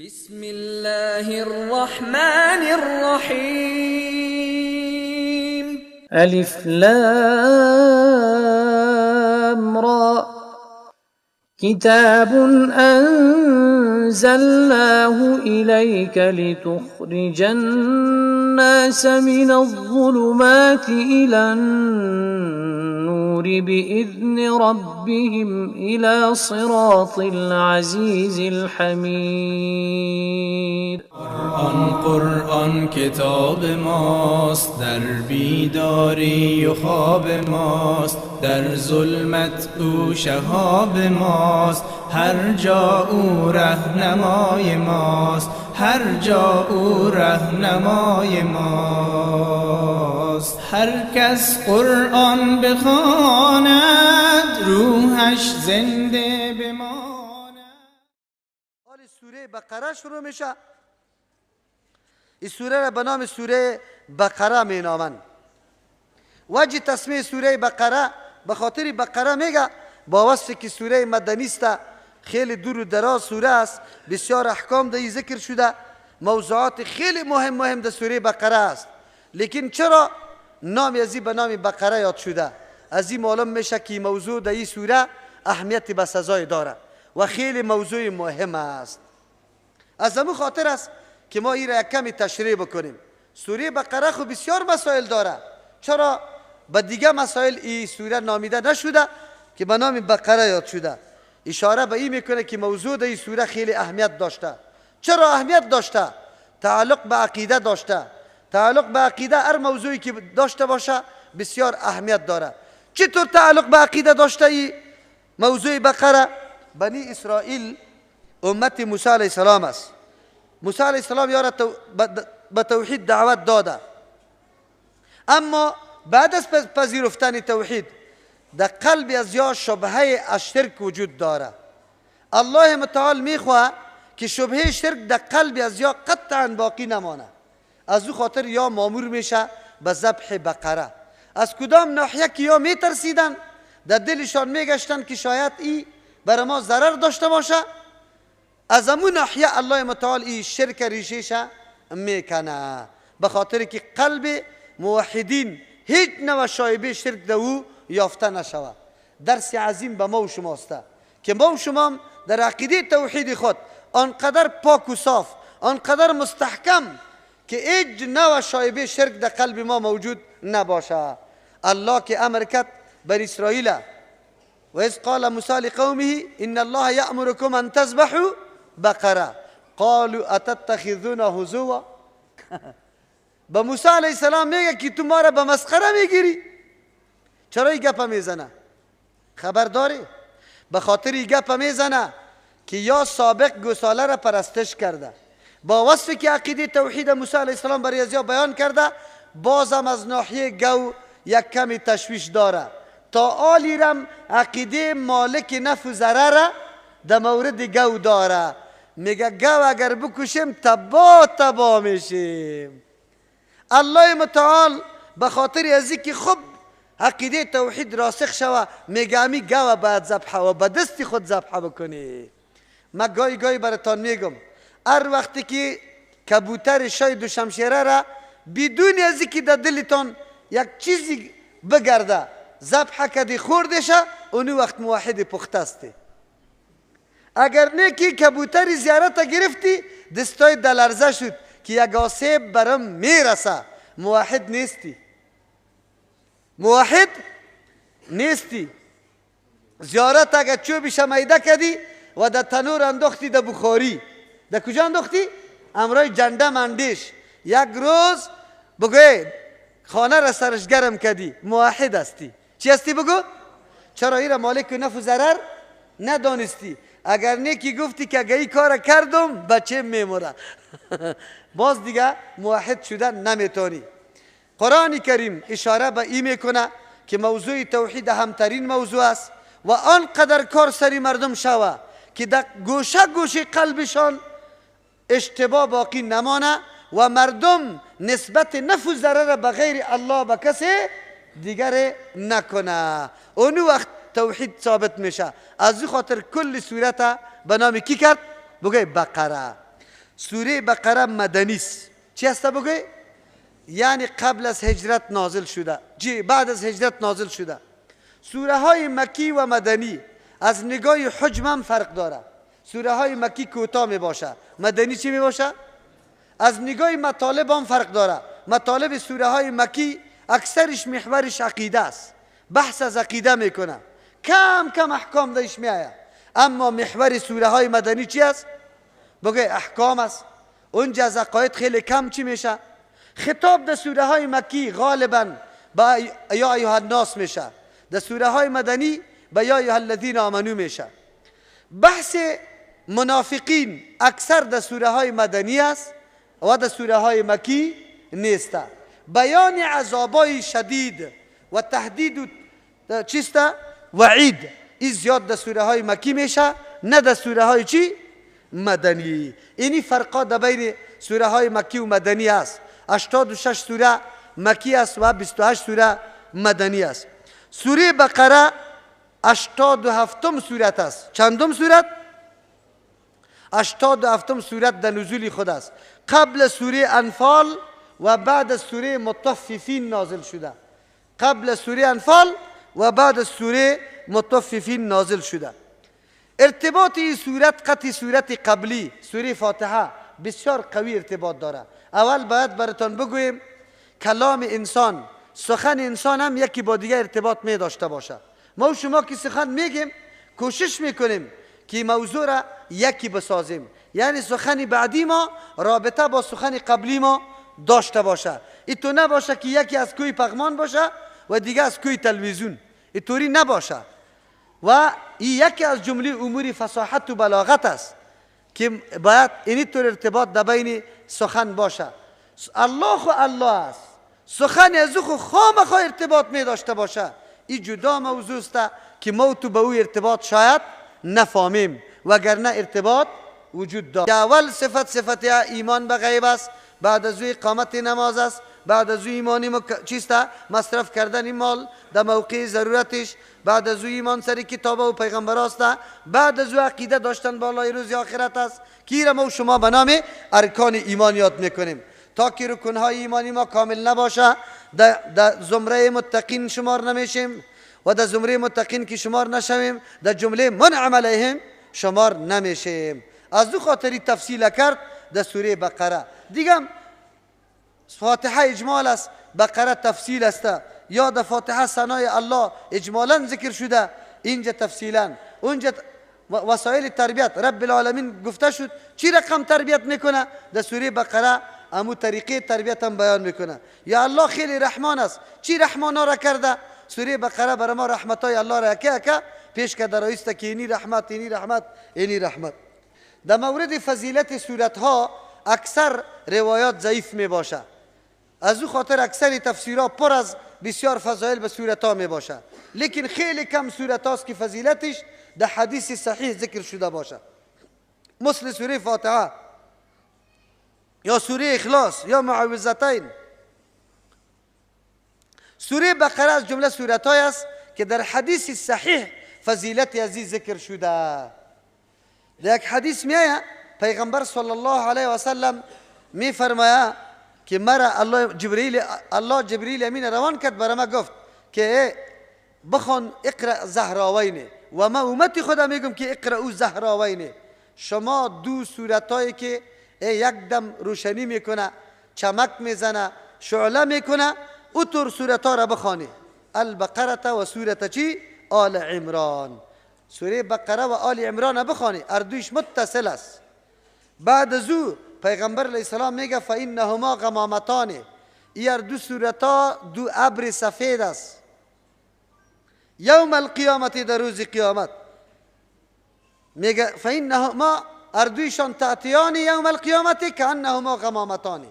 بسم الله الرحمن الرحیم. الف لام را. کتاب انزلناه الیک لتخرج الناس من الظلمات الى النور باذن ربهم الى صراط العزیز الحمید. قرآن قرآن کتاب ماست، در بیداری و خواب ماست، در ظلمت او شهاب ماست، هر جا او رهنمای ماست، هر جا او رهنمای ماست. هر کس قرآن بخواند روحش زنده بماند. حال سوره بقره شروع میشه. این سوره را به نام سوره بقره می نامند. وجه تسمیه سوره بقره به خاطر بقره میگه با وصف که سوره مدنی است، خیلی دور و دراز سوره است، بسیار احکام در ذکر شده، موضوعات خیلی مهم مهم در سوره بقره است. لیکن چرا نام ازی به نام بقره یاد شده؟ از این معلوم میشه که موضوع در این سوره اهمیت به سزای داره و خیلی موضوع مهم است. از همون خاطر است که ما این را یک کمی تشریح بکنیم. سوره بقره خو بسیار مسائل داره، چرا به دیگه مسائل این سوره نامیده نشده که به نام بقره یاد شده؟ اشاره به این میکنه که موضوع در این سوره خیلی اهمیت داشته. چرا اهمیت داشته؟ تعلق به عقیده داشته. تعلق به عقیده هر موضوعی که داشته باشه بسیار اهمیت داره. چطور تعلق به عقیده داشته ای موضوع بقره؟ بنی اسرائیل امت موسی علیه السلام است. موسی علیه السلام یارا به توحید دعوت داده، اما بعد از پذیرفتن توحید در قلب از یا شبهه از شرک وجود داره. الله متعال میخواه که شبهه شرک در قلب از یا قطعا باقی نمانه. از او خاطر یا مامور میشه به ذبح بقره. از کدام ناحیه که یا میترسیدن، در دلشان میگشتن که شاید ای برای ما ضرر داشته باشه، از امون ناحیه الله متعال ای شرک ریشه‌ش میکنه، به خاطر که قلب موحدین هیچ نوع شایبه شرک در او یافته نشود. درس عظیم به ما و شماست که ما و شما در عقیده توحید خود آنقدر پاک و صاف، آنقدر مستحکم که هیچ نوع شایبه شرک در قلب ما موجود نباشه. الله که امر کرد بر اسرائیل، و اذ قال موسی لقومه ان الله یأمرکم ان تذبحوا بقره قالوا اتتخذون هزوا. به موسی علیه السلام میگه که تو ما را به مسخره میگیری. چرا این گپ میزنه؟ خبر داری؟ به خاطر این گپ میزنه که یا سابق گوساله را پرستش کرده، با وصفی که عقیده توحید موسی علیه السلام برای ازیا بیان کرده، بازم از ناحیه گو یک کمی تشویش داره. تا آلیرم عقیده مالک نفع و ضرر در مورد گو داره. میگه گو اگر بکشیم تبا تبا میشیم. الله متعال به خاطر از که خب عقیده توحید راسخ شوه، میگه امی گو باید ذبح و به دست خود ذبح بکنی. من گاهی گاهی براتان میگم هر وقتی که کبوتر شای دو شمشیره را بدون از که در دلتان یک چیزی بگرده ذبح کدی خوردشه، اونو وقت موحد پخته استی. اگر نه که کبوتر زیارت گرفتی دستای دلرزه شد که یک آسیب برم میرسه، موحد نیستی، موحد نیستی. زیارت اگر چوبش میده کدی و در تنور انداختی، در بخاری، در کجا انداختی؟ امرای جنده مندیش، یک روز بگوی خانه را سرش گرم کدی، موحد هستی. چی هستی بگو؟ چرا ایره مالک نفع و ضرر ندانستی؟ اگر نیکی گفتی که اگر این کار کردم بچه میموره، باز دیگه موحد شدن نمیتونی. قرآن کریم اشاره به این میکنه که موضوع توحید همترین موضوع است و آنقدر کار سری مردم شوه که در گوشه گوشه قلبشان اشتباه باقی نمانه و مردم نسبت نفع و ضرر به غیر الله به کسی دیگر نکنه. اونو وقت توحید ثابت میشه. از او خاطر کل صورت به نام کی کرد؟ بگه بقره. سوره بقره مدنی است. چی است بگوی؟ یعنی قبل از هجرت نازل شده، بعد از هجرت نازل شده. سوره های مکی و مدنی از نگاه حجم هم فرق داره. سوره های مکی کوتاه می باشه، مدنی چی می باشه؟ از نگاه مطالب هم فرق داره. مطالب سوره های مکی اکثرش محورش عقیده است، بحث از عقیده میکنه، کم کم احکام دایش میآید. اما محور سوره های مدنی چی است؟ بگه احکام است. اونجا از عقاید خیلی کم چی میشه؟ خطاب در سوره های مکی غالبا با یا ایها الناس میشه، در سوره های مدنی با یا ایها الذین آمنو میشه. بحث منافقین اکثر در سوره های مدنی است و در سوره های مکی نیست. بیان عذابای شدید و تهدید و چیست؟ وعید، این زیاد در سوره های مکی میشه، نه در سوره های چی؟ مدنی. اینی فرقا در بین سوره های مکی و مدنی است. 86 سوره مکی است و 28 سوره مدنی است. سوره بقره 87 سورت است. چندم سورت؟ 87 سورت در نزول خود است. قبل سوره انفال و بعد سوره مطففین نازل شده. قبل سوره انفال و بعد سوره مطففین نازل شده. ارتباط این سورت قطع سورت قبلی سوره فاتحه بسیار قوی ارتباط داره. اول باید براتان بگویم کلام انسان، سخن انسان هم یکی با دیگه ارتباط می داشته باشه. ما و شما که سخن میگیم کوشش میکنیم که موضوع را یکی بسازیم، یعنی سخن بعدی ما رابطه با سخن قبلی ما داشته باشه. این تو نباشه که یکی از کوی پغمان باشه و دیگه از کوی تلویزیون، اینطوری نباشه. و این یکی از جمله امور فصاحت و بلاغت است که باید اینطور ارتباط در بین سخن باشه. الله خو الله است، سخن از او خو خامخا ارتباط می داشته باشه. این جدا موضوع است که ما تو به او ارتباط شاید نفهمیم، وگرنه ارتباط وجود دارد. اول صفت صفت ایمان به غیب است، بعد از او اقامت نماز است، بعد از او ایمانی چیست؟ مصرف کردن مال در موقع ضرورتش، بعد از او ایمان سر کتاب و پیغمبر است، بعد از او عقیده داشتن بالای روز آخرت است که ما شما به نام ارکان ایمان یاد میکنیم. تا که رکنهای ایمانی ما کامل نباشه در زمره متقین شمار نمیشیم و در زمره متقین که شمار نشویم در جمله منعم علیهم شمار نمیشیم. از دو خاطری تفصیل کرد در سوره بقره. دیگه فاتحه اجمال است، بقره تفصیل است. یا در فاتحه ثنای الله اجمالا ذکر شده، اینجا تفصیلا. اونجا وسایل تربیت رب العالمین گفته شد چی رقم تربیت میکنه، در سوره بقره امو طریقه تربیت هم بیان میکنه. یا الله خیلی رحمان است، چی رحمان را کرده؟ سوره بقره برای ما رحمتای الله را یکه یکه پیش کرده رایسته که اینی رحمت، اینی رحمت، اینی رحمت. در مورد فضیلت سورت ها اکثر روایات ضعیف می باشه، از او خاطر اکثر تفسیرها پر از بسیار فضایل به سورت ها می باشه، لیکن خیلی کم سورت هاست که فضیلتش در حدیث صحیح ذکر شده باشه، مثل سوره فاتحه یا سوره اخلاص یا معوذتین. سوره بقره از جمله سورت های است که در حدیث صحیح فضیلت ازی ذکر شده. در یک حدیث میآید پیغمبر صلی الله علیه و سلم می فرماید که مرا الله جبرئیل، الله جبرئیل امین روان کرد برای ما گفت که بخوان اقرأ زهراوین، و ما امتی خدا میگم که اقرأ زهراوین. شما دو سورتایی که یک دم روشنی میکنه، چمک میزنه، شعله میکنه، او طور سورت را بخوانی. البقره و سورت چی؟ آل عمران. سوره بقره و آل عمران بخوانی، اردویش متصل است. بعد از او پیغمبر علیه السلام میگه فانهما غمامتان، این دو سورتا دو ابر سفید است. یوم القیامت، در روز قیامت میگه فانهما، اردویشان تأتیان یوم القیامت کانهما غمامتان.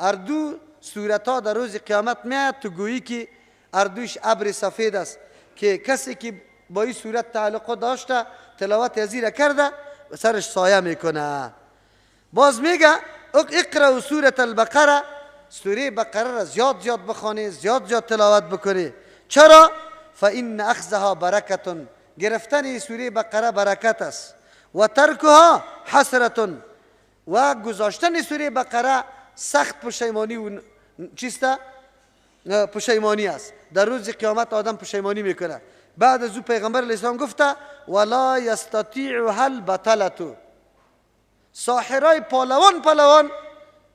اردو سورتا در روز قیامت میاد تو گویی که اردویش ابر سفید است که کسی که با این صورت تعلق داشته تلاوت ازی را کرده سرش سایه میکنه. باز میگه اقرأ سورة البقره، سوره بقره را زیاد زیاد بخوانی، زیاد زیاد تلاوت بکنی. چرا؟ فإن اخذها برکت، گرفتن سوره بقره برکت است، و ترکها حسرت، و گذاشتن سوره بقره سخت پشیمانی و چیسته؟ پشیمانی است. در روز قیامت آدم پشیمانی میکنه. بعد از او پیغمبر علیه السلام گفته ولا یستطیعها البطلة، ساحرای پهلوان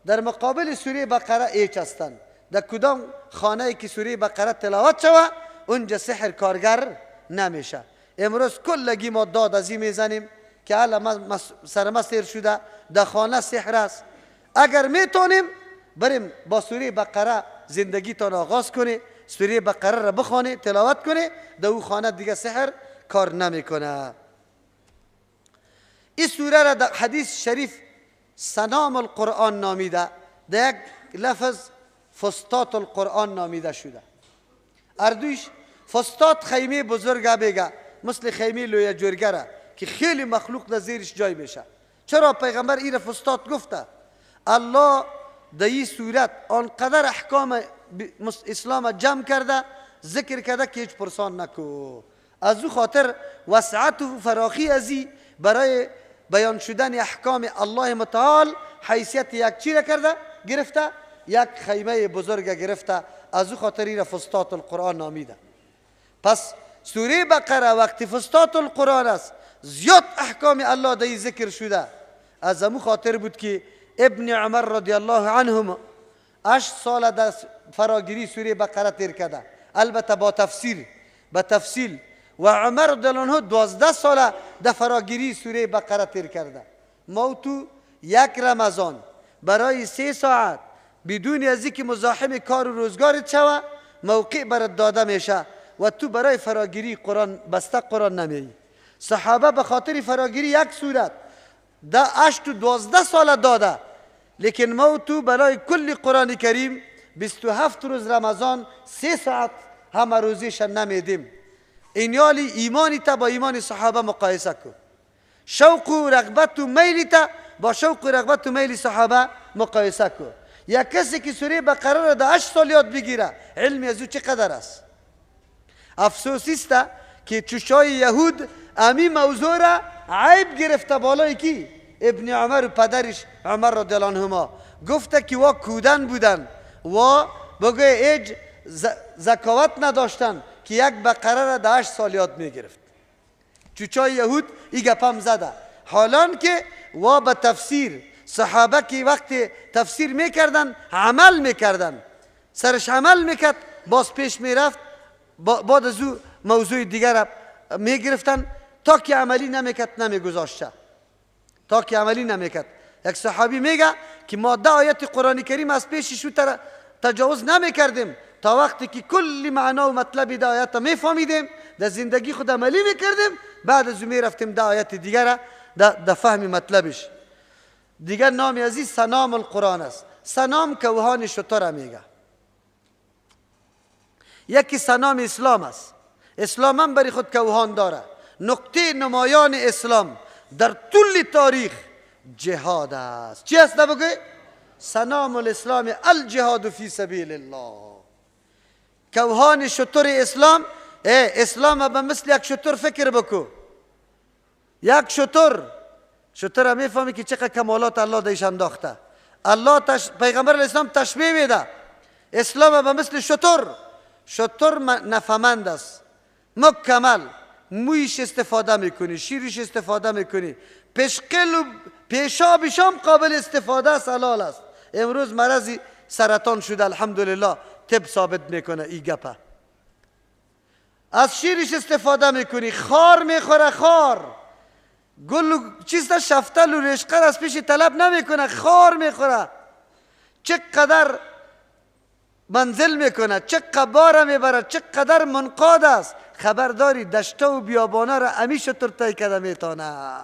در مقابل سوره بقره ایچ هستند. در کدام خانه که سوره بقره تلاوت شوه اونجا سحر کارگر نمیشه. امروز کلگی ما داد از این میزنیم که حالا سر ما سیر شده، در خانه سحر است. اگر میتونیم بریم با سوره بقره زندگیتان آغاز کنی، سوره بقره را بخوانی، تلاوت کنی، در او خانه دیگه سحر کار نمیکنه. این سوره را در حدیث شریف سنام القرآن نامیده، در یک لفظ فستات القرآن نامیده شده. اردویش فستات خیمه بزرگه بگه، مثل خیمه لویه جرگه که خیلی مخلوق در زیرش جای میشه. چرا پیغمبر این فستات گفته؟ الله در این صورت آنقدر احکام اسلام جمع کرده، ذکر کرده که هیچ پرسان نکو. از او خاطر وسعت و فراخی ازی برای بیان شدن احکام الله متعال حیثیت یک چی را کرده؟ گرفته، یک خیمه بزرگ گرفته. از او خاطر این فستات القرآن نامیده. پس سوره بقره وقتی فستات القرآن است، زیاد احکام الله در ذکر شده. از امو خاطر بود که ابن عمر رضی الله عنهم 8 سال در فراگیری سوره بقره تیر کرده، البته با تفسیر، با تفصیل. و عمر رضی الله عنه 12 سال در فراگیری سوره بقره تیر کرده. ما تو یک رمضان برای 3 ساعت بدون از اینکه مزاحم کار و روزگارت شوه موقع برات داده میشه و تو برای فراگیری قرآن بسته قرآن نمیایی. صحابه به خاطر فراگیری یک سورت ده 8 و 12 سال داده، لیکن ما تو برای کل قرآن کریم 27 روز رمضان 3 ساعت همه روزیش نمیدیم. اینیالی ایمانی تا با ایمان صحابه مقایسه کن، شوق و رغبت و میلی تا با شوق و رغبت و میل صحابه مقایسه کن. یک کسی که سوره بقره را در 8 سال یاد بگیره علم از او چقدر است؟ افسوسی است که چشای یهود امی موضوع را عیب گرفته بالای کی؟ ابن عمر و پدرش عمر رضی الله عنهما. گفته که وا کودن بودن و بگه ایج زکاوت نداشتن که یک بقره را در 8 سال یاد میگرفت. چوچای یهود ای گپم زده، حالان که وا به تفسیر صحابه که وقتی تفسیر میکردن عمل میکردن، سرش عمل میکرد، باز پیش میرفت، بعد از او موضوع دیگر را میگرفتن تا که عملی نمیکرد نمیگذاشته، تا که عملی نمیکرد. یک صحابی میگه که ما 10 آیت قرآن کریم از پیشش تجاوز نمیکردیم تا وقتی که کل معنا و مطلب 10 آیت میفهمیدیم، در زندگی خود عملی میکردیم، بعد از او میرفتیم 10 آیت دیگر در فهم مطلبش. دیگر نام عزیز سنام القرآن است. سنام کوهان شتر میگه. یکی سنام اسلام است. اسلام هم برای خود کوهان داره. نقطه نمایان اسلام در طول تاریخ جهاد است. چی است بگه؟ سنام الاسلام الجهاد فی سبیل الله. کوهان شتر اسلام، اسلام به مثل یک شتر فکر بکو. یک شتر، شتر میفهمی که چقدر کمالات الله دیش انداخته. الله پیغمبر اسلام تشبیه میده اسلام به مثل شتر. شتر نفهمند است، مکمل، مویش استفاده میکنی، شیرش استفاده میکنی، پشقل و پیشابش هم قابل استفاده است، حلال است. امروز مرض سرطان شده الحمدلله، طب ثابت میکنه ای گپه. از شیرش استفاده میکنی، خار میخوره، خار گل و چیز شفتل و رشقه از پیش طلب نمیکنه، خار میخوره. چقدر منزل میکنه، چقدر بار میبره، چقدر منقاد است. خبرداری دشته و بیابانه را امی شتر طی کرده میتونه.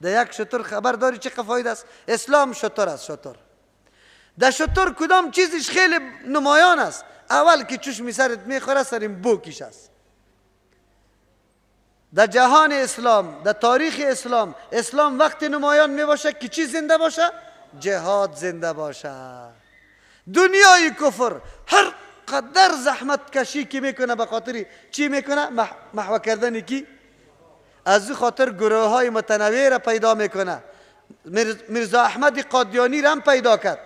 در یک شتر خبرداری چقدر فایده است. اسلام شتر است. شتر در شتر کدام چیزش خیلی نمایان است؟ اول که چشمی سرت میخوره سرین بوکیش است. در جهان اسلام، در تاریخ اسلام، اسلام وقت نمایان میباشه که چی زنده باشه؟ جهاد زنده باشه. دنیای کفر هر قدر زحمت کشی که میکنه به خاطر چی میکنه؟ محو کردن کی؟ از او خاطر گروه های متنوع را پیدا میکنه. میرزا احمد قادیانی را هم پیدا کرد.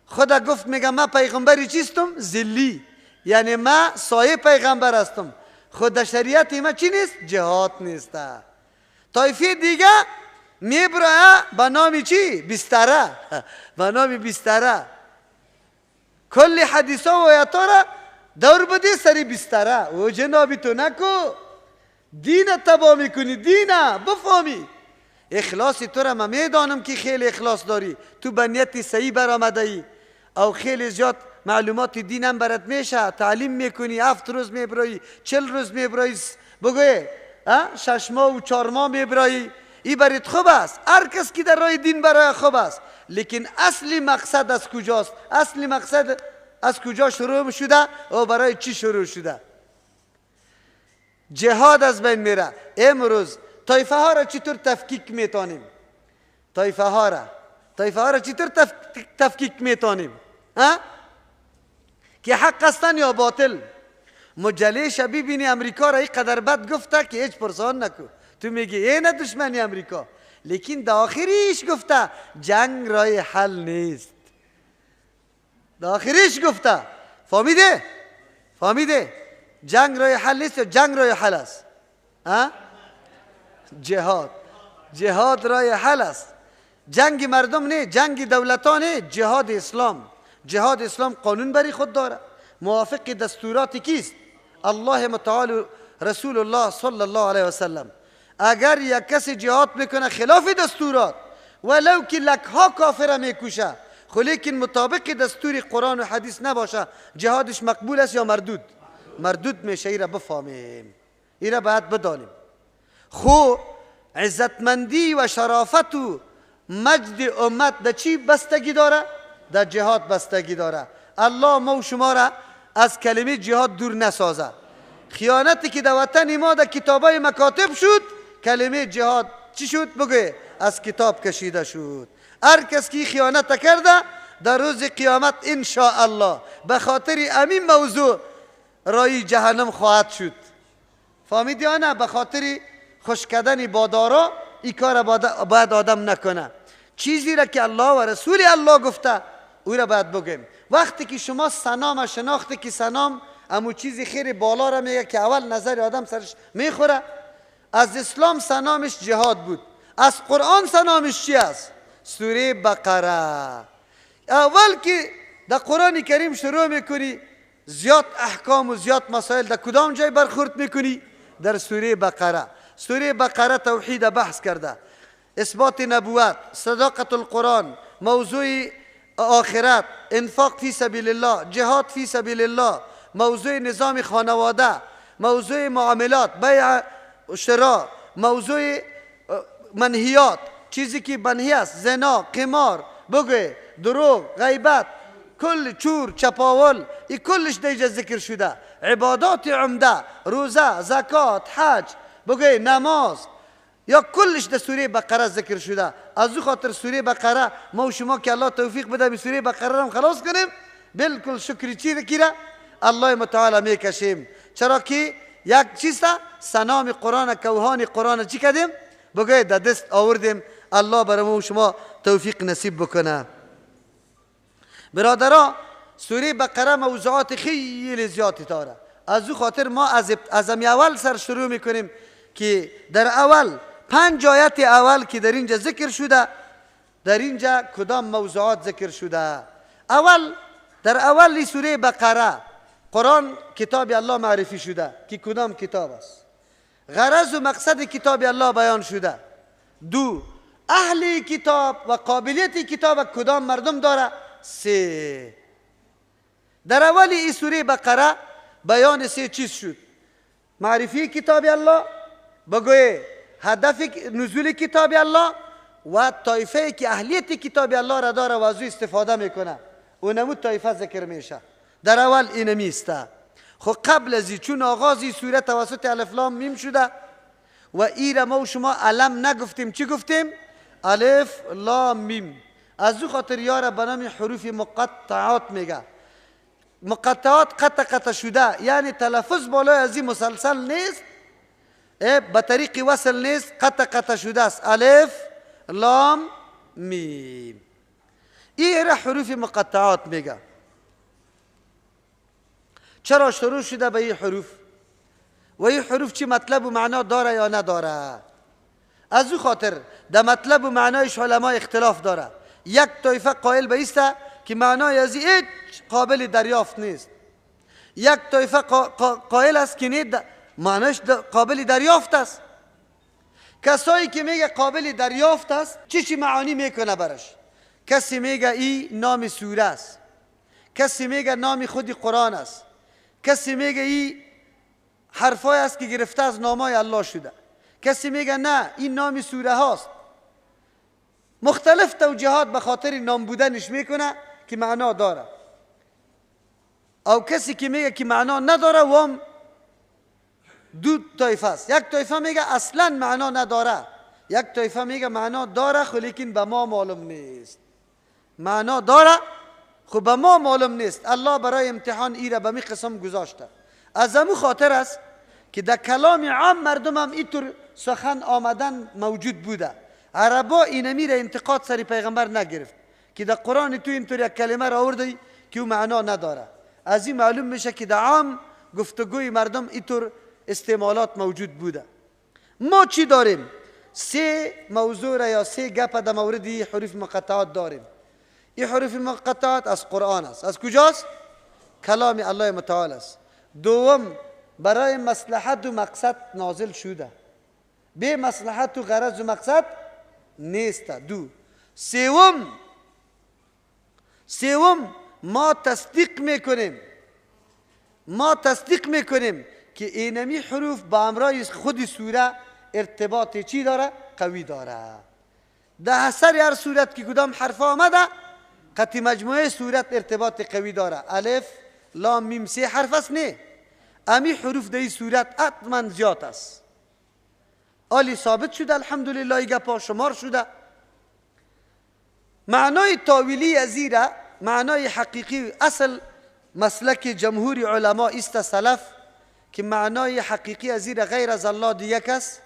خدا گفت میگه من پیغمبری چیستم؟ ذلی، یعنی من سایه پیغمبر هستم. خود شریعت ما چی نیست؟ جهاد نیست. طایفه دیگه میبره به نام چی؟ بستره، به نام بستره. کل حدیث ها و آیات را دور بده سری بستره. و جنابی تو نکو، دین تبا میکنی، دین بفهمی. اخلاص تو را من میدانم که خیلی اخلاص داری، تو به نیت صحیح برآمده ای او خیلی زیاد معلومات دینم برات میشه، تعلیم میکنی، 7 روز میبرایی، 40 روز میبرایی، بگوی 6 ماه و 4 ماه میبرایی، ای برات خوب است. هر کس که در راه دین برای خوب است، لیکن اصلی مقصد از کجاست؟ اصلی مقصد از کجا شروع شده و برای چی شروع شده؟ جهاد از بین میره. امروز طایفه ها را چطور تفکیک میتونیم؟ طایفه ها را چطور تفکیک میتونیم؟ که حق هستن یا باطل؟ مجله ببینی امریکا را اینقدر بد گفته که هیچ پرسان نکو، تو میگی ای نه دشمنی امریکا، لیکن در آخریش گفته جنگ رای حل نیست. در آخریش گفته، فهمیده؟ فهمیده؟ جنگ رای حل نیست یا جنگ رای حل است؟ جهاد، جهاد رای حل است. جنگ مردم نه، جنگ دولتان نه، جهاد اسلام. جهاد اسلام قانون بری خود داره، موافق دستورات کیست؟ الله متعال رسول الله صلی الله علیه وسلم. اگر یک کسی جهاد میکنه خلاف دستورات، ولو که لکها کافر میکشه، خو لیکن مطابق دستور قرآن و حدیث نباشه، جهادش مقبول است یا مردود؟ مردود میشه. ایره بفهمیم، ایره باید بدانیم. خو عزتمندی و شرافت و مجد امت در چی بستگی داره؟ در جهاد بستگی داره. الله ما و شما را از کلمه جهاد دور نسازه. خیانتی که در وطن ما در کتابای مکاتب شد، کلمه جهاد چی شد؟ بگه از کتاب کشیده شد. هر کس که خیانت کرده در روز قیامت ان شاء الله به خاطر امین موضوع رای جهنم خواهد شد. فهمیدی یا نه؟ به خاطر خوش کردن بادارا این کار باید آدم نکنه. چیزی را که الله و رسول الله گفته او را باید بگیم. وقتی که شما سنام شناختی که سنام امو چیزی خیر بالا را میگه که اول نظر آدم سرش میخوره، از اسلام سنامش جهاد بود، از قرآن سنامش چی است؟ سوره بقره. اول که در قرآن کریم شروع میکنی زیاد احکام و زیاد مسائل در کدام جای برخورد میکنی؟ در سوره بقره. سوره بقره توحید بحث کرده، اثبات نبوت، صداقت القرآن، موضوع آخرت، انفاق فی سبیل الله، جهاد فی سبیل الله، موضوع نظام خانواده، موضوع معاملات، بیع و شراء، موضوع منهیات، چیزی که منهی است، زنا، قمار، بگوی، دروغ، غیبت، کل چور، چپاول، این کلش دیجا ذکر شده. عبادات عمده، روزه، زکات، حج، بگوی، نماز، یا کلش در سوره بقره ذکر شده. از او خاطر سوره بقره ما و شما که الله توفیق بده به سوره بقره هم خلاص کنیم، بالکل شکری چی کیره الله متعال میکشیم. چرا که یک چیز سنام قرآن، کوهان قرآن چی کردیم؟ بگوی در دست آوردیم. الله برای ما و شما توفیق نصیب بکنه. برادرها، سوره بقره موضوعات خیلی زیادی داره. از او خاطر ما از اول سر شروع میکنیم که در اول 5 آیت اول که در اینجا ذکر شده، در اینجا کدام موضوعات ذکر شده؟ اول در اول سوره بقره قرآن کتاب الله معرفی شده که کدام کتاب است، غرض و مقصد کتاب الله بیان شده. 2، اهل کتاب و قابلیت کتاب کدام مردم داره؟ 3. در اول این سوره بقره بیان 3 چیز شد: معرفی کتاب الله، بگوی هدف نزول کتاب الله، و طایفه که اهلیت کتاب الله را داره و از او استفاده میکنه، و نمود طایفه ذکر میشه. در اول اینمیسته. خب قبل از چون آغاز سوره توسط الف لام میم شده و ای را ما و شما علم نگفتیم، چی گفتیم؟ الف لام میم. از او خاطر یاره به نام حروف مقطعات میگه. مقطعات قطع قطع شده، یعنی تلفظ بالای از این مسلسل نیست، به طریق وصل نیست، قطع قطع شده است. الف لام میم. این را حروف مقطعات میگه. چرا شروع شده به این حروف؟ و این حروف چی مطلب و معنا داره یا نداره؟ از او خاطر در مطلب و معنایش علما اختلاف داره. یک طایفه قائل به ایسته که معنای از هیچ قابل دریافت نیست. یک طایفه قائل است که نه، معنایش قابل دریافت است. کسایی که میگه قابل دریافت است چی چی معانی میکنه برش؟ کسی میگه ای نام سوره است، کسی میگه نام خود قرآن است، کسی میگه ای حرفای است که گرفته از نامای الله شده، کسی میگه نه این نام سوره هاست. مختلف توجیهات به خاطر نام بودنش میکنه که معنا داره. او کسی که میگه که معنا نداره وام دو طایفه است. یک طایفه میگه اصلا معنا نداره، یک طایفه میگه معنا داره خو لیکن به ما معلوم نیست. معنا داره خو به ما معلوم نیست. الله برای امتحان ایره به می قسم گذاشته. از امو خاطر است که در کلام عام مردم هم اینطور سخن آمدن موجود بوده. عربا اینمی را انتقاد سر پیغمبر نگرفت که در قرآن تو اینطور یک کلمه را آوردی که او معنا نداره. از این معلوم میشه که در عام گفتگوی مردم اینطور استعمالات موجود بوده. ما چی داریم؟ سه موضوع را یا سه گپ در مورد حروف مقطعات داریم. این حروف مقطعات از قرآن است. از کجاست؟ کلام الله متعال است. دوم، برای مصلحت و مقصد نازل شده، به مصلحت و غرض و مقصد نیست. دو. سوم، ما تصدیق میکنیم، ما تصدیق میکنیم که اینمی حروف با امرای خود سوره ارتباط چی داره؟ قوی داره. در سر هر صورت که کدام حرف آمده قطعی مجموعه صورت ارتباط قوی داره. الف لام میم سه حرف است، نه امی حروف در این صورت حتما زیاد است. آلی ثابت شده الحمدلله، گپا شمار شده. معنای تاویلی ازیره، معنای حقیقی اصل مسلک جمهور علما است سلف که معنای حقیقی ازیره غیر از الله دیگه کس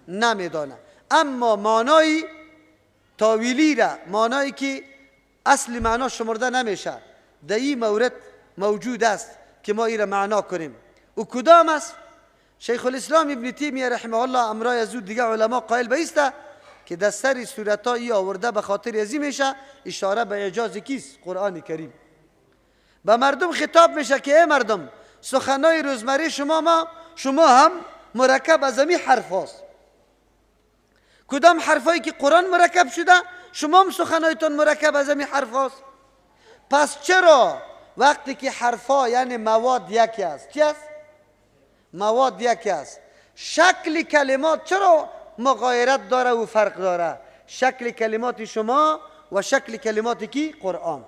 نمیدانه. اما معنای تاویلی را، معنایی که اصل معنا شمرده نمیشه، در این مورد موجود است که ما ایره معنا کنیم. و کدام است؟ شیخ الاسلام ابن تیمیه رحمه الله امرای از او دیگه علما قائل به ایسته که در سر صورت‌ها ای آورده به خاطر ازی میشه اشاره به اعجاز کیست؟ قرآن کریم. به مردم خطاب میشه که ای مردم، سخنای روزمره شما ما شما هم مرکب از امی حرف هاست. کدام حرفایی که قرآن مرکب شده شما هم سخنایتون مرکب از امی حرف هاست. پس چرا وقتی که حرفا یعنی مواد یکی است، چی است؟ مواد یکی است، شکل کلمات چرا مغایرت داره و فرق داره؟ شکل کلمات شما و شکل کلمات کی؟ قرآن.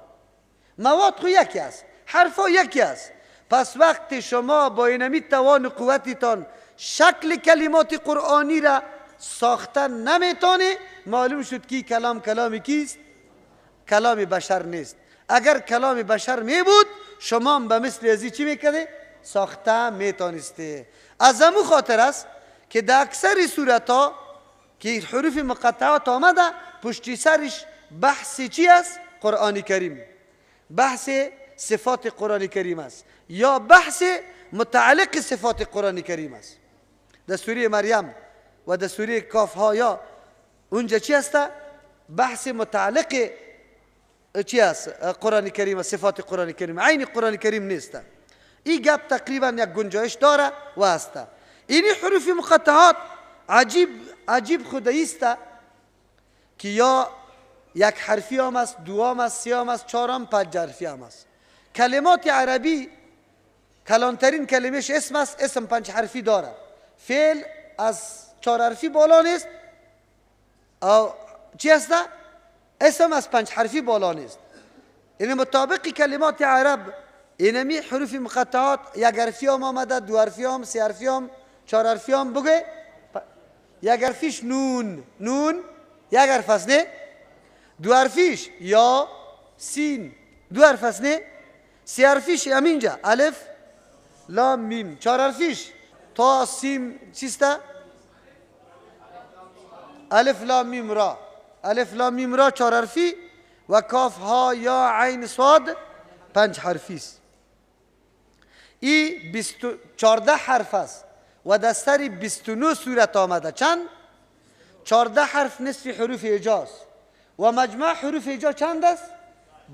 مواد خو یکی است، حرفا یکی است. پس وقتی شما با اینمی توان و قوتتان شکل کلمات قرآنی را ساختن نمیتونه، معلوم شد که کلام کلام کیست؟ کلام بشر نیست. اگر کلام بشر می بود شما هم به مثل ازی چی میکرده؟ ساخته میتونسته. از امو خاطر است که در اکثر صورت ها که حروف مقطعات آمده پشتی سرش بحث چی است؟ قرآن کریم، بحث صفات قرآن کریم است یا بحث متعلق صفات قرآن کریم است. در سوره مریم و در سوره کاف ها یا اونجا چی است؟ بحث متعلق چی است؟ قرآن کریم و صفات قرآن کریم، عین قرآن کریم نیست. این گپ تقریبا یک گنجایش داره و است. اینی حروف مقطعات عجیب عجیب خدایی است که یا یک حرفی هم است، دو هم است، سه هم است، چهار هم، پنج حرفی هم است. کلمات عربی کلانترین کلمهش اسم است، اسم پنج حرفی داره. فعل از چهار حرفی بالا نیست، او چی است؟ اسم از پنج حرفی بالا نیست. یعنی مطابق کلمات عرب اینمی حروف مقطعات یک حرفی هم آمده، دو حرفی هم، سه حرفی هم، چهار حرفی هم. بگه یک حرفیش نون، نون یک حرف است نه؟ دو حرفیش یا سین، دو حرف است نه؟ سه حرفیش همینجا الف لام میم، چهار حرفیش تا سیم چیست؟ الف لام میم را. الف لام میم را 4 حرفی و کاف ها یا عین صاد 5 حرفی است. ای 14 حرف است و در سر 29 سورت آمده. چند؟ 14 حرف نصف حروف اجاز و مجموع حروف اجا چند است؟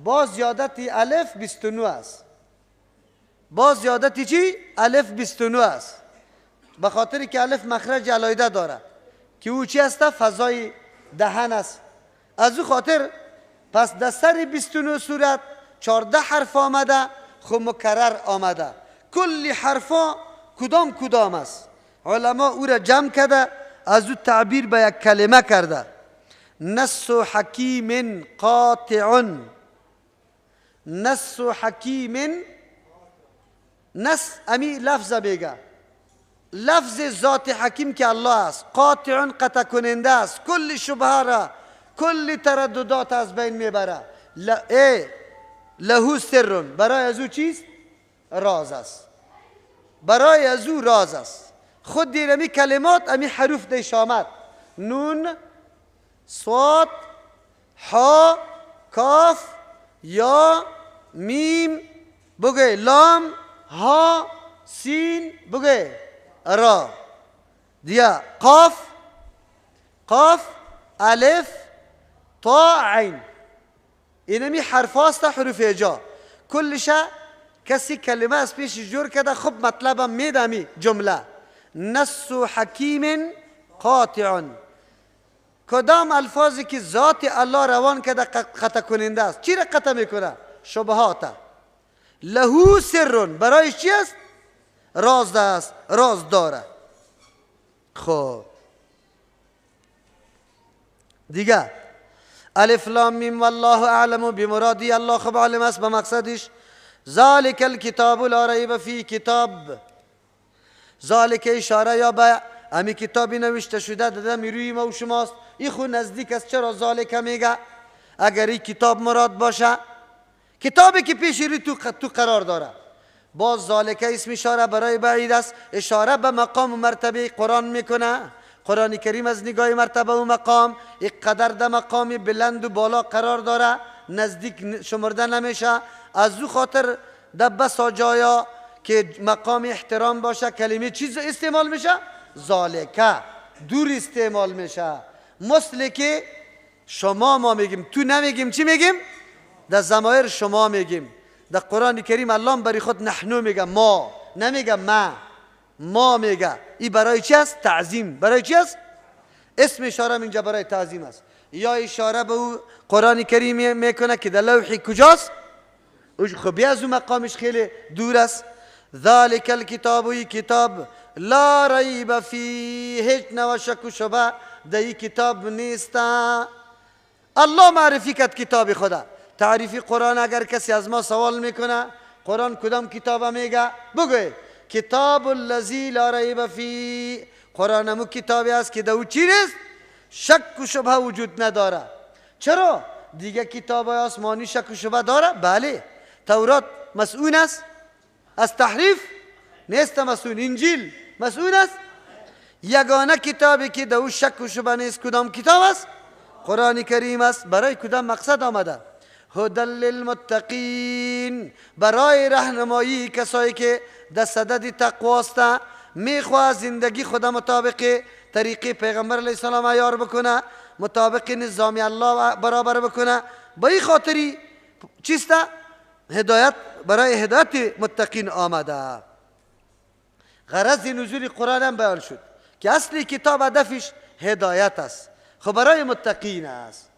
با زیادت الف 29 است. با زیادت چی؟ الف 29 است. به خاطر که الف مخرج علایده داره که او چی است؟ فضای دهن است. از او خاطر پس در سر 29 سورت 14 حرف آمده، خب مکرر آمده. کل حرفا کدام کدام است؟ علما او را جمع کرده، از او تعبیر به یک کلمه کرده. نص حکیم قاطع. نص حکیم، نص امی لفظ بگه، لفظ ذات حکیم که الله است، قاطع قطع کننده است، کل شبهه را، کل ترددات از بین میبره. له سر، برای از او چیست؟ راز است. برای از او راز است. خود دیر امی کلمات، امی حروف دیش آمد، نون، صاد، حا، کاف، یا، میم، بگه لام، ها، سین، بگه را، دیا قاف، قاف، الف، طا، عین. اینمی حرف هاست، حروف اجا. کلش کسی کلمه از پیش جور کرده، خب مطلبم میدمی جمله. نص حکیم قاطع، کدام الفاظی که ذات الله روان کرده قطع کننده است. چی را قطع میکنه؟ شبهات. له سر، برای چی است؟ راز است، راز داره. خب دیگه الف لام میم والله اعلم بمرادی، الله خب عالم است به مقصدش. ذالک الکتاب لا ریب فی کتاب، ذالک اشاره یا به امی کتابی نوشته شده داده میروی ما و شماست. ای خو نزدیک است، چرا ذالک میگه؟ اگر این کتاب مراد باشه، کتابی که پیش روی تو قرار داره. باز ذالک اسم اشاره برای بعید است، اشاره به مقام و مرتبه قرآن میکنه. قرآن کریم از نگاه مرتبه و مقام اینقدر در مقام بلند و بالا قرار داره، نزدیک شمرده نمیشه. از او خاطر در بسا جایا که مقام احترام باشه کلمه چیز استعمال میشه؟ ذالکه دور استعمال میشه. مثل که شما ما میگیم، تو نمیگیم، چی میگیم؟ در ضمایر شما میگیم. در قرآن کریم الله برای خود نحنو میگه، ما نمیگه ما، ما میگه. این برای چی است؟ تعظیم. برای چی است؟ اسم اشاره اینجا برای تعظیم است. یا اشاره به او قرآن کریم میکنه که در لوحی کجاست؟ خب از او مقامش خیلی دور است. ذالک الکتاب، ای کتاب، لا ریب فیه، هیچ نوع شک و شبه در این کتاب نیست. الله معرفی کرد کتاب خدا. تعریف قرآن اگر کسی از ما سوال میکنه قرآن کدام کتاب میگه، بگوی کتاب الذی لا ریب فیه. قرآن مو کتابی است که در او چی نیست؟ شک و شبه وجود نداره. چرا؟ دیگه کتاب آسمانی شک و شبه داره؟ بله. تورات مسئول است از تحریف؟ نیست مسئول. انجیل مسئول است؟ یگانه کتابی که در او شک و شبه نیست کدام کتاب است؟ قرآن کریم است. برای کدام مقصد آمده؟ هدى للمتقین، برای راهنمایی کسایی که در صدد تقواست، میخواه زندگی خود مطابق طریقه پیغمبر علیه السلام عیار بکنه، مطابق نظام الله برابر بکنه. با این خاطری چیست؟ هدایت، برای هدایت متقین آمده. غرض نزول قرآن هم بیان شد که اصل کتاب هدفش هدایت است، خب برای متقین است.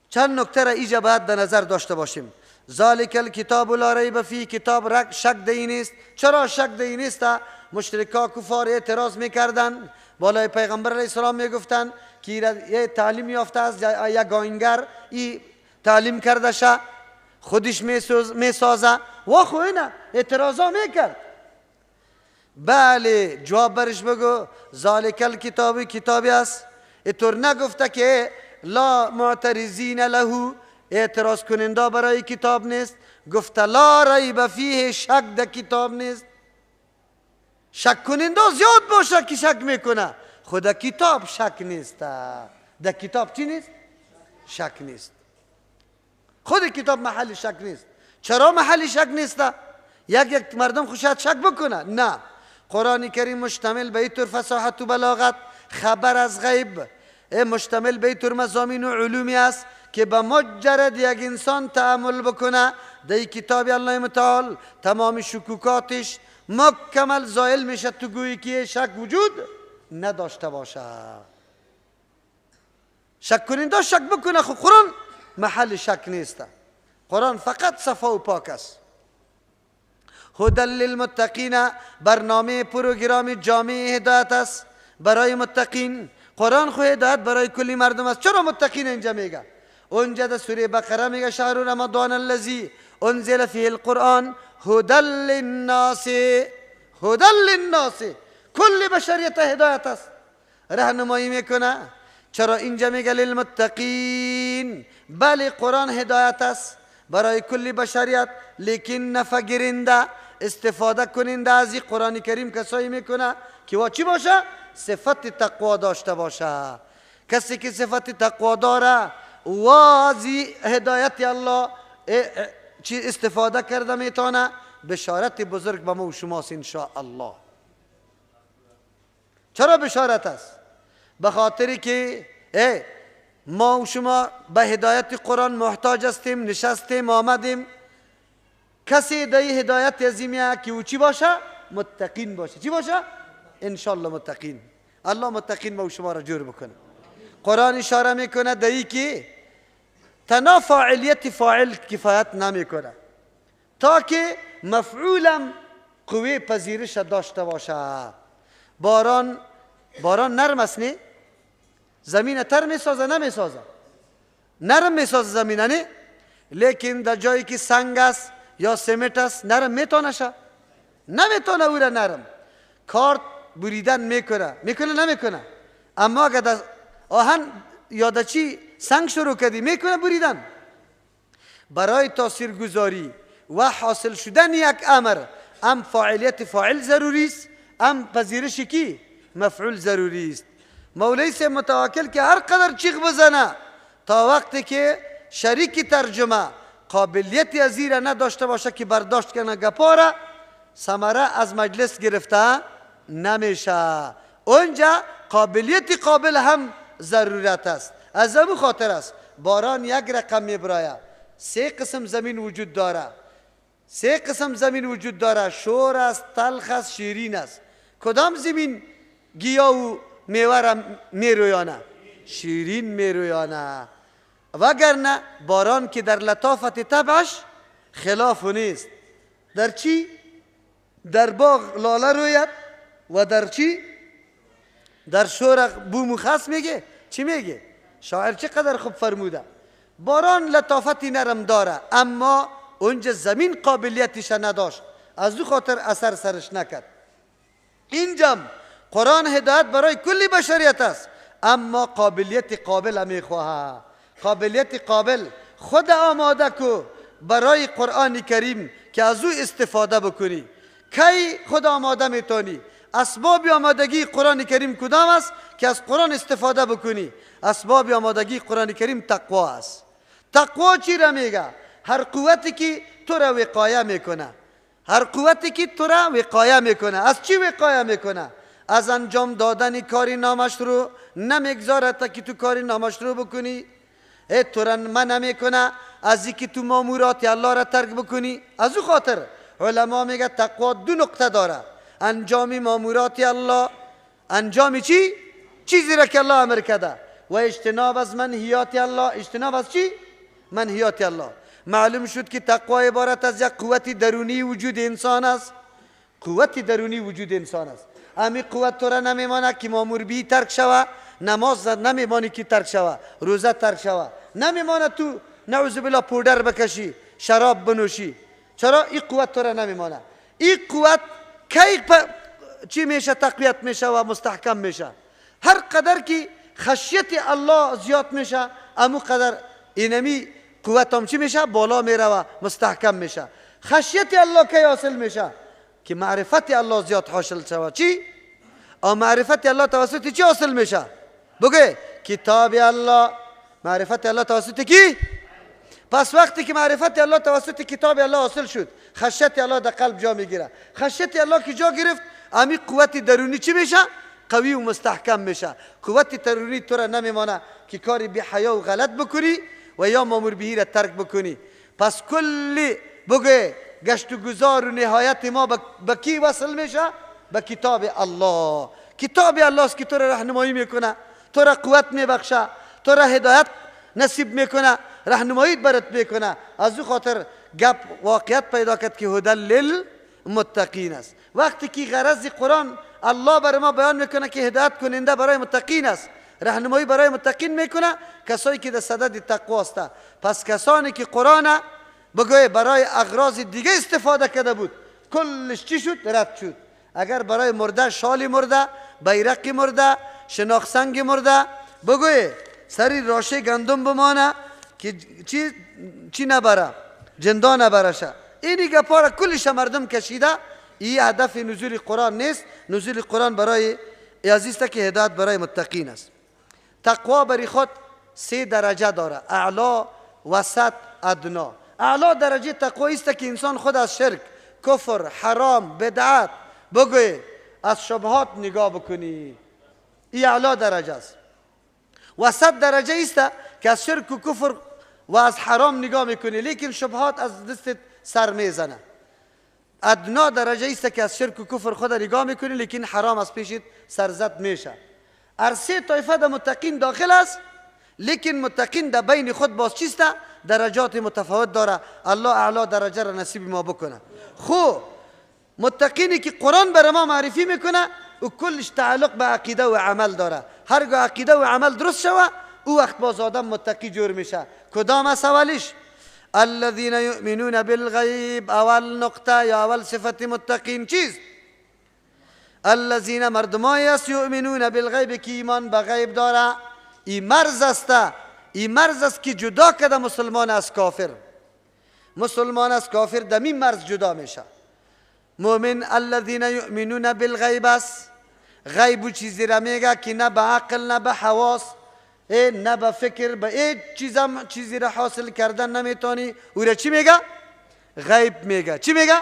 چند نکته را ایجا باید در نظر داشته باشیم. ذالک الکتاب لا ریب فیه، کتاب رک شک دی نیست. چرا شک دی نیست؟ مشرکا کفار اعتراض میکردن بالای پیغمبر علیه السلام، میگفتن که یه تعلیم یافته از یک آینگر، ای تعلیم کرده شه خودش میسازه و خو اینه اعتراضا میکرد. بله جواب برش بگو ذالک الکتاب کتابی است. اینطور نگفته که لا معترضین له، اعتراض کننده برای کتاب نیست. گفته لا ریب فیه، شک در کتاب نیست. شک کننده زیاد باشه که شک میکنه، خود کتاب شک نیست. در کتاب چی نیست؟ شک نیست. خود کتاب محل شک نیست. چرا محل شک نیست؟ یک یک مردم خوشت شک بکنه؟ نه، قرآن کریم مشتمل به اینطور فصاحت و بلاغت، خبر از غیب، مشتمل به اینطور مضامین و علومی است که به مجرد یک انسان تأمل بکنه در کتاب الله متعال تمام شکوکاتش مکمل زائل میشه، تو گویی که شک وجود نداشته باشه. شک کننده شک بکنه، خب قرآن محل شک نیست. قرآن فقط صفا و پاک است. هدى للمتقین، برنامه پروگرام جامع هدایت است برای متقین. قرآن خو هدایت برای کلی مردم است. چرا متقین اینجا میگه؟ اونجا در سوره بقره میگه شهر رمضان الذی انزل فیه القرآن هدى للناس، هدى للناس، کل بشریت هدایت است، راهنمایی میکنه. چرا اینجا میگه للمتقین؟ بله قرآن هدایت است برای کل بشریت، لیکن نفع استفاده کننده از این قرآن کریم کسایی میکنه که وا چی باشه؟ صفت تقوا داشته باشه. کسی که صفت تقوا داره و از هدایت الله چی استفاده کرده میتونه، بشارت بزرگ به ما و شماست ان شاء الله. چرا بشارت است؟ به خاطری که ما و شما به هدایت قرآن محتاج هستیم، نشستیم آمدیم. کسی در هدایت عظیمیه که او چی باشه؟ متقین باشه. چی باشه؟ انشالله متقین. الله متقین ما و شما را جور بکنه. قرآن اشاره میکنه در ای که تنها فاعلیت فاعل کفایت نمیکنه، تا که مفعولم قوه پذیرش داشته باشه. باران، باران نرم است نه؟ زمین تر میسازه نمیسازه؟ نرم میسازه زمین نه؟ لیکن در جایی که سنگ است یا سمت است نرم میتونه شه؟ نمیتونه او را نرم. کارت بریدن میکنه، میکنه نمیکنه؟ اما اگر در آهن یا در چی سنگ شروع کردی میکنه بریدن. برای تاثیرگذاری و حاصل شدن یک امر ام فاعلیت فاعل ضروری است، ام پذیرش کی مفعول ضروری است. مولوی صاحب متوکل که هر قدر چیغ بزنه تا وقتی که شریک ترجمه قابلیت از را نداشته باشه که برداشت کنه گپاره، ثمره از مجلس گرفته نمیشه. اونجا قابلیت قابل هم ضرورت است. از همون خاطر است باران یک رقم میبرایه. سه قسم زمین وجود داره، سه قسم زمین وجود داره، شور است، تلخ است، شیرین است. کدام زمین گیاه و میوه را میرویانه؟ شیرین میرویانه. وگرنه باران که در لطافت طبعش خلاف نیست. در چی؟ در باغ لاله روید و در چی؟ در شور بوم و خس میگه. چی میگه؟ شاعر چقدر خوب فرموده. باران لطافتی نرم داره، اما اونجا زمین قابلیتش نداشت، از او خاطر اثر سرش نکرد. اینجا قرآن هدایت برای کل بشریت است، اما قابلیت قابل میخواهد. قابلیت قابل خود آماده کو برای قرآن کریم که از او استفاده بکنی. کی خود آماده میتونی؟ اسباب آمادگی قرآن کریم کدام است که از قرآن استفاده بکنی؟ اسباب آمادگی قرآن کریم تقوا است. تقوا چی را میگه؟ هر قوتی که تو را وقایه میکنه، هر قوتی که تو را وقایه میکنه. از چی وقایه میکنه؟ از انجام دادن کاری نامشروع نمیگذاره تا که تو کاری نامشروع بکنی. تو را منع میکنه از اینکه تو مامورات الله را ترک بکنی. از او خاطر علما میگه تقوا دو نقطه داره: انجام مامورات الله، انجام چی؟ چیزی را که الله امر کرده، و اجتناب از منهیات الله. اجتناب از چی؟ منهیات الله. معلوم شد که تقوا عبارت از یک قوت درونی وجود انسان است. قوت درونی وجود انسان است. امی قوت تو را نمیمانه که مامور بی ترک شوه، نماز نمیمانی که ترک شوه، روزه ترک شوه، نمیمانه تو نعوذ بالله پودر بکشی، شراب بنوشی. چرا؟ این قوت تو را نمیمانه. این قوت کی چی میشه؟ تقویت میشه و مستحکم میشه. هر قدر که خشیت الله زیاد میشه، امو قدر اینمی قوت هم چی میشه؟ بالا میره و مستحکم میشه. خشیت الله کی حاصل میشه؟ که معرفت الله زیاد حاصل شود. چی؟ معرفت الله توسط چی حاصل میشه؟ بگه کتاب الله، معرفت الله توسط کی؟ پس وقتی که معرفت الله توسط کتاب الله حاصل شد، خشیت الله در قلب جا میگیره. خشیت الله که جا گرفت، امی قوت درونی چی میشه؟ قوی و مستحکم میشه. قوت درونی تو را نمیمانه که کاری بی حیا و غلط بکنی و یا مامور بهی را ترک بکنی. پس کلی بگه گشت و گذار و نهایت ما به کی وصل میشه؟ به کتاب الله. کتاب الله است که تو را راهنمایی میکنه، تو را قوت میبخشه، تو را هدایت نصیب میکنه، راهنمایی برات میکنه. از او خاطر گپ واقعیت پیدا کرد که هدی للمتقین است. وقتی که غرض قرآن الله بر ما بیان میکنه که هدایت کننده برای متقین است، راهنمایی برای متقین میکنه، کسایی که در صدد تقوا است. پس کسانی که قرآن بگوی برای اغراض دیگه استفاده کرده بود، کلش چی شد؟ رد شد. اگر برای مرده، شال مرده، بیرق مرده، شناخت سنگ مرده، بگوی سری راشه گندم بمانه که چی نبره، جندا نبرشه، اینی گپا را کلش مردم کشیده. این هدف نزول قرآن نیست. نزول قرآن برای عزیز که هدایت برای متقین است. تقوا برای خود سه درجه داره: اعلا، وسط، ادنا. اعلا درجه تقوا است که انسان خود از شرک، کفر، حرام، بدعت، بگوی از شبهات نگاه بکنی. این اعلا درجه است. وسط درجه است که از شرک و کفر و از حرام نگاه میکنی، لیکن شبهات از دست سر میزنه. ادنا درجه است که از شرک و کفر خود نگاه میکنی، لیکن حرام از پیشت سرزد میشه. هر سه طایفه در متقین داخل است، لیکن متقین در بین خود باز چیست؟ درجات متفاوت داره. الله اعلی درجه را نصیب ما بکنه. خو متقینی که قرآن بر ما معرفی میکنه و کلش تعلق به عقیده و عمل داره. هرگاه عقیده و عمل درست شوه، او وقت باز آدم متقی جور میشه. کدام است اولیش؟ الذين يؤمنون بالغیب. اول نقطه یا اول صفت متقین چیست؟ الذين مردمای است یؤمنون بالغیب، که ایمان به غیب داره. این مرز است، این مرز است که جدا کرده مسلمان از کافر. مسلمان از کافر دمی مرز جدا میشه. مؤمن الذين یؤمنون بالغیب است. غیب چیزی را میگه که نه به عقل، نه به حواس، نه به فکر، به هیچ چیزم چیزی را حاصل کردن نمیتونی. او را چی میگه؟ غیب میگه. چی میگه؟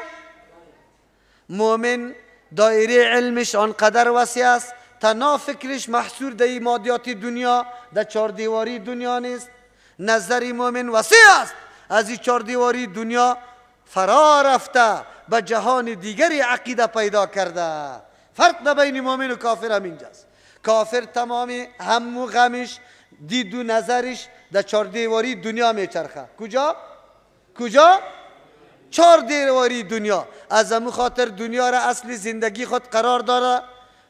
مؤمن دایره علمش آنقدر وسیع است، تنها فکرش محصور در مادیات دنیا، در چهار دیواری دنیا نیست. نظر مؤمن وسیع است، از این چهار دیواری دنیا فرا رفته، به جهان دیگری عقیده پیدا کرده. فرق در بین مؤمن و کافر هم اینجاست. کافر تمام هم و غمش، دید و نظرش در چهار دیواری دنیا میچرخه. کجا؟ کجا؟ چهار دیواری دنیا. از همون خاطر دنیا را اصل زندگی خود قرار داره.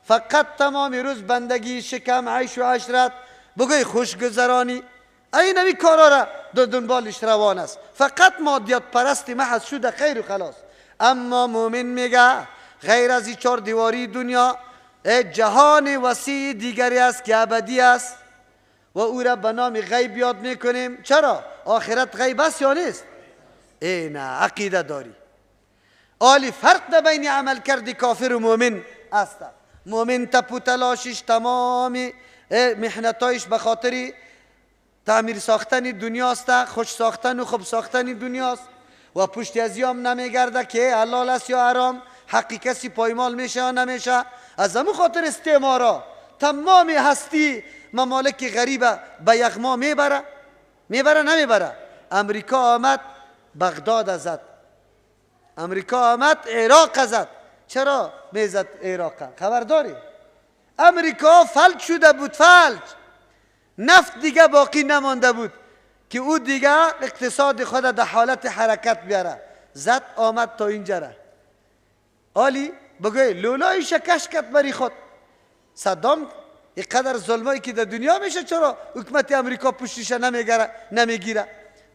فقط تمام روز بندگی، شکم، عیش و عشرت، بگوی خوشگذرانی، این همی کارا را دنبالش روان است. فقط مادیات پرستی محض شده، خیر و خلاص. اما مؤمن میگه غیر از این چهار دیواری دنیا جهان وسیع دیگری است که ابدی است و او را به نام غیب یاد میکنیم. چرا؟ آخرت غیب است یا نیست؟ ای نه، عقیده داری. آلی فرق در بین عمل کرد کافر و مؤمن است. مؤمن تپ و تلاشش، تمام محنتایش به خاطر تعمیر ساختن دنیاست، خوش ساختن و خوب ساختن دنیاست و پشت از یام نمیگرده که حلال است یا حرام، حقی کسی پایمال میشه یا نمیشه. از همون خاطر استعمارا تمام هستی ممالک غریبه به یغما میبره. میبره نمیبره؟ امریکا آمد بغداد زد، امریکا آمد عراق زد. چرا میزد عراق؟ خبر داری؟ امریکا فلج شده بود، فلج. نفت دیگه باقی نمانده بود که او دیگه اقتصاد خود در حالت حرکت بیاره. زد آمد تا اینجا را. آلی بگوی لولای شکش کرد بری خود. صدام اینقدر ظلمایی که در دنیا میشه، چرا حکومت امریکا پشتش نمیگیره؟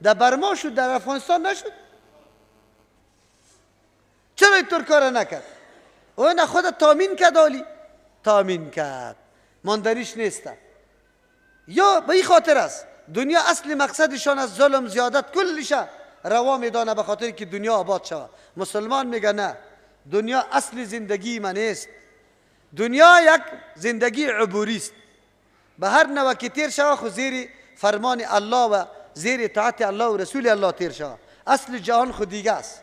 در برما شد، در افغانستان نشد. چرا اینطور کار نکرد؟ او نه خود تامین کرد، آلی تامین کرد، ماندنیش نیست. یا به این خاطر است دنیا اصل مقصدشان از ظلم زیادت کلش روا میدانه، به خاطر که دنیا آباد شود. مسلمان میگه نه، دنیا اصل زندگی من نیست. دنیا یک زندگی عبوری است، به هر نوع که تیر شود خو زیر فرمان الله و زیر اطاعت الله و رسول الله تیر شود. اصل جهان خود دیگه است.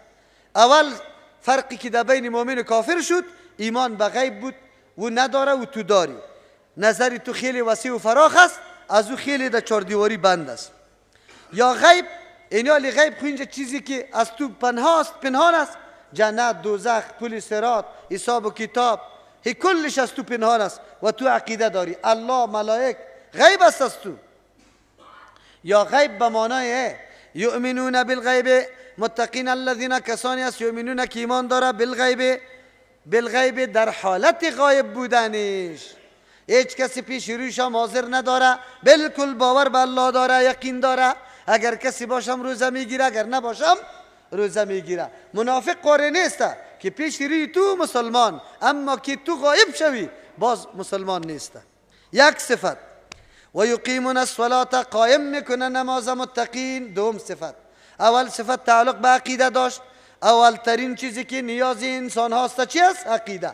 اول فرقی که در بین مؤمن و کافر شد، ایمان به غیب بود و نداره و تو داری. نظر تو خیلی وسیع و فراخ است، از او خیلی در چهار دیواری بند است. یا غیب، اینالی غیب خو اینجا چیزی که از تو پنهان است، جنت، دوزخ، پل صراط، حساب و کتاب، هی کلش از تو پنهان است و تو عقیده داری. الله، ملائک، غیب است از تو. یا غیب به معنای یؤمنون بالغیب، متقین الذین کسانی است یؤمنون که ایمان داره بالغیب، بالغیب در حالت غایب بودنش، هیچ کسی پیش رویش هم حاضر نداره، بالکل باور به الله داره، یقین داره. اگر کسی باشم روزه میگیره، اگر نباشم روزه میگیره. منافق قاره نیست که پیش روی تو مسلمان، اما که تو غایب شوی باز مسلمان نیست. یک صفت. و یقیمون الصلاة، قایم میکنه نماز متقین. دوم صفت. اول صفت تعلق به عقیده داشت. اول ترین چیزی که نیاز انسان هاست چی است؟ عقیده.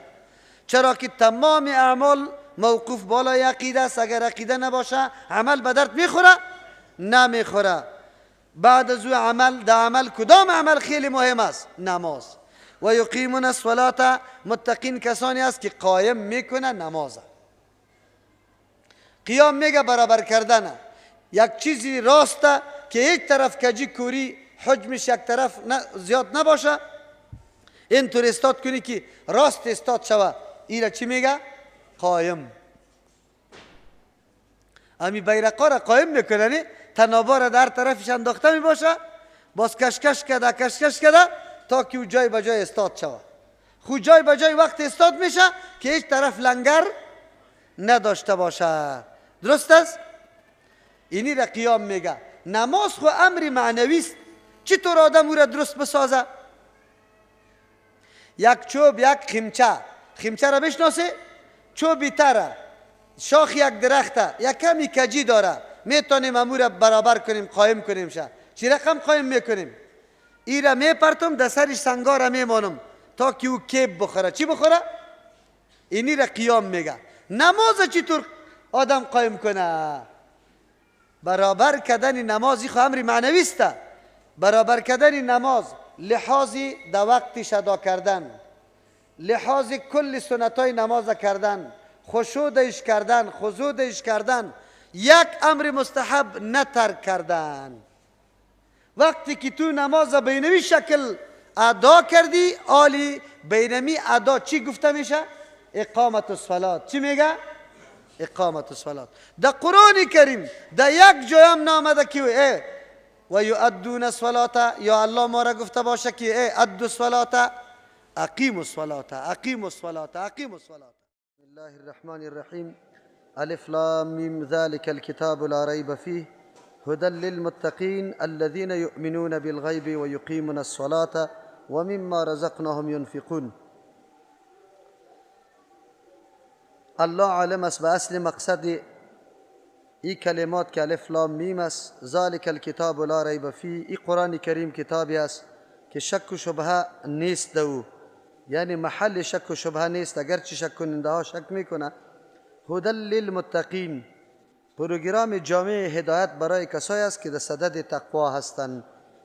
چرا که تمام اعمال موقوف بالای عقیده است. اگر عقیده نباشه عمل به درد میخوره؟ نمیخوره. بعد از او عمل، در عمل کدام عمل خیلی مهم است؟ نماز. و یقیمون الصلاة، متقین کسانی است که قایم میکنه نماز. قیام میگه برابر کردن یک چیزی راسته که یک طرف کجی کوری حجمش یک طرف زیاد نباشه، اینطور استاد کنی که راست استاد شوه، ایره چی میگه؟ قایم. امی بیرقا را قایم میکنه، تنابا را در طرفش انداخته میباشه، باز کشکش کده کشکش کده تا که او جای به جای استاد شوه. خو جای به جای وقت استاد میشه که هیچ طرف لنگر نداشته باشه. درست است؟ اینی را قیام میگه. نماز خو امر معنوی است، چطور آدم او را درست بسازه؟ یک چوب، یک خیمچه، خیمچه را بشناسه؟ چوبی تره، شاخ یک درخته، یک کمی کجی داره، میتونیم امو را برابر کنیم، قایم کنیم. شه چی رقم قایم میکنیم؟ ای را میپرتم، در سرش سنگا را میمانم تا که او کیب بخوره. چی بخوره؟ اینی را قیام میگه. نماز چطور آدم قایم کنه؟ برابر کردن نمازی خو امر معنوی است. برابر کردن نماز لحاظ در وقتش ادا کردن، لحاظ کل سنتای نماز کردن، خشوع کردن، خضوع کردن، یک امر مستحب نترک کردن. وقتی که تو نماز بینمی شکل ادا کردی، عالی بینمی ادا چی گفته میشه؟ اقامت الصلاه. چی میگه؟ اقامت الصلاه. در قرآن کریم در یک جای هم نامده که و یؤدون الصلاه، یا الله ما را گفته باشه که ادوا الصلاه، اقیموا الصلاه، اقیموا الصلاه، اقیموا الصلاه. بسم الله الرحمن الرحیم. الف لام میم ذلك الكتاب لا ریب فیه هدى للمتقین الذين يؤمنون بالغیب ويقیمون الصلاة ومما رزقناهم ينفقون. الله عالم است به اصل مقصد ای کلمات که الف لام میم است. ذلك الكتاب لا ریب فیه، ای قرآن کریم کتابی است که شک و شبهه نیست او، یعنی محل شک و شبهه نیست، اگرچه شک کننده ها شک میکنه. هدى للمتقین، پروگرام جامع هدایت برای کسایی است که در صدد تقوا هستند،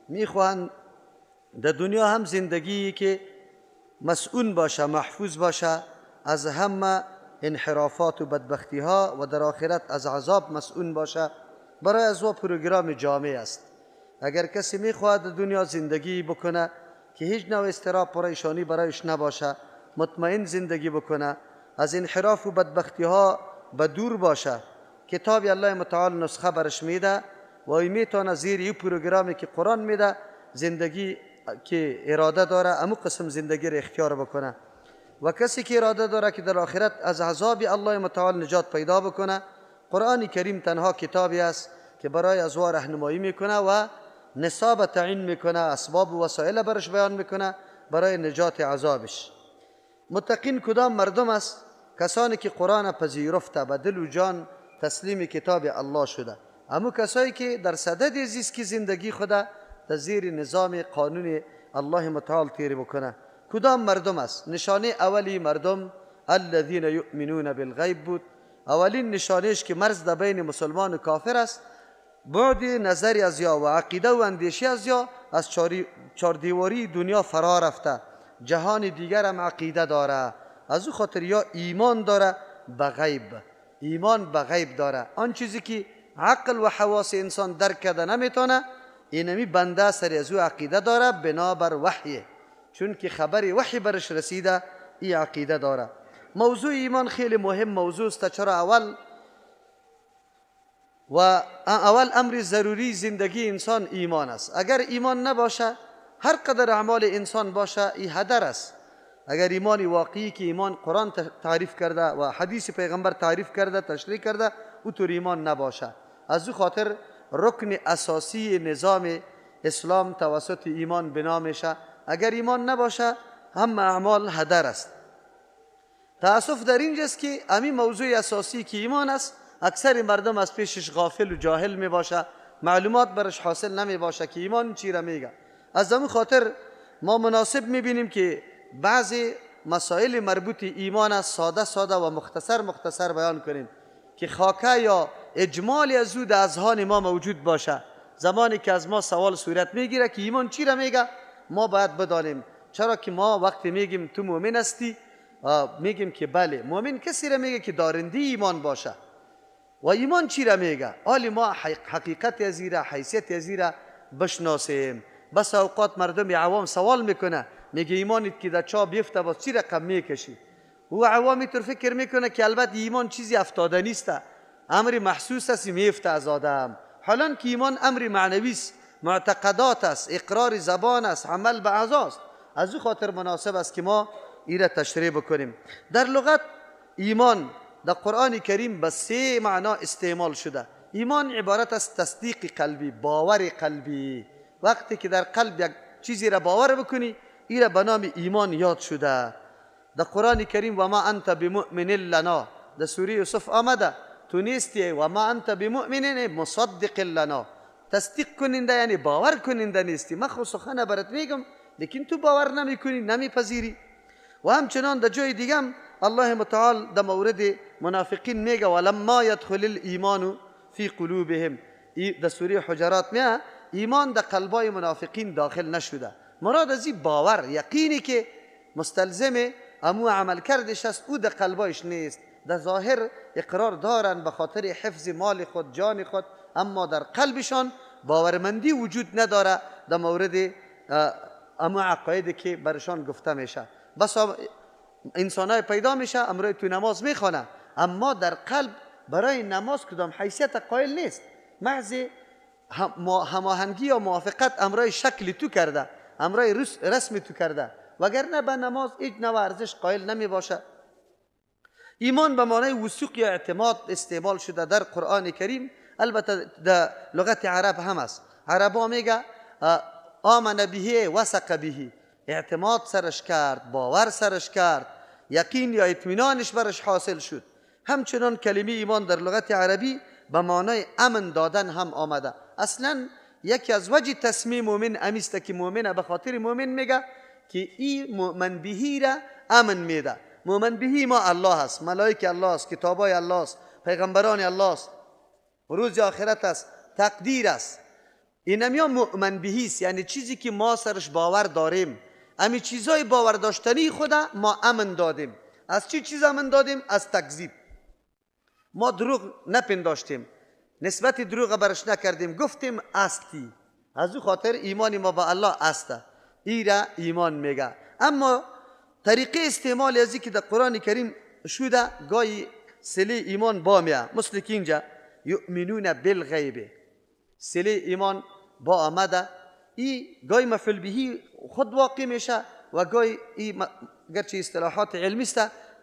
میخواهند در دنیا هم زندگی که مسئول باشه، محفوظ باشه از همه انحرافات و بدبختی ها، و در آخرت از عذاب مسئول باشه. برای از او پروگرام جامع است. اگر کسی میخواهد در دنیا زندگی بکنه که هیچ نوع اضطراب پریشانی برایش نباشه، مطمئن زندگی بکنه، از انحراف و بدبختی ها به دور باشه، کتاب الله متعال نسخه برش میده و ای میتونه زیر این پروگرامی که قرآن میده زندگی که اراده داره امو قسم زندگی را اختیار بکنه. و کسی که اراده داره که در آخرت از عذاب الله متعال نجات پیدا بکنه، قرآن کریم تنها کتابی است که برای از او راهنمایی میکنه و نصاب تعیین میکنه، اسباب و وسایل برش بیان میکنه برای نجات عذابش. متقین کدام مردم است؟ کسانی که قرآن پذیرفته، به دل و جان تسلیم کتاب الله شده، اما کسایی که در صدد زیست که زندگی خود در زیر نظام قانون الله متعال تیر بکنه. کدام مردم است؟ نشانه اولی مردم الذین یؤمنون بالغیب بود. اولین نشانهش که مرز در بین مسلمان و کافر است، بعد نظری از یا و عقیده و اندیشه از یا از چهار دیواری دنیا فرا رفته، جهان دیگر هم عقیده داره. از او خاطر یا ایمان داره به غیب، ایمان به غیب داره. آن چیزی که عقل و حواس انسان درک کرده نمیتونه، اینمی بنده سر از او عقیده داره بنابر وحی، چون که خبر وحی برش رسیده ای عقیده داره. موضوع ایمان خیلی مهم موضوع است. چرا اول امر ضروری زندگی انسان ایمان است. اگر ایمان نباشه هر قدر اعمال انسان باشه ای هدر است. اگر ایمان واقعی که ایمان قرآن تعریف کرده و حدیث پیغمبر تعریف کرده تشریح کرده، او طور ایمان نباشه. از او خاطر رکن اساسی نظام اسلام توسط ایمان بنا میشه. اگر ایمان نباشه هم اعمال هدر است. تأسف در اینجاست که همین موضوع اساسی که ایمان است اکثر مردم از پیشش غافل و جاهل می باشه، معلومات برش حاصل نمی باشه که ایمان چی را میگه. از همون خاطر ما مناسب می بینیم که بعضی مسائل مربوط ایمان است ساده ساده و مختصر مختصر بیان کنیم که خاکه یا اجمالی از او در اذهان ما موجود باشه. زمانی که از ما سوال صورت میگیره که ایمان چی را میگه، ما باید بدانیم. چرا که ما وقتی میگیم تو مؤمن هستی، میگیم که بله، مؤمن کسی را میگه که دارنده ایمان باشه. و ایمان چی را میگه؟ حالی ما حقیقت از ایره، حیثیت از ایره بشناسیم. بس اوقات مردم عوام سوال میکنه، میگه ایمانت که در چا بیفته باز چی رقم میکشی؟ او عوامی طور فکر میکنه که البته ایمان چیزی افتاده نیست، امر محسوس است میفته از آدم. حالا که ایمان امر معنوی است، معتقدات است، اقرار زبان است، عمل به اعضا است. از او خاطر مناسب است که ما ایره تشریح بکنیم. در لغت ایمان در قرآن کریم به سه معنا استعمال شده. ایمان عبارت از تصدیق قلبی، باور قلبی. وقتی که در قلب یک چیزی را باور بکنی، ایره به نام ایمان یاد شده. در قرآن کریم و ما انت بمؤمن لنا، در سوره یوسف آمده تو نیستی و ما انت بمؤمن مصدق لنا، تصدیق کننده یعنی باور کننده نیستی. من خو سخن برات میگم لیکن تو باور نمیکنی، نمیپذیری. و همچنان در جای دیگه الله متعال در مورد منافقین میگه ولما يدخل الایمان فی قلوبهم، در سوره حجرات میگه ایمان در قلبای منافقین داخل نشده. مراد از این باور یقینی که مستلزم امو عمل کردش است، او در قلبایش نیست. در ظاهر اقرار دارن به خاطر حفظ مال خود، جان خود، اما در قلبشان باورمندی وجود نداره در مورد امو عقایدی که برشان گفته میشه. بس انسانای پیدا میشه امرای تو نماز میخوانه، اما در قلب برای نماز کدام حیثیت قائل نیست. محض هماهنگی یا موافقت امرای شکل تو کرده، امرای رسم تو کرده، وگرنه به نماز هیچ نوع ارزش قائل نمی باشه. ایمان به معنای وثوق یا اعتماد استعمال شده در قرآن کریم. البته در لغت عرب هم است. عربا میگه آمن به وثق به، اعتماد سرش کرد، باور سرش کرد، یقین یا اطمینانش برش حاصل شد. همچنان کلمه ایمان در لغت عربی به معنای امن دادن هم آمده. اصلا یکی از وجه تسمیه مؤمن امیست که مؤمن به خاطر مؤمن میگه که ای مؤمن بهی را امن میده. مؤمن بهی ما الله است، ملائک الله است، کتابای الله است، پیغمبران الله است، روز آخرت است، تقدیر است. اینم مؤمن بهی است، یعنی چیزی که ما سرش باور داریم. امی چیزای باور داشتنی خدا ما امن دادیم. از چی چیز امن دادیم؟ از تکذیب. ما دروغ نپنداشتیم، نسبت دروغ برش نکردیم، گفتیم استی. از او خاطر ایمان ما به الله است، ایرا ایمان میگه. اما طریقه استعمال ازی که در قرآن کریم شده گاهی سلی ایمان با میه، مثل که اینجا یؤمنون بالغیب، سلی ایمان با آمده. ای گاهی مفعول بهی خود واقع میشه و گاهی ای گرچه اصطلاحات علمی است،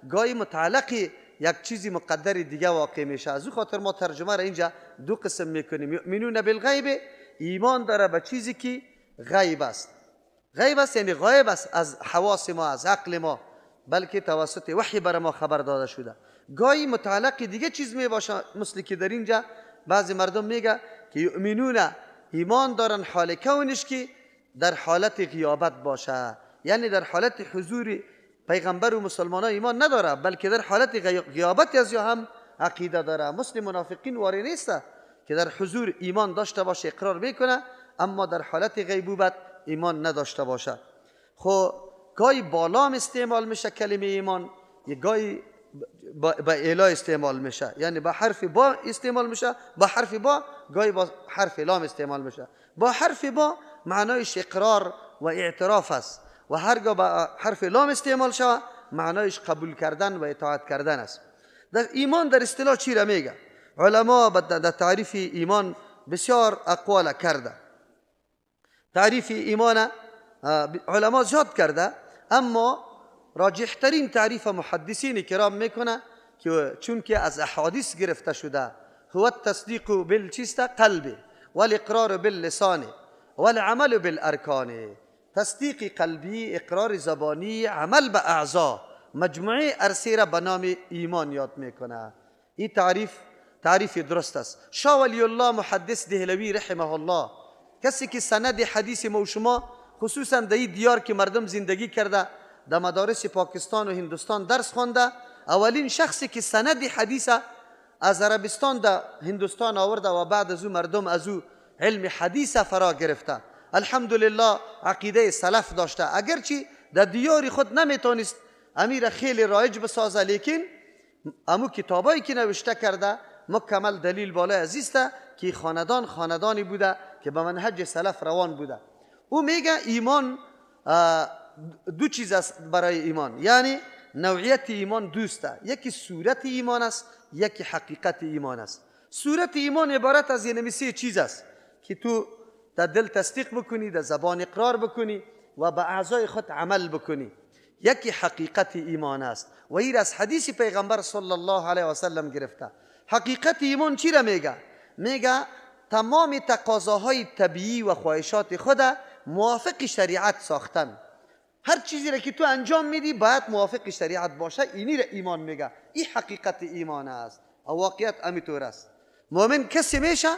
گاهی متعلق یک چیزی مقدر دیگه واقع میشه. از او خاطر ما ترجمه را اینجا دو قسم میکنیم. یؤمنون بالغیب، ایمان داره به چیزی که غیب است. غیب است یعنی غایب است از حواس ما، از عقل ما، بلکه توسط وحی بر ما خبر داده شده. گاهی متعلق دیگه چیز می باشه، مثل که در اینجا بعضی مردم میگه که یؤمنون ایمان دارن حال کونش که در حالت غیابت باشه، یعنی در حالت حضور پیغمبر و مسلمان ها ایمان نداره، بلکه در حالت غیابت از یا هم عقیده داره. مثل منافقین واری نیست که در حضور ایمان داشته باشه، اقرار میکنه، اما در حالت غیبوبت ایمان نداشته باشه. خب گاهی با لام استعمال میشه کلمه ایمان، یه گاهی با اعلا استعمال میشه، یعنی با حرف با استعمال میشه، با حرف با، گاهی با حرف لام استعمال میشه. با حرف با معنایش اقرار و اعتراف است و هرگاه با حرف لام استعمال شود معنایش قبول کردن و اطاعت کردن است. در ایمان در اصطلاح چی را میگه؟ علما در تعریف ایمان بسیار اقوال کرده، تعریف ایمان علما زیاد کرده، اما راجح ترین تعریف محدثین کرام میکنه که چون که از احادیث گرفته شده، هو التصدیق بالچیست قلبی والاقرار باللسان والعمل بالارکان. تصدیق قلبی، اقرار زبانی، عمل به اعضا، مجموعه عرصه را به نام ایمان یاد میکنه. این تعریف درست است. شاه ولی الله محدث دهلوی رحمه الله، کسی که سند حدیث ما و شما خصوصا در این دیار که مردم زندگی کرده، در مدارس پاکستان و هندوستان درس خوانده، اولین شخصی که سند حدیث از عربستان در هندوستان آورده و بعد از او مردم از او علم حدیث فرا گرفته. الحمدلله عقیده سلف داشته، اگرچه در دیار خود نمیتونست امیر خیلی رایج بسازه، لیکن امو کتابایی که نوشته کرده مکمل دلیل بالای عزیزته که خاندان خاندانی بوده که به منهج سلف روان بوده. او میگه ایمان دو چیز است برای ایمان، یعنی نوعیت ایمان دوسته، یکی صورت ایمان است، یکی حقیقت ایمان است. صورت ایمان عبارت از یعنی سه چیز است که تو در دل تصدیق بکنی، در زبان اقرار بکنی و به اعضای خود عمل بکنی. یکی حقیقت ایمان است و این از حدیث پیغمبر صلی الله علیه و سلم گرفته. حقیقت ایمان چی را میگه؟ میگه تمام تقاضاهای طبیعی و خواهشات خود موافق شریعت ساختن. هر چیزی را که تو انجام میدی باید موافق شریعت باشه، اینی را ایمان میگه. این حقیقت ایمان است و واقعیت امیطور است. مؤمن کسی میشه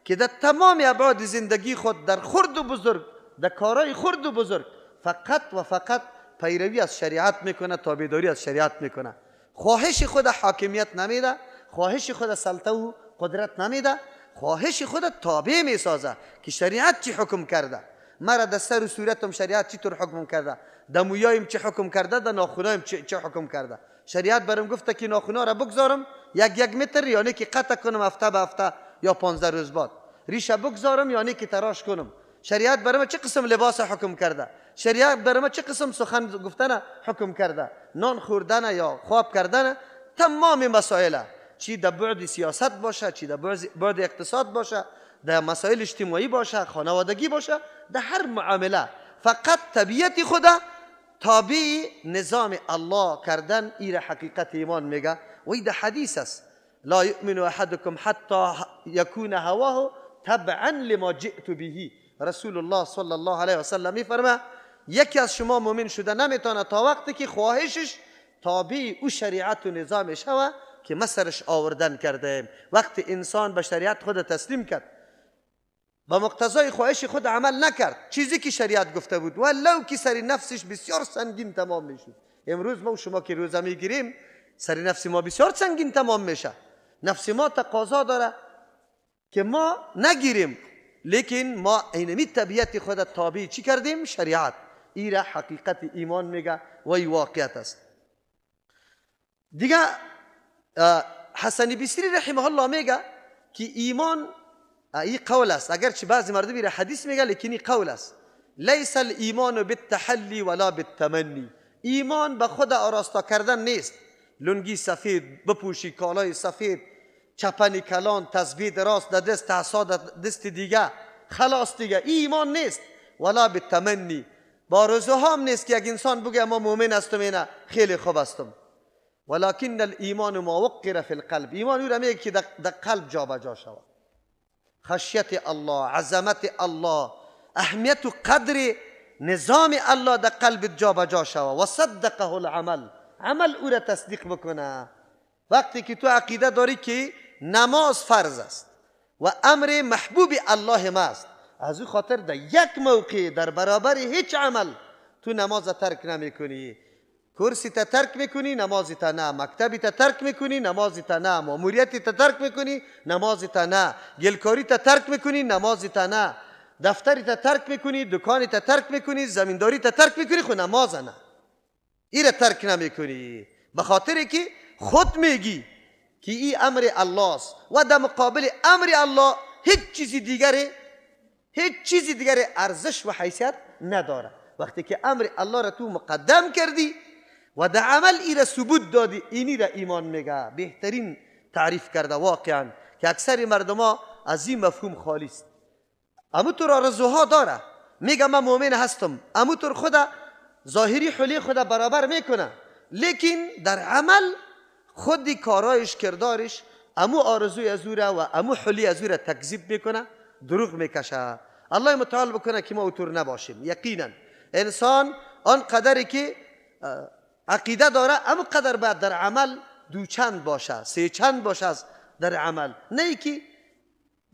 که در تمام ابعاد زندگی خود، در خرد و بزرگ، در کارهای خرد و بزرگ، فقط و فقط پیروی از شریعت میکنه، تابعداری از شریعت میکنه. خواهش خود حاکمیت نمیده، خواهش خود سلطه و قدرت نمیده، خواهش خود تابع میسازه که شریعت چی حکم کرده. مرا در سر و صورتم شریعت چی طور حکم کرده، در مویایم چه حکم کرده، در ناخونایم چه حکم کرده. شریعت برم گفته که ناخونا را بگذارم یک یک متر، یعنی که قطع کنم هفته به هفته یا 15 روز بعد، ریشه بگذارم یعنی که تراش کنم. شریعت برم چه قسم لباس حکم کرده، شریعت برم چه قسم سخن گفتن حکم کرده، نان خوردن یا خواب کردن، تمام مسائل، چی در بعد سیاست باشه، چی در بعد اقتصاد باشه، در مسائل اجتماعی باشه، خانوادگی باشه، در هر معامله فقط طبیعت خدا تابع نظام الله کردن، این حقیقت ایمان میگه. و این در حدیث است، لا یؤمن احدکم حتی یکون هواه تبعا لما جئت به. رسول الله صلی الله علیه و سلم میفرمه یکی از شما مؤمن شده نمیتونه تا وقتی که خواهشش تابع او شریعت و نظام شوه که مسرش آوردن کرده. وقتی انسان به شریعت خود تسلیم کرد، با مقتضای خواهش خود عمل نکرد، چیزی که شریعت گفته بود، ولو که سر نفسش بسیار سنگین تمام میشد. امروز ما و شما که روزه میگیریم سر نفس ما بسیار سنگین تمام میشه. نفس ما تقاضا داره که ما نگیریم، لیکن ما اینمی طبیعت خود تابع چی کردیم؟ شریعت. این را حقیقت ایمان میگه و این واقعیت است. دیگه حسن بصری رحمه الله میگه که ایمان این قول است، اگرچه بعضی مردم این حدیث میگه لیکن این قول است. لیس الایمان بالتحلی ولا بالتمنی. ایمان به خود آراستا کردن نیست، لنگی سفید بپوشی، کالای سفید، چپن کلان، تسبیح راست در دست، عصا در دست دیگه، خلاص دیگه، ایمان نیست. ولا بالتمنی، با آرزوها هم نیست که یک انسان بگه ما مؤمن هستم، اینه خیلی خوب هستم. ولكن الایمان ما وقر فی القلب. ایمان او را میگه که در قلب جابجا شود. خشیت الله، عظمت الله، اهمیت و قدر نظام الله در قلب جابجا شود. و صدقه العمل، عمل او را تصدیق بکنه. وقتی که تو عقیده داری که نماز فرض است و امر محبوب الله ما است، از او خاطر در یک موقع در برابر هیچ عمل تو نماز ترک نمی کنی. کرسی تا ترک میکنی نمازی تا نه، مکتبی تا ترک میکنی نمازی تا نه، ماموریتی تا ترک میکنی نمازی تا نه، گلکاری تا ترک میکنی نمازی تا نه، دفتری تا ترک میکنی، دکانی تا ترک میکنی، زمینداری تا ترک میکنی، خو نماز نه، ایره ترک نمیکنی، به خاطر که خود میگی که ای امر الله است و در مقابل امر الله هیچ چیزی دیگر ارزش و حیثیت نداره. وقتی که امر الله را تو مقدم کردی و در عمل ای را ثبوت دادی، اینی را ایمان میگه. بهترین تعریف کرده واقعا که اکثر مردم ها از این مفهوم خالی است. امو طور آرزوها داره، میگه من مؤمن هستم، امو طور خود ظاهری حلی خود برابر میکنه، لیکن در عمل خود کارایش کردارش امو آرزوی از او را و امو حلی از او را تکذیب میکنه، دروغ میکشه. الله متعال بکنه که ما اوتور نباشیم. یقینا انسان آن قدری که عقیده داره امو قدر باید در عمل دو چند باشه، سه چند باشه در عمل، نه ای که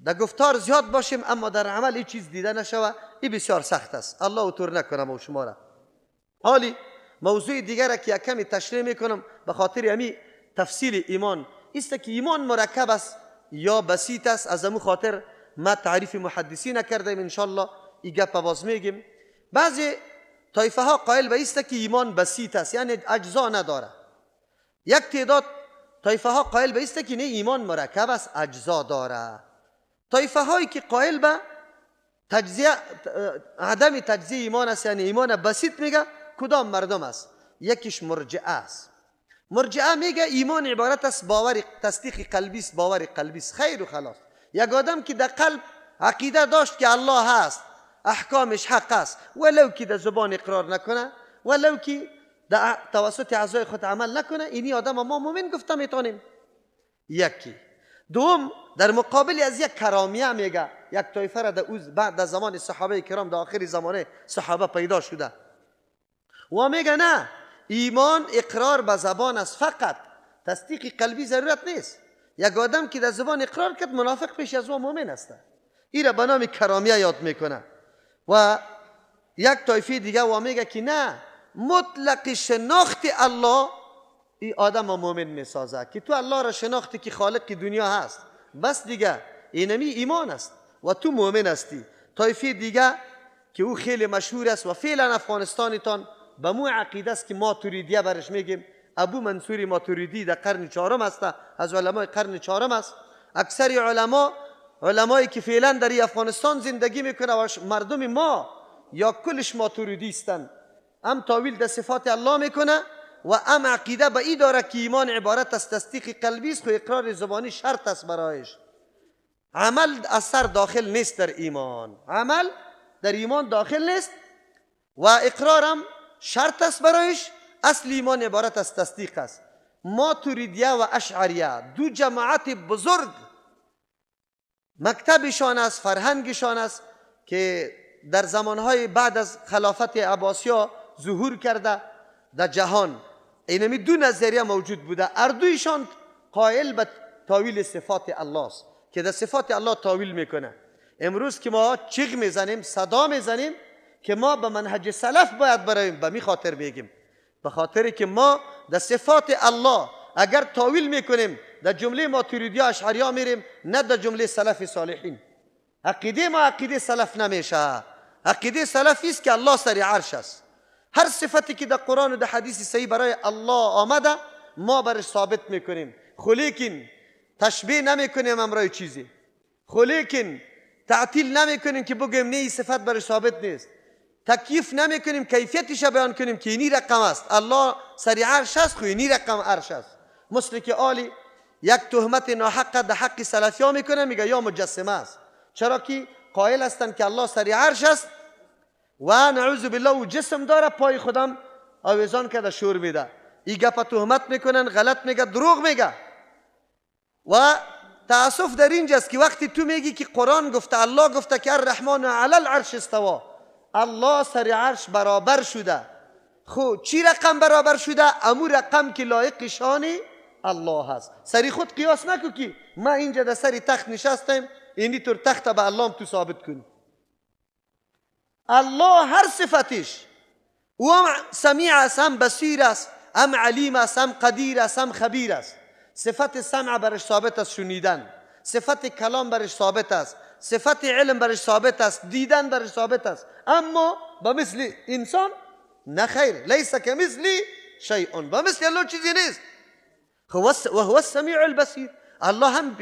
در گفتار زیاد باشیم اما در عمل این چیز دیده نشوه، این بسیار سخت است. الله اوتور نکنه ما شما را. حالی موضوع دیگر که کمی تشریح میکنم به خاطر همی تفصیل ایمان است که ایمان مرکب است یا بسیط است. از امو خاطر ما تعریف محدثی نکردیم، انشالله این گپ باز میگیم. بعضی طایفه ها قائل به است که ایمان بسیط است، یعنی اجزا نداره. یک تعداد طایفه ها قائل به است که نه، ایمان مرکب است، اجزا داره. طایفه هایی که قائل به تجزیه، عدم تجزیه ایمان است، یعنی ایمان بسیط میگه، کدام مردم است؟ یکیش مرجئه است. مرجئه میگه ایمان عبارت است باور، تصدیق قلبی است، باور قلبی است، خیر و خلاص. یک آدم که در قلب عقیده داشت که الله هست، احکامش حق است، ولو که در زبان اقرار نکنه، ولو که در توسط اعضای خود عمل نکنه، اینی آدم ما مؤمن گفته میتونیم. یکی دوم در مقابل از یک کرامیه میگه، یک طایفه را در بعد در زمان صحابه کرام در آخر زمانه صحابه پیدا شده و میگه نه، ایمان اقرار به زبان است فقط، تصدیق قلبی ضرورت نیست. یک آدم که در زبان اقرار کرد منافق پیش از او مؤمن است. این را به نام کرامیه یاد میکنه. و یک طایفه دیگه و میگه که نه، مطلق شناخت الله این آدم مؤمن میسازه، که تو الله را شناختی که خالق دنیا هست، بس دیگه اینمی ایمان است و تو مؤمن هستی. طایفه دیگه که او خیلی مشهور است و فعلا افغانستانتان به مو عقیده است که ماتوریدیه برش میگیم، ابو منصور ماتوریدی در قرن چهارم است، از علمای قرن چهارم است. اکثر علمایی که فعلا در افغانستان زندگی میکنه و مردم ما یا کلش ماتوریدی هستند، هم تاویل در صفات الله میکنه و هم عقیده به ای داره که ایمان عبارت از تصدیق قلبی است، خو اقرار زبانی شرط است برایش. عمل اثر داخل نیست در ایمان، عمل در ایمان داخل نیست و اقرارم شرط است برایش. اصل ایمان عبارت از تصدیق است. ماتوریدیه و اشعریه دو جماعت بزرگ مکتبشان است، فرهنگشان است که در زمانهای بعد از خلافت عباسیا ظهور کرده در جهان. اینمی دو نظریه موجود بوده، اردویشان قائل به تاویل صفات الله است که در صفات الله تاویل میکنه. امروز که ما چیغ میزنیم، صدا میزنیم که ما به منهج سلف باید برایم، به می خاطر میگیم، به خاطر که ما در صفات الله اگر تاویل میکنیم در جمله ماتوریدی اشعری میریم، نه در جمله سلف صالحین. عقیده ما عقیده سلف نمیشه. عقیده سلفی است که الله سر عرش است. هر صفتی که در قرآن و در حدیث صحیح برای الله آمده ما برش ثابت میکنیم، خو لیکن تشبیه نمیکنیم امرای چیزی، خو لیکن تعطیل نمیکنیم که بگیم نه این صفت برش ثابت نیست، تکییف نمیکنیم کیفیتش بیان کنیم که اینی رقم است، الله سر عرش است خو اینی رقم عرش است. مثل که آلی یک تهمت ناحق در حق سلفی ها میکنه، میگه یا مجسمه است، چرا که قائل هستند که الله سر عرش است و نعوذ بالله و جسم داره، پای خودم آویزان کرده شور میده. این گپ تهمت میکنن، غلط میگه، دروغ میگه. و تاسف در اینجاست که وقتی تو میگی که قرآن گفته، الله گفته که الرحمن علی العرش استوا، الله سر عرش برابر شده، خب چی رقم برابر شده؟ امو رقم که لایق شان الله هست. سری خود قیاس نکو که ما اینجا در سر تخت نشستیم، اینی طور تخت به الله تو ثابت کنی. الله هر صفتش او هم سمیع است، هم بصیر است، هم علیم است، هم قدیر است، هم خبیر است. صفت سمع برش ثابت است، شنیدن. صفت کلام برش ثابت است، صفت علم برش ثابت است، دیدن برش ثابت است. اما با مثل انسان نه خیر، لیس کمثلی شیء، با مثل الله چیزی نیست. و هو السمیع البصیر، الله هم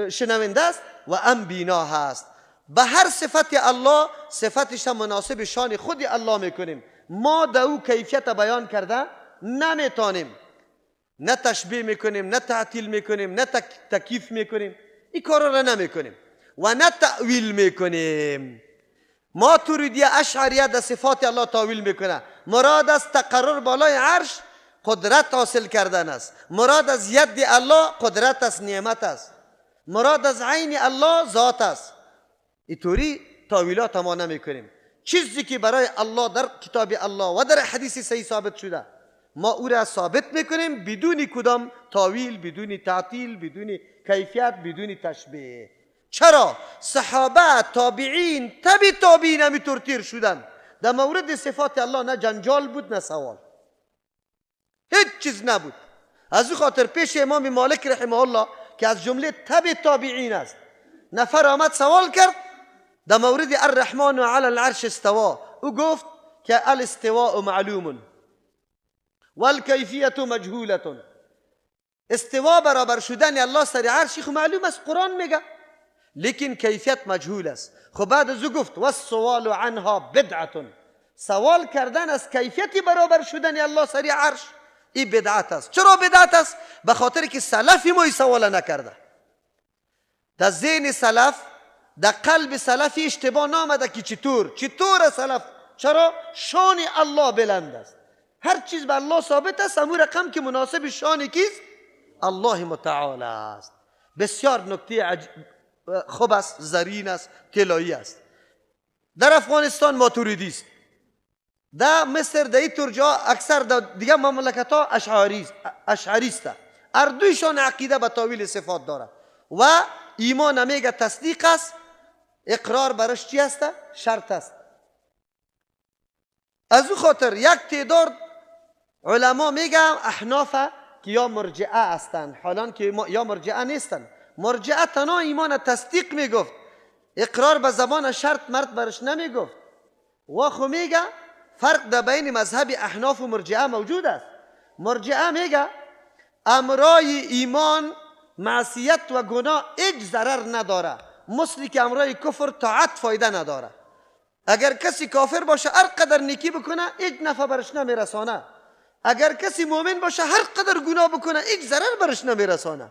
شنونده است و هم بینا هست. به هر صفت الله صفتش مناسب شان خود الله میکنیم. ما در او کیفیت بیان کرده نمیتونیم، نه تشبیه میکنیم، نه تعطیل میکنیم، نه تکییف میکنیم، این کارا را نمیکنیم و نه تأویل میکنیم. ماتریدی اشعریه در صفات الله تاویل میکنه. مراد از تقرر بالای عرش قدرت حاصل کردن است. مراد از ید الله قدرت است، نعمت است. مراد از عین الله ذات است. اینطوری تاویلات ما نمیکنیم. چیزی که برای الله در کتاب الله و در حدیث صحیح ثابت شده ما او را ثابت میکنیم، بدون کدام تاویل، بدون تعطیل، بدون کیفیت، بدون تشبیه. چرا؟ صحابه، تابعین، تبع تابعین همینطور تیر شدن. در مورد صفات الله نه جنجال بود نه سوال، هیچ چیز نبود. از او خاطر پیش امام مالک رحمه الله که از جمله تبع تابعین است، نفر آمد سوال کرد در مورد الرحمن علی العرش استوا. او گفت که الاستواء معلوم والکیفیت مجهوله. استوا برابر شدن الله سر عرش خو معلوم است، قرآن میگه، لیکن کیفیت مجهول است. خب بعد از او گفت والسوال عنها بدعه، سوال کردن از کیفیت برابر شدن الله سر عرش این بدعت است. چرا بدعت است؟ به خاطر که سلف ما این سوال نکرده. در ذهن سلف، در قلب سلفی اشتباه نامده که چطور سلف. چرا؟ شان الله بلند است، هر چیز به الله ثابت است، امو رقم که مناسب شان کیست؟ الله متعال است. بسیار نکته خوب است، زرین است، طلایی است. در افغانستان ماتوریدی است، در مصر، در این جا اکثر در دیگه مملکت ها اشعری است. اردویشان عقیده به تاویل صفات داره و ایمان میگه تصدیق است، اقرار برش چی است؟ شرط است. از او خاطر یک تعداد علما میگه احناف که یا مرجعه هستند، حالان که یا مرجعه نیستند. مرجعه تنها ایمان تصدیق میگفت، اقرار به زبان شرط مرد برش نمیگفت. و خو میگه فرق در بین مذهب احناف و مرجعه موجود است. مرجعه میگه امرای ایمان معصیت و گناه هیچ ضرر نداره، مثلی که امرای کفر طاعت فایده نداره. اگر کسی کافر باشه هر قدر نیکی بکنه هیچ نفع برش نمیرسانه، اگر کسی مؤمن باشه هر قدر گناه بکنه هیچ ضرر برش نمیرسانه.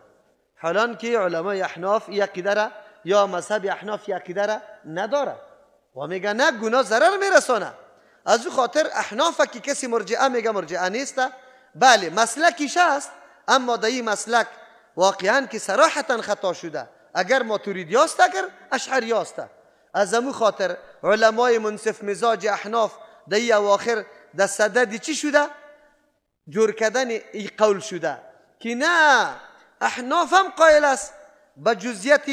حالان که علمای احناف این عقیده را یا مذهب احناف این عقیده را نداره و میگه نه، گناه ضرر میرسانه. از او خاطر احناف که کسی مرجعه میگه مرجعه نیست، بله مسلکیش است، اما در این مسلک واقعا که صراحتا خطا شده، اگر ماتوریدی است اگر اشعری است. از امو خاطر علمای منصف مزاج احناف در این اواخر در صدد چی شده؟ جور کردن ای قول شده که نه، احناف هم قائل است به جزئیات،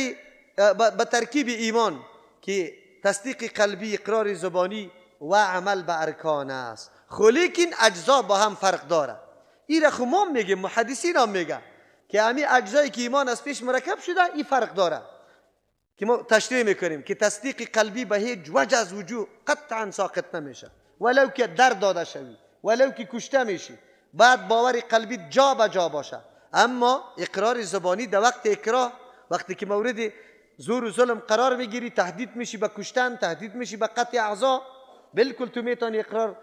به ترکیب ایمان که تصدیق قلبی، اقرار زبانی و عمل به ارکان است، خو لیکن اجزا با هم فرق داره. این را خو ما میگیم، محدثین هم میگه که همی اجزایی که ایمان از پیش مرکب شده این فرق داره که ما تشریح میکنیم که تصدیق قلبی به هیچ وجه از وجوه قطعا ساقط نمیشه، ولو که در داده شوی، ولو که کشته میشی، بعد باور قلبی جا به جا باشه. اما اقرار زبانی در وقت اکراه، وقتی که مورد زور و ظلم قرار میگیری، تهدید میشی به کشتن، تهدید میشی به قطع اعضا، بالکل تو میتونی اقرار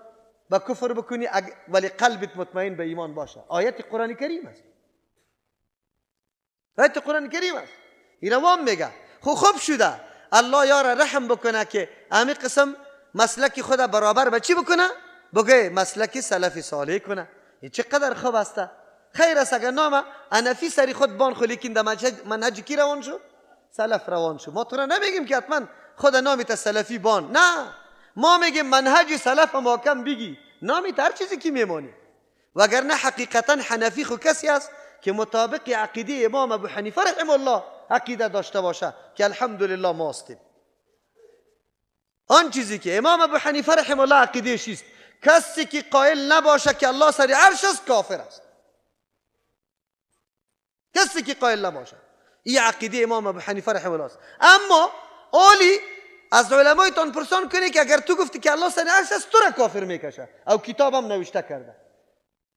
به کفر بکنی ولی قلبت مطمئن به ایمان باشه. آیت قرآن کریم است، آیت قرآن کریم است. این روان میگه خوب شده الله یار رحم بکنه که امی قسم مسلک خود برابر به چی بکنه؟ بگه مسلک سلف صالح کنه. این چقدر خوب است، خیر است اگر نام انفی سری خود بان، خو لیکن در منهج کی روان شد؟ سلف روان شد. ما تو را نمیگیم که حتما خود نامی تا سلفی بان، نه، ما میگیم منهج سلف محکم بگی، نامی هر چیزی که میمانی. وگرنه حقیقتا حنفی خو کسی است که مطابق عقیده امام ابو حنیفه رحمه الله عقیده داشته باشه که الحمدلله ما هستیم. آن چیزی که امام ابو حنیفه رحمه الله عقیده است کسی که قائل نباشه که الله سر عرش است کافر است. کسی که قائل نباشه. این عقیده امام ابو حنیفه رحمه الله است. اما اولی از علمایتان پرسان کنی که اگر تو گفتی که الله سر عرش است تو را کافر میکشه. او کتابم نوشته کرده،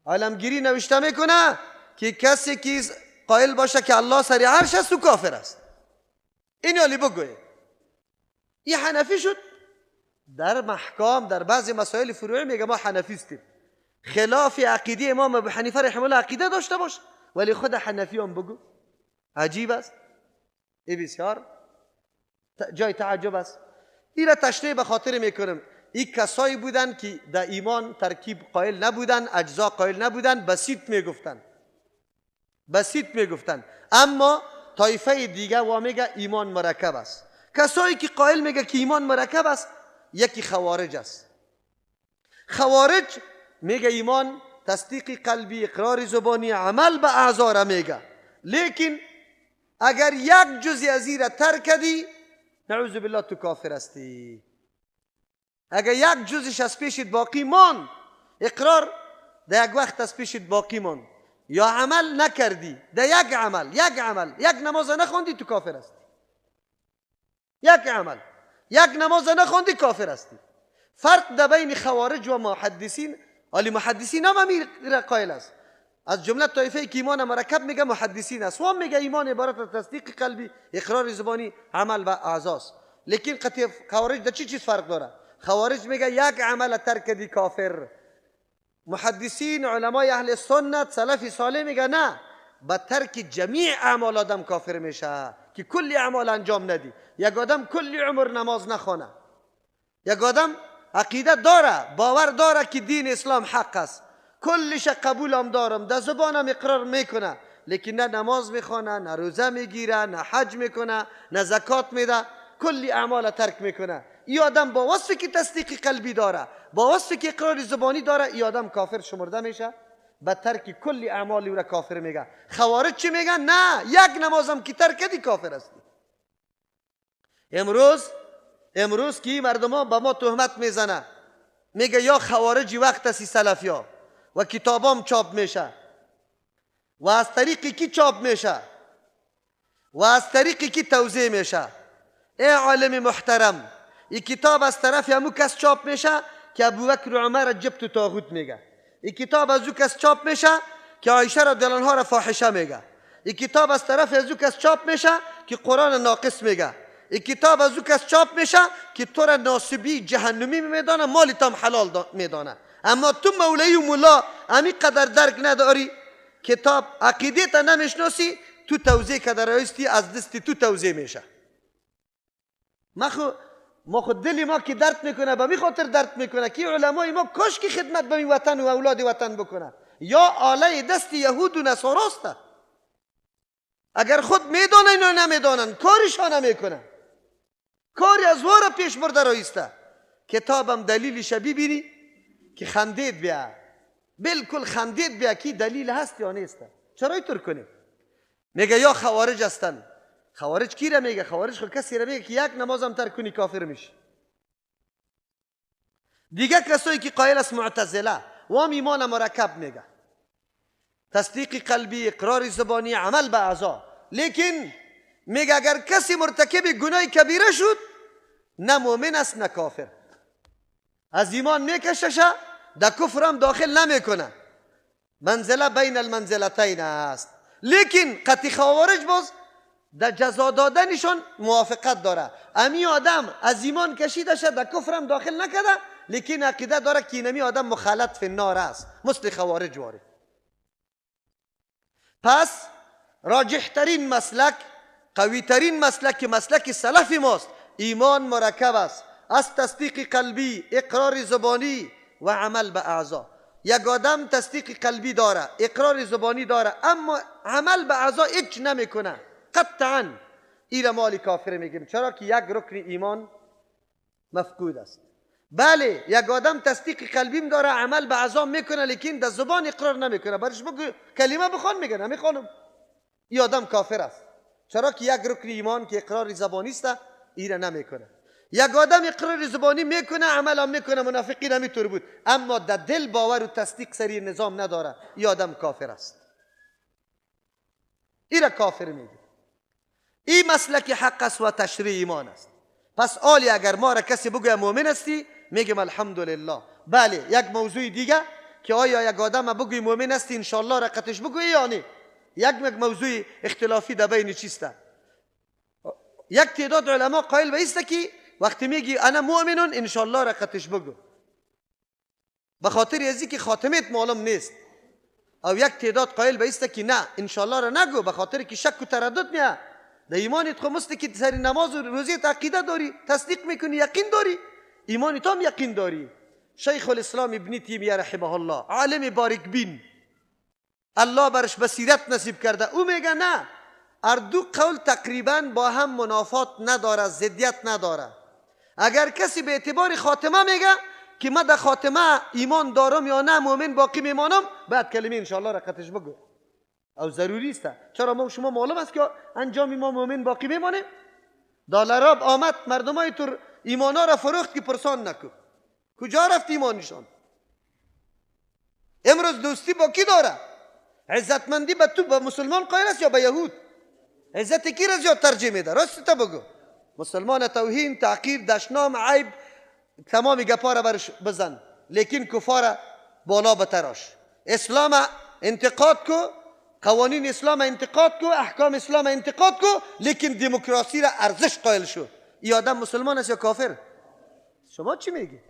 عالمگیری نوشته میکنه که کسی که قائل باشه که الله سر عرش است او کافر است. این علی بگوی این حنفی شد. در محکام در بعضی مسائل فروعی میگه ما حنفی استیم، خلاف عقیده امام ابو حنیفه رحمه الله عقیده داشته باش، ولی خود حنفی هم بگو. عجیب است، این بسیار جای تعجب است. این را تشریح به خاطر میکنم. این کسایی بودن که در ایمان ترکیب قائل نبودن، اجزا قائل نبودن، بسیط میگفتن، بسیط میگفتن. اما طایفه دیگه وا میگه ایمان مرکب است. کسایی که قائل میگه که ایمان مرکب است، یکی خوارج است. خوارج میگه ایمان تصدیق قلبی، اقرار زبانی، عمل به اعضا را میگه، لیکن اگر یک جزی از این را ترک کردی نعوذ بالله تو کافر هستی. اگر یک جزش از پیشت باقی مان، اقرار در یک وقت از پیشت باقی مان، یا عمل نکردی در یک عمل، یک عمل، یک نماز نخوندی تو کافر هستی. یک عمل، یک نماز نخوندی کافر هستی. فرق در بین خوارج و محدثین، ولی محدثین هم امیر قائل است. از جمله طایفه که ایمان مرکب میگه محدثین است، و هم میگه ایمان عبارت از تصدیق قلبی، اقرار زبانی، عمل و اعضاست. لیکن قطعی خوارج در چی چیز فرق داره؟ خوارج میگه یک عمل ترک دی کافر. محدثین علمای اهل سنت سلف صالح میگه نه، با ترک جمیع اعمال آدم کافر میشه که کلی اعمال انجام ندی. یک آدم کلی عمر نماز نخونه، یک آدم عقیده داره، باور داره که دین اسلام حق است، کلش قبول هم دارم، در زبانم اقرار میکنه، لیکن نه نماز میخونه، نه روزه میگیره، نه حج میکنه، نه زکات میده، کلی اعمال ترک میکنه. ای آدم با وصفی که تصدیق قلبی داره، با وصفی که اقرار زبانی داره، ای آدم کافر شمرده میشه. به ترک کلی اعمال او را کافر میگه. خوارج چی میگن؟ نه، یک نمازم که ترک کردی کافر هستی. امروز که مردم ها به ما تهمت میزنه، میگه یا خوارجی وقت هستی سلفیا، و کتابام چاپ میشه، و از طریق کی چاپ میشه، و از طریق کی توزیع میشه. ای عالم محترم، این کتاب از طرف همو کس چاپ میشه که ابوبکر و عمر جبت و طاغوت میگه. این کتاب از او کس چاپ میشه که عایشه رضی الله عنها را فاحشه میگه. این کتاب از طرف از او کس چاپ میشه که قرآن ناقص میگه. این کتاب از او کس چاپ میشه که تو را ناصبی جهنمی میدانه، مالی تام حلال میدانه. اما تو مولوی و ملا امی قدر درک نداری، کتاب عقیده تا نمیشناسی، تو توزیع که درایستی از دستی تو توزیع میشه. ما خود دلی ما که درد میکنه، به می خاطر درد میکنه که علمای ما کاش که خدمت به می وطن و اولاد وطن بکنه، یا آله دست یهود و نصاراست. اگر خود میدانن یا نمیدانن کارشان نمیکنن، کاری از وارا پیش برده رایسته. کتابم دلیلش ببینی که خندید بیا، بالکل خندید بیا که دلیل هست یا نیست. چرا اینطور کنیم؟ میگه یا خوارج هستن. خوارج کی را میگه؟ خوارج خود کسی را میگه که یک نمازم ترک کنی کافر میشی. دیگه کسایی که قائل است معتزله و هم ایمان مرکب میگه، تصدیق قلبی، اقرار زبانی، عمل به اعضا. لیکن میگه اگر کسی مرتکب گناه کبیره شد، نه مؤمن است نه کافر، از ایمان میکششه، در کفر هم داخل نمیکنه، منزله بین المنزلتین است. لیکن قطعی خوارج باز در جزا دادنشون موافقت داره. امی آدم از ایمان کشیده شد، در کفر هم داخل نکرده، لیکن عقیده داره که اینمی آدم مخلط فی النار است، مثل خوارج واره. پس راجح ترین مسلک، قوی ترین مسلک که مسلک سلف ماست، ایمان مرکب است از تصدیق قلبی، اقرار زبانی و عمل به اعضا. یک آدم تصدیق قلبی داره، اقرار زبانی داره، اما عمل به اعضا هیچ نمیکنه، قطعا ایره مال کافر میگیم. چرا که یک رکن ایمان مفقود است. بله، یک آدم تصدیق قلبیم داره، عمل به اعضا میکنه، لیکن در زبان اقرار نمیکنه، برش بگو کلمه بخوان، میگه نمیخوانم، این آدم کافر است. چرا که یک رکن ایمان که اقرار زبانی است ایره نمیکنه. یک آدم اقرار زبانی میکنه، عمل هم میکنه، منافقین همینطور بود، اما در دل باور و تصدیق سری نظام نداره، این آدم کافر است. این را کافر میگه. این مسلک حق است و تشریع ایمان است. پس آلی اگر ما را کسی بگوید مؤمن هستی، میگیم الحمدلله. بله، یک موضوع دیگه که آیا یک آدم بگوی مؤمن هستی انشالله را قطش بگوی یا نه، یک موضوع اختلافی در بین چیست. یک تعداد علما قائل به است که وقتی میگی انا مؤمنون انشالله را قطش بگو، به خاطر ازی که خاتمت معلوم نیست. او یک تعداد قائل به است که نه، انشالله را نگو، به خاطر که شک و تردد میاد در ایمانت. خو مثل که سر نماز و روزه عقیده داری، تصدیق میکنی، یقین داری، ایمانت هم یقین داری. شیخ الاسلام ابن تیمیه رحمه الله، عالم بارک بین، الله برش بصیرت نصیب کرده، او میگه نه، هر دو قول تقریبا با هم منافات نداره، ضدیت نداره. اگر کسی به اعتبار خاتمه میگه که من در خاتمه ایمان دارم یا نه، مؤمن باقی میمانم، بعد کلمه انشالله را قطش بگو، او ضروری است. چرا ما شما معلوم است که انجام ما مؤمن باقی میمانیم؟ دلاراب آمد مردمای تر ایمانا را فروخت که پرسان نکو، کجا رفت ایمانشان؟ امروز دوستی با کی داره؟ عزتمندی به تو به مسلمان قائل است یا به یهود؟ عزت کی را زیاد ترجیح میده؟ راست تا بگو. مسلمان توهین، تعقیر، دشنام، عیب، تمام گپا را برش بزن، لیکن کفار بالا بتراش. اسلام انتقاد کو، قوانین اسلام انتقاد کو، احکام اسلام انتقاد کو، لیکن دموکراسی را ارزش قائل شو. ای آدم مسلمان است یا کافر؟ شما چی میگی؟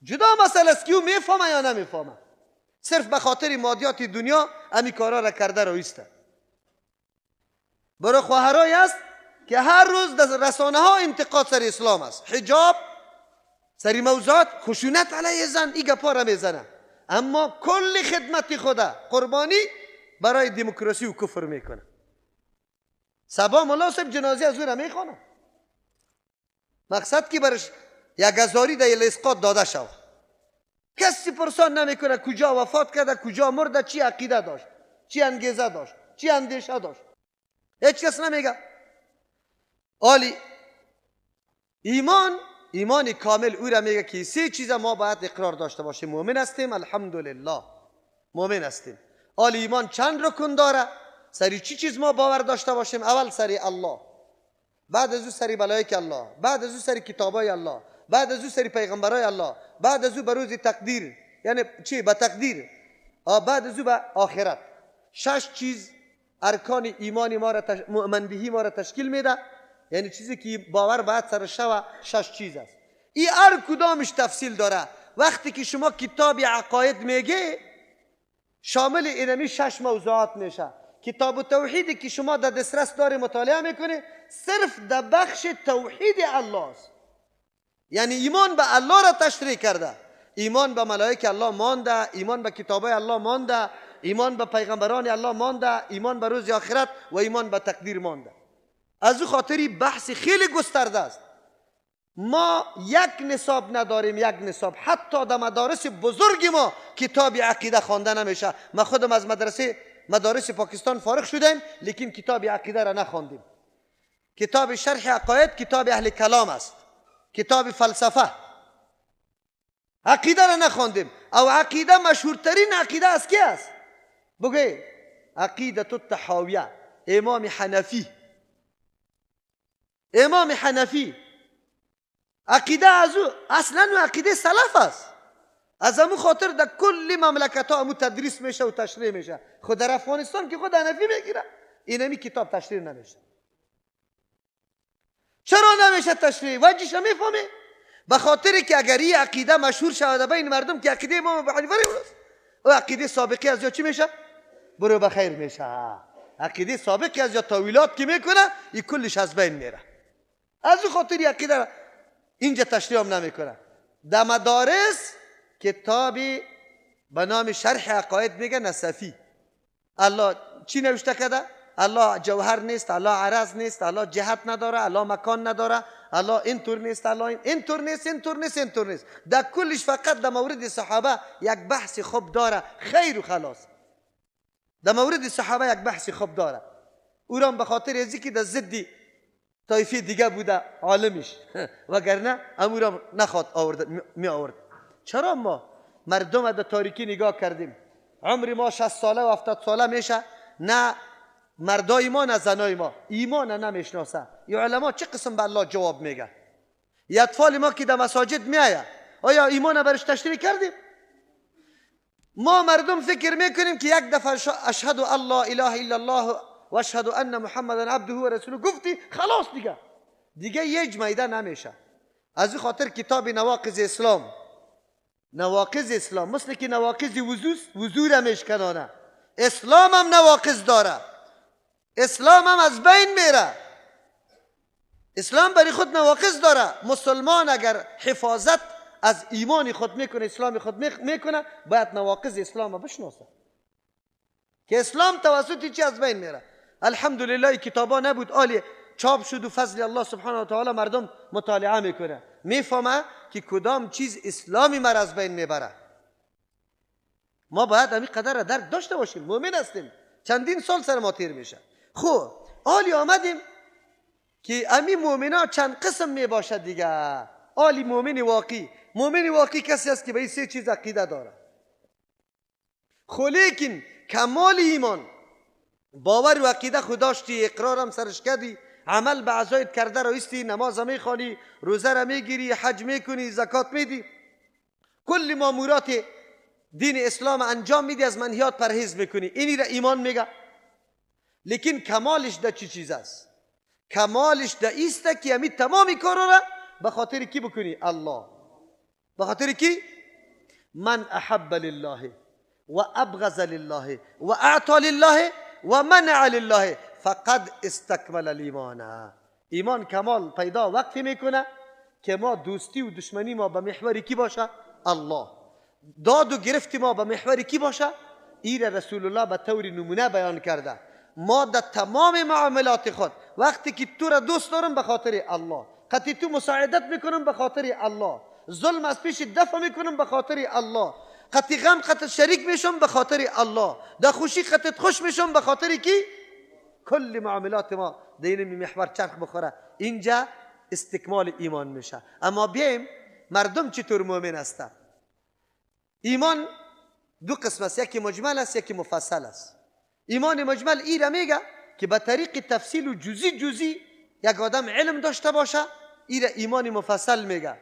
جدا مسئله است که او میفهمه یا نمیفهمه. صرف به خاطر مادیات دنیا امی کارا را کرده رویسته. برای خواهرای است که هر روز در رسانه ها انتقاد سر اسلام است، حجاب، سر موضوعات خشونت علیه زن، ای گپا را میزنه، اما کل خدمت خدا قربانی برای دموکراسی و کفر میکنه. صبا ملا صاحب جنازه از او را میخوانه، مقصد که برش یک هزاری در اسقاط داده شود. کسی پرسان نمیکنه کجا وفات کرده، کجا مرده، چی عقیده داشت، چی انگیزه داشت، چی اندیشه داشت، هیچ کس نمیگه. آلی ایمان، ایمان کامل او را میگه که سه چیز ما باید اقرار داشته باشیم. مؤمن هستیم، الحمدلله مؤمن هستیم. آلی ایمان چند رکن داره؟ سری چی چیز ما باور داشته باشیم؟ اول سری الله، بعد از او سری ملائک الله، بعد از او سری کتابای الله، بعد از او سری پیغمبرای الله، بعد از او به روز تقدیر، یعنی چی؟ به تقدیر، بعد از او به آخرت. شش چیز ارکان ایمان ما را مؤمن بهی ما را تشکیل میده، یعنی چیزی که باور باید سر شوه شش چیز است. این هر کدامش تفصیل داره. وقتی که شما کتاب عقاید میگه شامل اینمی شش موضوعات میشه. کتاب توحیدی که شما در دسترس داری مطالعه میکنی صرف در بخش توحید الله است، یعنی ایمان به الله را تشریح کرده، ایمان به ملائک الله مانده، ایمان به کتابای الله مانده، ایمان به پیغمبران الله مانده، ایمان به روز آخرت و ایمان به تقدیر مانده. از او خاطری بحث خیلی گسترده است. ما یک نصاب نداریم، یک نصاب. حتی در مدارس بزرگ ما کتاب عقیده خوانده نمیشه. ما خودم از مدارس پاکستان فارغ شدیم، لیکن کتاب عقیده را نخواندیم. کتاب شرح عقاید کتاب اهل کلام است، کتاب فلسفه. عقیده را نخواندیم. او عقیده مشهورترین عقیده از کی است؟ بگوی عقیده الطحاویه، امام حنفی. امام حنفی عقیده از او اصلا عقیده سلف است. از امو خاطر در کل مملکت ها امو تدریس میشه و تشریح میشه. خود در افغانستان که خود حنفی میگیره اینمی کتاب تشریح نمیشه. چرا نمیشه تشریح؟ وجهش میفهمی؟ به خاطر که اگر این عقیده مشهور شود بین مردم که عقیده امام ابو حنیفه است، او عقیده سابقی از یا چی میشه؟ برو بخیر میشه. عقیده سابقی از یا تاویلات که میکنه این کلش از بین میره. از او خاطر عقیده اینجا تشریح هم نمیکنه. در مدارس کتابی به نام شرح عقاید میگه نصفی. الله چی نوشته کرده؟ الله جوهر نیست، الله عرض نیست، الله جهت نداره، الله مکان نداره، الله اینطور نیست، الله اینطور نیست، اینطور نیست، اینطور نیست. در کلش فقط در مورد صحابه یک بحث خوب داره، خیر و خلاص. در مورد صحابه یک بحث خوب داره. او را به خاطر ازی که در ضد طایفه دیگه بوده عالمش، وگرنه امورا نخواد آورد می آورد. چرا ما مردم در تاریکی نگاه کردیم؟ عمر ما 60 ساله و 70 ساله میشه، نه مردای ما نه زنای ما ایمان نمیشناسه. یا علما چه قسم به الله جواب میگه؟ یا اطفال ما که در مساجد میآید آیا ایمان برش تشریح کردیم؟ ما مردم فکر میکنیم که یک دفعه اشهد ان لا اله الا الله و اشهد ان محمدا عبده و رسوله گفتی خلاص دیگه یک میده نمیشه. از این خاطر کتاب نواقض اسلام، نواقض اسلام مثل که نواقض وضو را میشکنانه، اسلام هم نواقض داره، اسلام هم از بین میره، اسلام برای خود نواقض داره. مسلمان اگر حفاظت از ایمان خود میکنه، اسلام خود میکنه، باید نواقض اسلام بشناسه که اسلام توسط چی از بین میره. الحمدلله کتابا نبود، آلی چاپ شد و فضل الله سبحانه و تعالی مردم مطالعه میکنه، میفهمه که کدام چیز اسلامی مر از بین میبره. ما باید همین قدر را درک داشته باشیم، مؤمن هستیم، چندین سال سر ما تیر میشه. خب آلی آمدیم که امی مؤمنا چند قسم میباشد دیگه. آلی مؤمن واقعی، مؤمن واقعی کسی است که به این سه چیز عقیده داره. خب لیکن کمال ایمان، باور و عقیده خود داشتی، اقرارم سرش کردی، عمل به اعضایت کرده رایستی، نماز میخوانی، روزه را میگیری، حج میکنی، زکات میدی، کل مامورات دین اسلام انجام میدی، از منهیات پرهیز میکنی، اینی را ایمان میگه. لیکن کمالش در چی چیز است؟ کمالش در ایست که امی تمام کارا را به خاطر کی بکنی؟ الله. به خاطر کی؟ من احب لله و ابغض لله و اعطى لله و منع لله فقد استکمل الایمان. ایمان کمال پیدا وقتی میکنه که ما دوستی و دشمنی ما به محور کی باشه؟ الله. داد و گرفت ما به محور کی باشه؟ ایره رسول الله به طور نمونه بیان کرده. ما در تمام معاملات خود وقتی که تو را دوست دارم به خاطر الله، قطعی تو مساعدت میکنم به خاطر الله، ظلم از پیش دفع میکنم به خاطر الله، قطعی غم قطع شریک میشم به خاطر الله، در خوشی قطع خوش میشم به خاطر کی؟ کل معاملات ما در این محور چرخ بخوره، اینجا استکمال ایمان میشه. اما بیایم مردم چطور مؤمن هستند؟ ایمان دو قسم است، یکی مجمل است، یکی مفصل است. ایمان مجمل ای را میگه که به طریق تفصیل و جزئی جزئی یک آدم علم داشته باشه، ای را ایمان مفصل میگه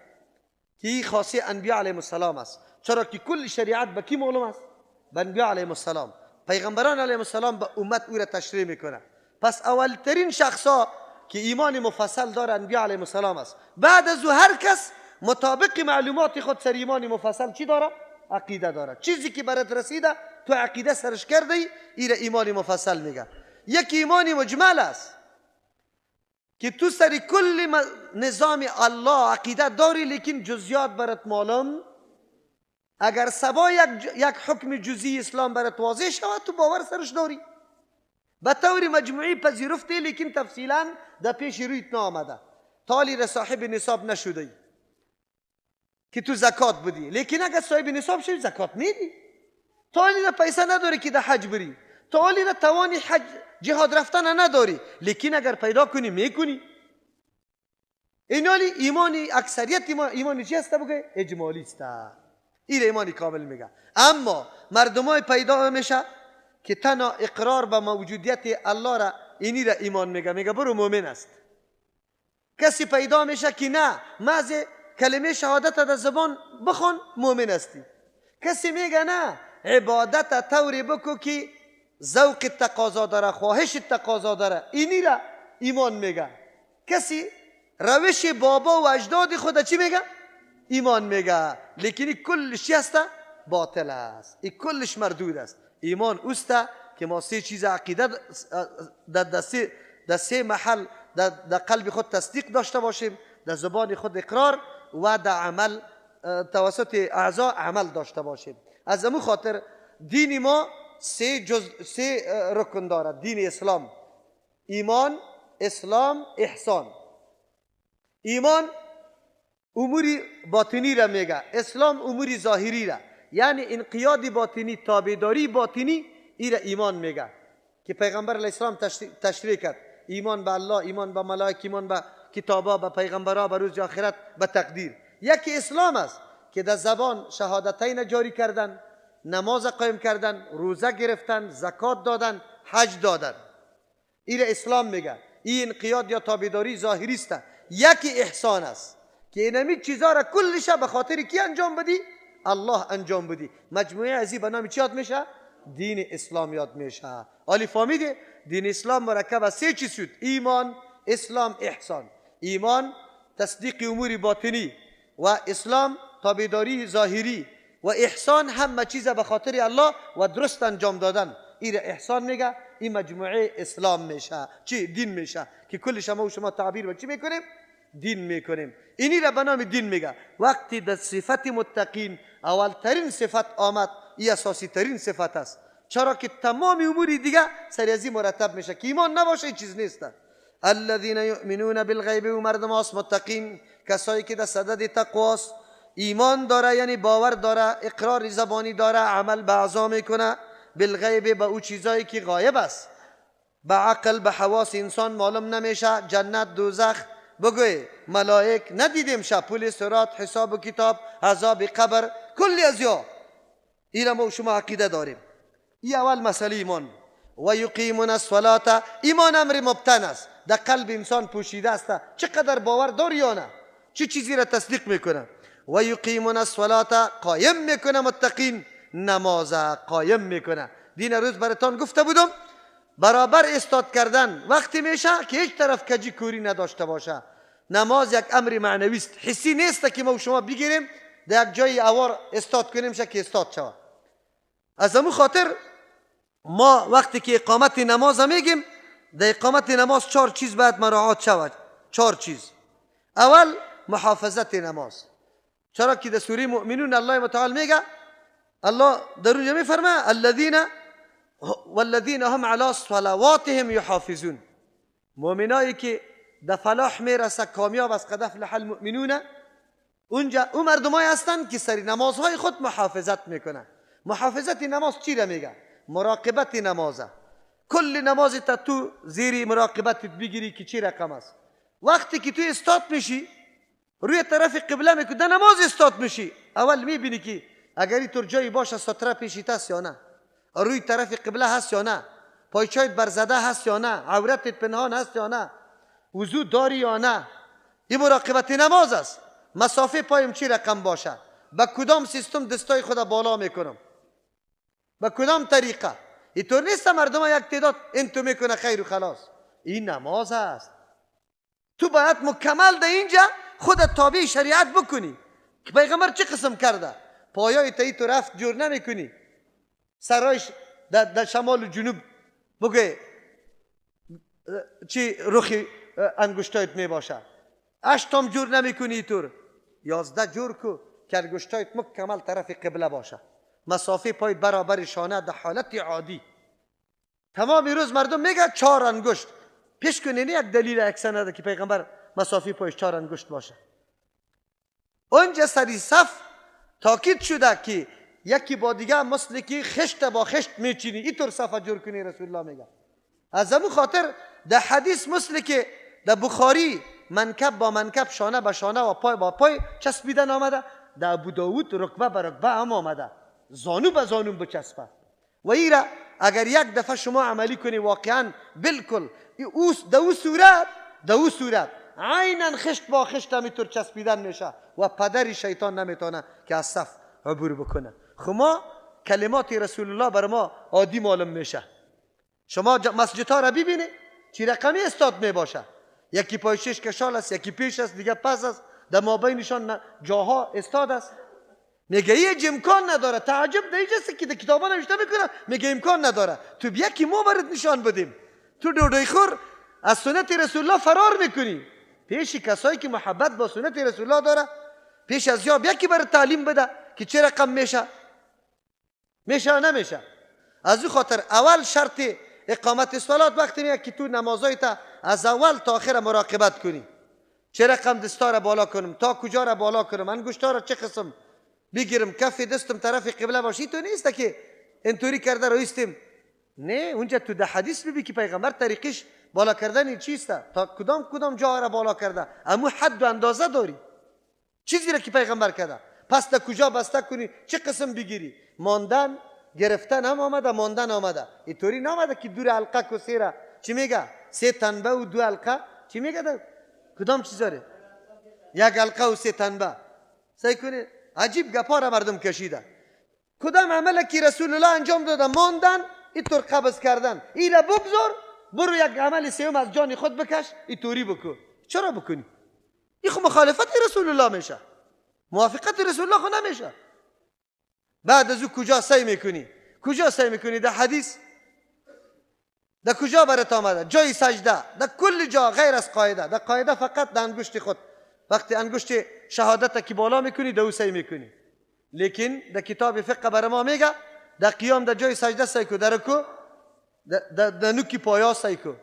که این خاصه انبیاء علیهم السلام است. چرا که کل شریعت به کی معلوم است؟ به انبیاء علیهم السلام. پیغمبران علیهم السلام به امت او را تشریح میکنه. پس اولترین شخصا که ایمان مفصل داره انبیاء علیهم السلام است. بعد از او هر کس مطابق معلومات خود سر ایمان مفصل چی داره؟ عقیده داره. چیزی که برات رسیده تو عقیده سرش کرده ای، ایره ایمان مفصل میگه. یک ایمان مجمل است که تو سر کل نظام الله عقیده داری، لیکن جزئیات برات معلوم. اگر سبا یک حکم جزئی اسلام برات واضح شود تو باور سرش داری، به طور مجموعی پذیرفتی، لیکن تفصیلا در پیش رویت نآمده، تالی را صاحب نصاب نشده ای که تو زکات بدی، لیکن اگر صاحب نصاب شوی زکات میدی. تالی را پیسه نداری که در حج بری، تالی را توان حج جهاد رفتن نداری، لیکن اگر پیدا کنی میکنی. اینالی ایمانی اکثریت ایمانی چی هست؟ بگه اجمالی است. این ایمانی کامل میگه. اما مردمای پیدا میشه که تنها اقرار به موجودیت الله را اینی را ایمان میگه، میگه برو مؤمن است. کسی پیدا میشه که نه، محض کلمه شهادت در زبان بخون مؤمن هستی. کسی میگه نه، عبادت طوری بکو که ذوق تقاضا داره، خواهش تقاضا داره، اینی را ایمان میگه. کسی روش بابا و اجداد خود چی میگه؟ ایمان میگه. لیکن کلش چی هست؟ باطل است، این کلش مردود است. ایمان اوست که ما سه چیز عقیده در سه محل در قلب خود تصدیق داشته باشیم، در زبان خود اقرار و در عمل توسط اعضا عمل داشته باشیم. از امو خاطر دین ما سه رکن دارد. دین اسلام: ایمان، اسلام، احسان. ایمان امور باطنی را میگه، اسلام امور ظاهری را، یعنی انقیاد باطنی، تابعداری باطنی، ای را ایمان میگه که پیغمبر علیه السلام تشریح کرد. ایمان به الله، ایمان به ملائک، ایمان به کتابا، به پیغمبرا، به روز آخرت، به تقدیر. یکی اسلام است که در زبان شهادتین جاری کردن، نماز قایم کردن، روزه گرفتن، زکات دادن، حج دادن. این اسلام میگه. این انقیاد یا تابعداری ظاهری است. یکی احسان است که اینمی چیزا را کلش به خاطر کی انجام بدی؟ الله انجام بدی. مجموعه ازی به نام چی یاد میشه؟ دین اسلام یاد میشه. آلی فهمیدی؟ دین اسلام مرکب از سه چیز شد: ایمان، اسلام، احسان. ایمان تصدیق امور باطنی، و اسلام تابعداری ظاهری، و احسان همه چیز به خاطر الله و درست انجام دادن. این احسان میگه. این مجموعه اسلام میشه، چی؟ دین میشه که کل شما و شما تعبیر و چی میکنیم؟ دین میکنیم. اینی را به نام دین میگه. وقتی در صفت متقین اولترین صفت آمد، این اساسی ترین صفت است، چرا که تمام امور دیگه سری از این مرتب میشه که ایمان نباشه این چیز نیست. الذین یؤمنون بالغیب، و مردم هاست متقین، کسایی که در صدد تقواست، ایمان داره یعنی باور داره، اقرار زبانی داره، عمل به اعضا میکنه، بالغیب به او چیزایی که غایب است، به عقل به حواس انسان معلوم نمیشه، جنت، دوزخ، بگوی ملائک ندیدیم شه، پول صراط، حساب و کتاب، عذاب قبر، کلی از یا این ما شما عقیده داریم. این اول مسئله ایمان. و یقیمون الصلاة، ایمان امر مبتن است، در قلب انسان پوشیده است، چقدر باور داری یا نه، چه چیزی را تصدیق میکنه. و یقیمون الصلاة، قایم میکنه متقین نماز قایم میکنه. دین روز براتان گفته بودم برابر استاد کردن وقتی میشه که هیچ طرف کجی کوری نداشته باشه. نماز یک امر معنوی است، حسی نیست که ما و شما بگیریم در یک جای اوار استاد کنیم شه که استاد شود. از همون خاطر ما وقتی که اقامت نماز میگیم، در اقامت نماز چهار چیز باید مراعات شود. چهار چیز. اول محافظت نماز، چرا که در سوره مؤمنون الله متعال میگه، الله در اونجا میفرمه الذین والذین هم علی صلواتهم یحافظون، مؤمنایی که در فلاح میرسه، کامیاب از قد افلح المؤمنون، اونجا او مردمایی هستند که سری نمازهای خود محافظت میکنن. محافظت نماز چی را میگه؟ مراقبت نمازه. کل نماز تا تو زیری مراقبت بگیری که چی رقم است. وقتی که تو استاد میشی روی طرف قبله میکنی، در نماز استاد میشی، اول میبینی که اگر اینطور جایی باشه ستره پیشیت است یا نه، روی طرف قبله هست یا نه، پایچایت برزده هست یا نه، عورتت پنهان هست یا نه، وضو داری یا نه. این مراقبت نماز است. مسافه پایم چی رقم باشه، به کدام سیستم دستای خود بالا میکنم، به کدام طریقه. اینطور نیست مردم یک تعداد این تو میکنه خیر و خلاص. این نماز است. تو باید مکمل در اینجا خودت تابع شریعت بکنی که پیغمبر چه قسم کرده. پایای تایی تو رفت جور نمیکنی، سرایش در شمال و جنوب بگه چی رخی انگشتایت میباشه، هشتم جور نمیکنی، اینطور 11 جور کو که انگشتایت مکمل طرف قبله باشه، مسافه پایت برابر شانه در حالت عادی. تمام روز مردم میگه 4 انگشت پیش کنی، نه یک دلیل یک سنده که پیغمبر مسافه پایش 4 انگشت باشه. اونجا سری صف تاکید شده که یکی با دیگه مثل که خشت با خشت میچینی، اینطور صفه جور کنی رسول الله میگه. از همون خاطر در حدیث مثل که در بخاری منکب با منکب، شانه با شانه و پای با پای چسبیدن آمده، در ابو داود رکبه به رکبه هم آمده، زانو به زانو بچسبه. و ایره اگر یک دفعه شما عملی کنی واقعا بالکل در او صورت عینا خشت با خشت همینطور چسبیدن میشه و پدر شیطان نمیتونه که از صف عبور بکنه. خب ما کلمات رسول الله بر ما عادی معلوم میشه. شما مسجدها را ببینید چی رقمی استاد میباشه، یکی پایشش کشال است، یکی پیش است، دیگه پس است، در مابینشان جاها استاد است. میگه هیچ امکان نداره. تعجب در اینجاست که در کتابا نوشته میکنه میگه امکان نداره. تو یکی ما برات نشان بدیم، تو ډوډۍ خور از سنت رسول الله فرار میکنی. پیش کسایی که محبت با سنت رسول الله داره، پیش از یاب یکی برات تعلیم بده که چه رقم میشه، میشه یا نمیشه. از او خاطر اول شرط اقامت صلات وقتی میاد که تو نمازایت از اول تا آخر مراقبت کنی، چه رقم دستا را بالا کنم، تا کجا را بالا کنم، انگشتا را چه قسم بگیرم، کف دستم طرف قبله باشی. تو نیست که اینطوری کرده رایستیم، نه. اونجا تو در حدیث ببی که پیغمبر طریقش بالا کردن چیست؟ تا کدام کدام جا را بالا کرده؟ امو حد و اندازه داری. چیزی را که پیغمبر کرده. پس تا کجا بسته کنی؟ چه قسم بگیری؟ ماندن، گرفتن هم آمده، ماندن آمده. اینطوری نامده که دور حلقه کو سیره. چی میگه؟ سه تنبه و دو حلقه. چی میگه؟ ده؟ کدام چیز داره؟ یک حلقه و سه تنبه. سعی کنی عجیب گپا را مردم کشیده. کدام عمل که رسول الله انجام داده؟ ماندن، اینطور قبض کردن. این را بگذار، برو یک عمل سوم از جان خود بکش، اینطوری بکن. چرا بکنی؟ این خو مخالفت رسول الله میشه. موافقت رسول الله خو نمیشه. بعد از او کجا سعی میکنی؟ کجا سعی میکنی؟ در حدیث در کجا برات آمده؟ جای سجده، در کل جا غیر از قاعده. در قاعده فقط در انگشت خود. وقتی انگشت شهادت که بالا میکنی در او سعی میکنی. لیکن در کتاب فقه بر ما میگه در قیام در جای سجده سعی کو، در رکوع در نوک پایا سعی کو،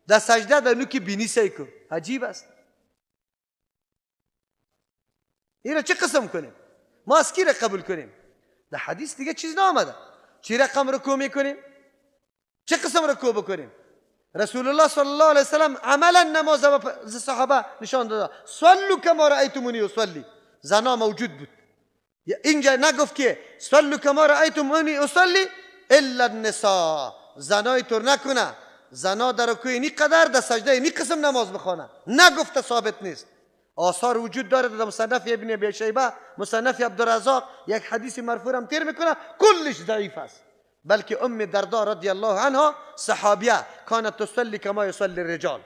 در سجده در نوک بینی سعی کو. عجیب است. این را چه قسم کنیم؟ ما از کی را قبول کنیم؟ در حدیث دیگه چیز نامده. چی رقم رکوع میکنیم؟ چه قسم رکوع بکنیم؟ رسول الله صلی الله علیه وسلم عملا نماز به صحابه نشان داده. صلوا کما رأیتمونی اصلی. زنا موجود بود. اینجا نگفت که صلوا کما رأیتمونی اصلی الا النساء. زنای طور نکنه. زنا در رکوع اینی قدر، در سجده اینی قسم نماز بخوانه. نگفته، ثابت نیست. آثار وجود داره در مصنف ابن ابی شیبه، مصنف عبدالرزاق، یک حدیث مرفوع هم تیر میکنه، کلش ضعیف است. بلکه ام دردا رضی الله عنها صحابیه کانت تصلی کما یصلی الرجال،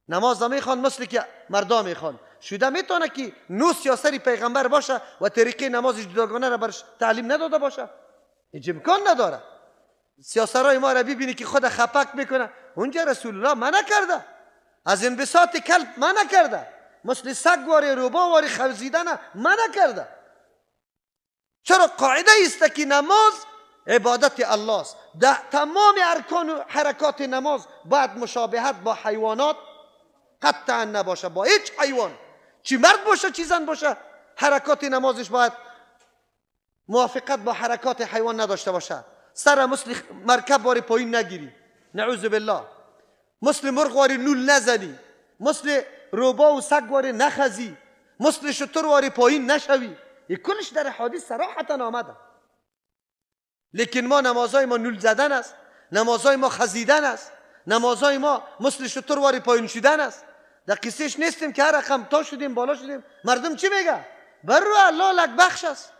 نماز میخوان مثل که مردا میخوان. شده میتونه که نو سیاسری پیغمبر باشه و طریقه نماز جداگانه را برش تعلیم نداده باشه؟ هیچ امکان نداره. سیاسرای ما را ببینی که خود خپک میکنه، اونجا رسول الله منع کرده، از انبساط کلب منع کرده، مثل سگ واری روبا واری خزیدن منع کرده. چرا؟ قاعده است که نماز عبادت الله است. در تمام ارکان و حرکات نماز باید مشابهت با حیوانات قطعا نباشه، با هیچ حیوان، چی مرد باشه چی زن باشه، حرکات نمازش باید موافقت با حرکات حیوان نداشته باشه. سر مثل مرکب واری پایین نگیری، نعوذ بالله، مثل مرغ واری نول نزنی، مثل روبا و سگ واری نخزی، مثل شتر واری پایین نشوی. این کلش در حدیث صراحتا آمده. لیکن ما نمازهای ما نول زدن است، نمازهای ما خزیدن است، نمازهای ما مثل شتر واری پایین شدن است. در قصهش نیستیم که هر رقم تا شدیم بالا شدیم. مردم چی میگه؟ بر رو الله لک بخش است.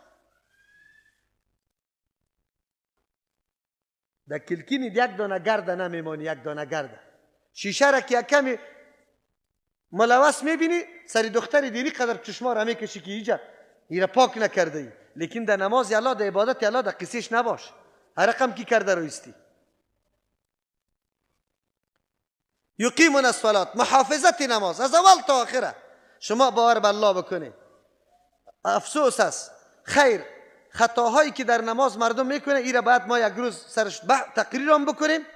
در کلکینی یک دانه گرده نمیمانی، یک دانه گرده شیشه را که یک کمی ملوث میبینی سری دختر دینی قدر چشما را میکشی که اینجا ایرا پاک نکرده ای. لیکن در نماز الله، در عبادت الله، در قصهش نباش، هر رقم کی کرده رویستی. یقیمون الصلاة، محافظت نماز از اول تا آخره. شما باور به الله بکنید. افسوس است، خیر خطاهایی که در نماز مردم میکنه ایره باید ما یک روز سرش تقریر هم بکنیم،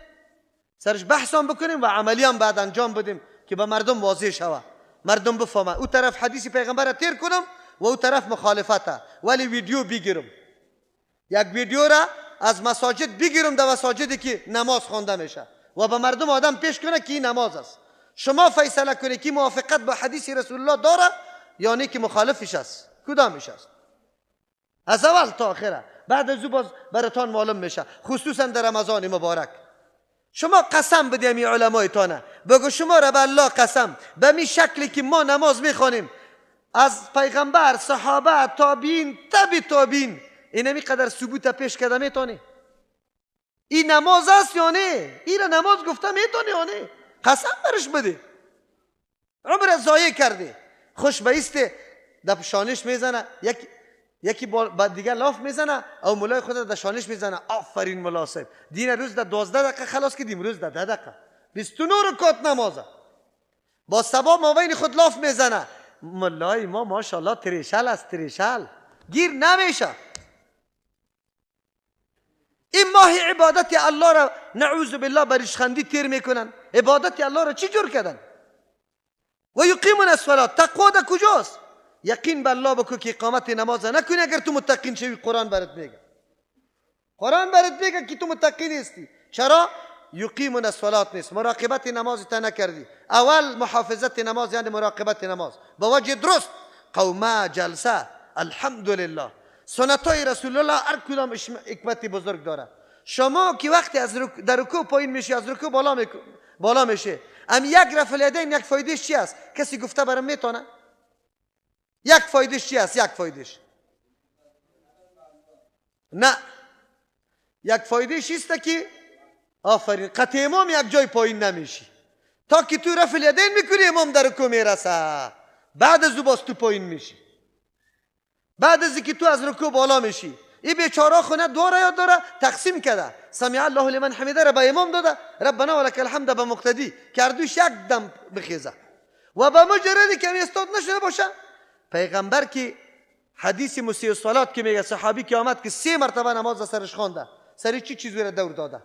سرش بحث هم بکنیم و عملی هم بعد انجام بدیم که به مردم واضح شوه، مردم بفهمه. او طرف حدیث پیغمبر را تیر کنم و او طرف مخالفته، ولی ویدیو بگیرم، یک ویدیو را از مساجد بگیرم، در مساجدی که نماز خوانده میشه و به مردم آدم پیش کنه که این نماز است. شما فیصله کنید که موافقت با حدیث رسول الله داره یا نه که مخالفش است، کدامش است، از اول تا آخره. بعد از او باز براتان معلوم میشه، خصوصا در رمضان مبارک. شما قسم بدیم این علمایتانه، بگو شما را به الله قسم، به می شکلی که ما نماز میخوانیم از پیغمبر، صحابه، تابعین، تبع تابعین، اینمی قدر ثبوت پیش کرده میتونی؟ این نماز است یا نه؟ این را نماز گفته میتونی یا نه؟ قسم برش بده. عمر ضایع کرده. خوش به در شانش میزنه، یکی با دیگه لاف میزنه او مولای خود در شانش میزنه، آفرین ملا صاحب، دین روز در 12 دقیقه خلاص کردیم، روز در 10 دقیقه 29 رکعت نمازه. با سبا مابین خود لاف میزنه، مولای ما ماشاءالله تریشل است، تریشل گیر نمیشه. این ماه عبادت الله را نعوذ بالله بریشخندی تیر میکنن. عبادت الله را چی جور کردن؟ و یقیمون الصلاه. تقوا در کجاست؟ یقین به الله بکن که اقامت نماز نکنی اگر تو متقین شوی. قرآن برات میگه، قرآن برات میگه که تو متقی نیستی. چرا؟ یقیمون الصلاة نیست، مراقبت نماز تا نکردی. اول محافظت نماز یعنی مراقبت نماز با وجه درست، قومه، جلسه. الحمدلله سنت های رسول الله هر کدام حکمت بزرگ داره. شما که وقتی از در رکوع پایین میشی، از رکوع بالا میشه، ام یک رفع الیدین یک فایدهش چی است؟ کسی گفته برام میتونه؟ یک فایدهش چی است؟ یک فایدهش نه، یک فایدهش است که آفرین قطع امام یک جای پایین نمیشی تا که تو رفع الیدین میکنی، امام در رکوع میرسه، بعد از او باز تو پایین میشی، بعد از اینکه تو از رکوع بالا میشی. این بیچاره خونه دو را یاد داره، تقسیم کرده، سمع الله لمن حمیده را به امام داده، ربنا ولک الحمد به مقتدی، که هر دویش یک دم بخیزه. و به مجردی که استاد نشده باشه، پیغمبر که حدیث مسیء الصلات که میگه، صحابی که آمد که 3 مرتبه نماز سرش خوانده، سری چی چیزی را دور داده،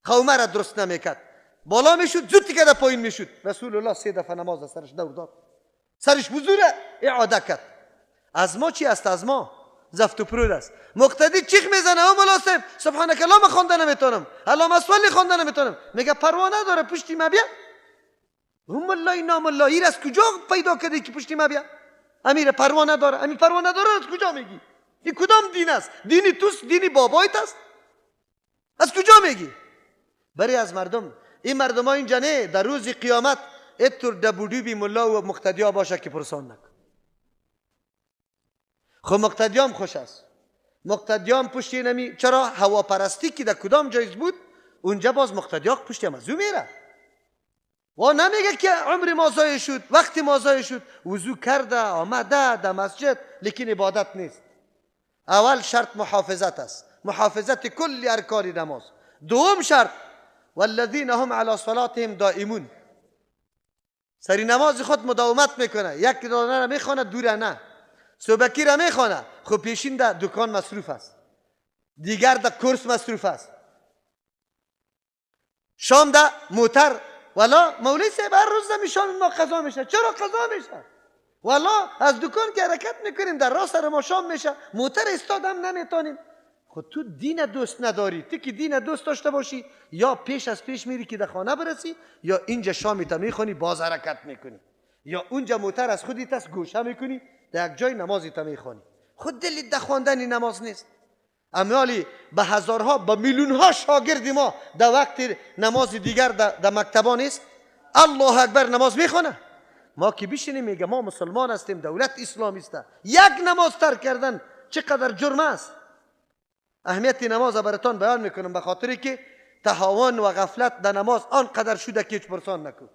قومه را درست نمیکرد، بالا میشد زود که پایین میشد، رسول الله 3 دفعه نماز سرش دور داد، سرش وضو را اعاده کرد. از ما چی است؟ از ما زفت و پرود است. مقتدی چیخ میزنه، او ملا صاحب سبحانك الله ما خوانده نمیتونم، اللهم صل خوانده نمیتونم، میگه پروا نداره پشتی ما بیا. هم الله نام الله ایر از کجا پیدا کردی که پشتی ما بیا؟ امیر پروا نداره، امیر پروا نداره از کجا میگی؟ این کدام دین است؟ دینی توست؟ دینی بابایت است؟ از کجا میگی؟ برای از مردم، این مردم ها اینجا نه، در روز قیامت اتر دبودی بی ملا و مقتدی ها باشه که پرسان نکن. خب مقتدیام خوش است، مقتدیام پشتی نمی، چرا هواپرستی که در کدام جایز بود اونجا باز مقتدیا پشتی هم از او میره و نمیگه که عمر ما ضایع شد، وقت ما ضایع شد، وضو کرده آمده در مسجد، لیکن عبادت نیست. اول شرط محافظت است، محافظت کل ارکان نماز. دوم شرط والذین هم علی صلاتهم دائمون، سری نماز خود مداومت میکنه، یک دانه را میخوانه دوره نه، صبحکی را میخوانه، خب پیشین در دکان مصروف است، دیگر در کورس مصروف است، شام در موتر، والا مولوی صاحب هر روز در شام ما قضا میشه. چرا قضا میشه؟ والا از دکان که حرکت میکنیم در راه سر ما شام میشه، موتر استاد هم نمیتونیم. خب تو دین دوست نداری، تو که دین دوست داشته باشی یا پیش از پیش میری که در خانه برسی، یا اینجا شامی تا میخونی باز حرکت میکنی، یا اونجا موتر از خودت است گوشه میکنی در یک جای نمازی تا میخوانی. خود دلت در خواندن نماز نیست. امیالی به هزارها به میلیون ها شاگرد ما در وقت نماز دیگر در مکتبان نیست، الله اکبر نماز میخونه. ما که بشینیم میگه ما مسلمان هستیم، دولت اسلامی است، یک نماز ترک کردن چقدر جرم است. اهمیت نماز براتان بیان میکنم به خاطری که تهاون و غفلت در نماز آنقدر شده که هیچ پرسان نکن.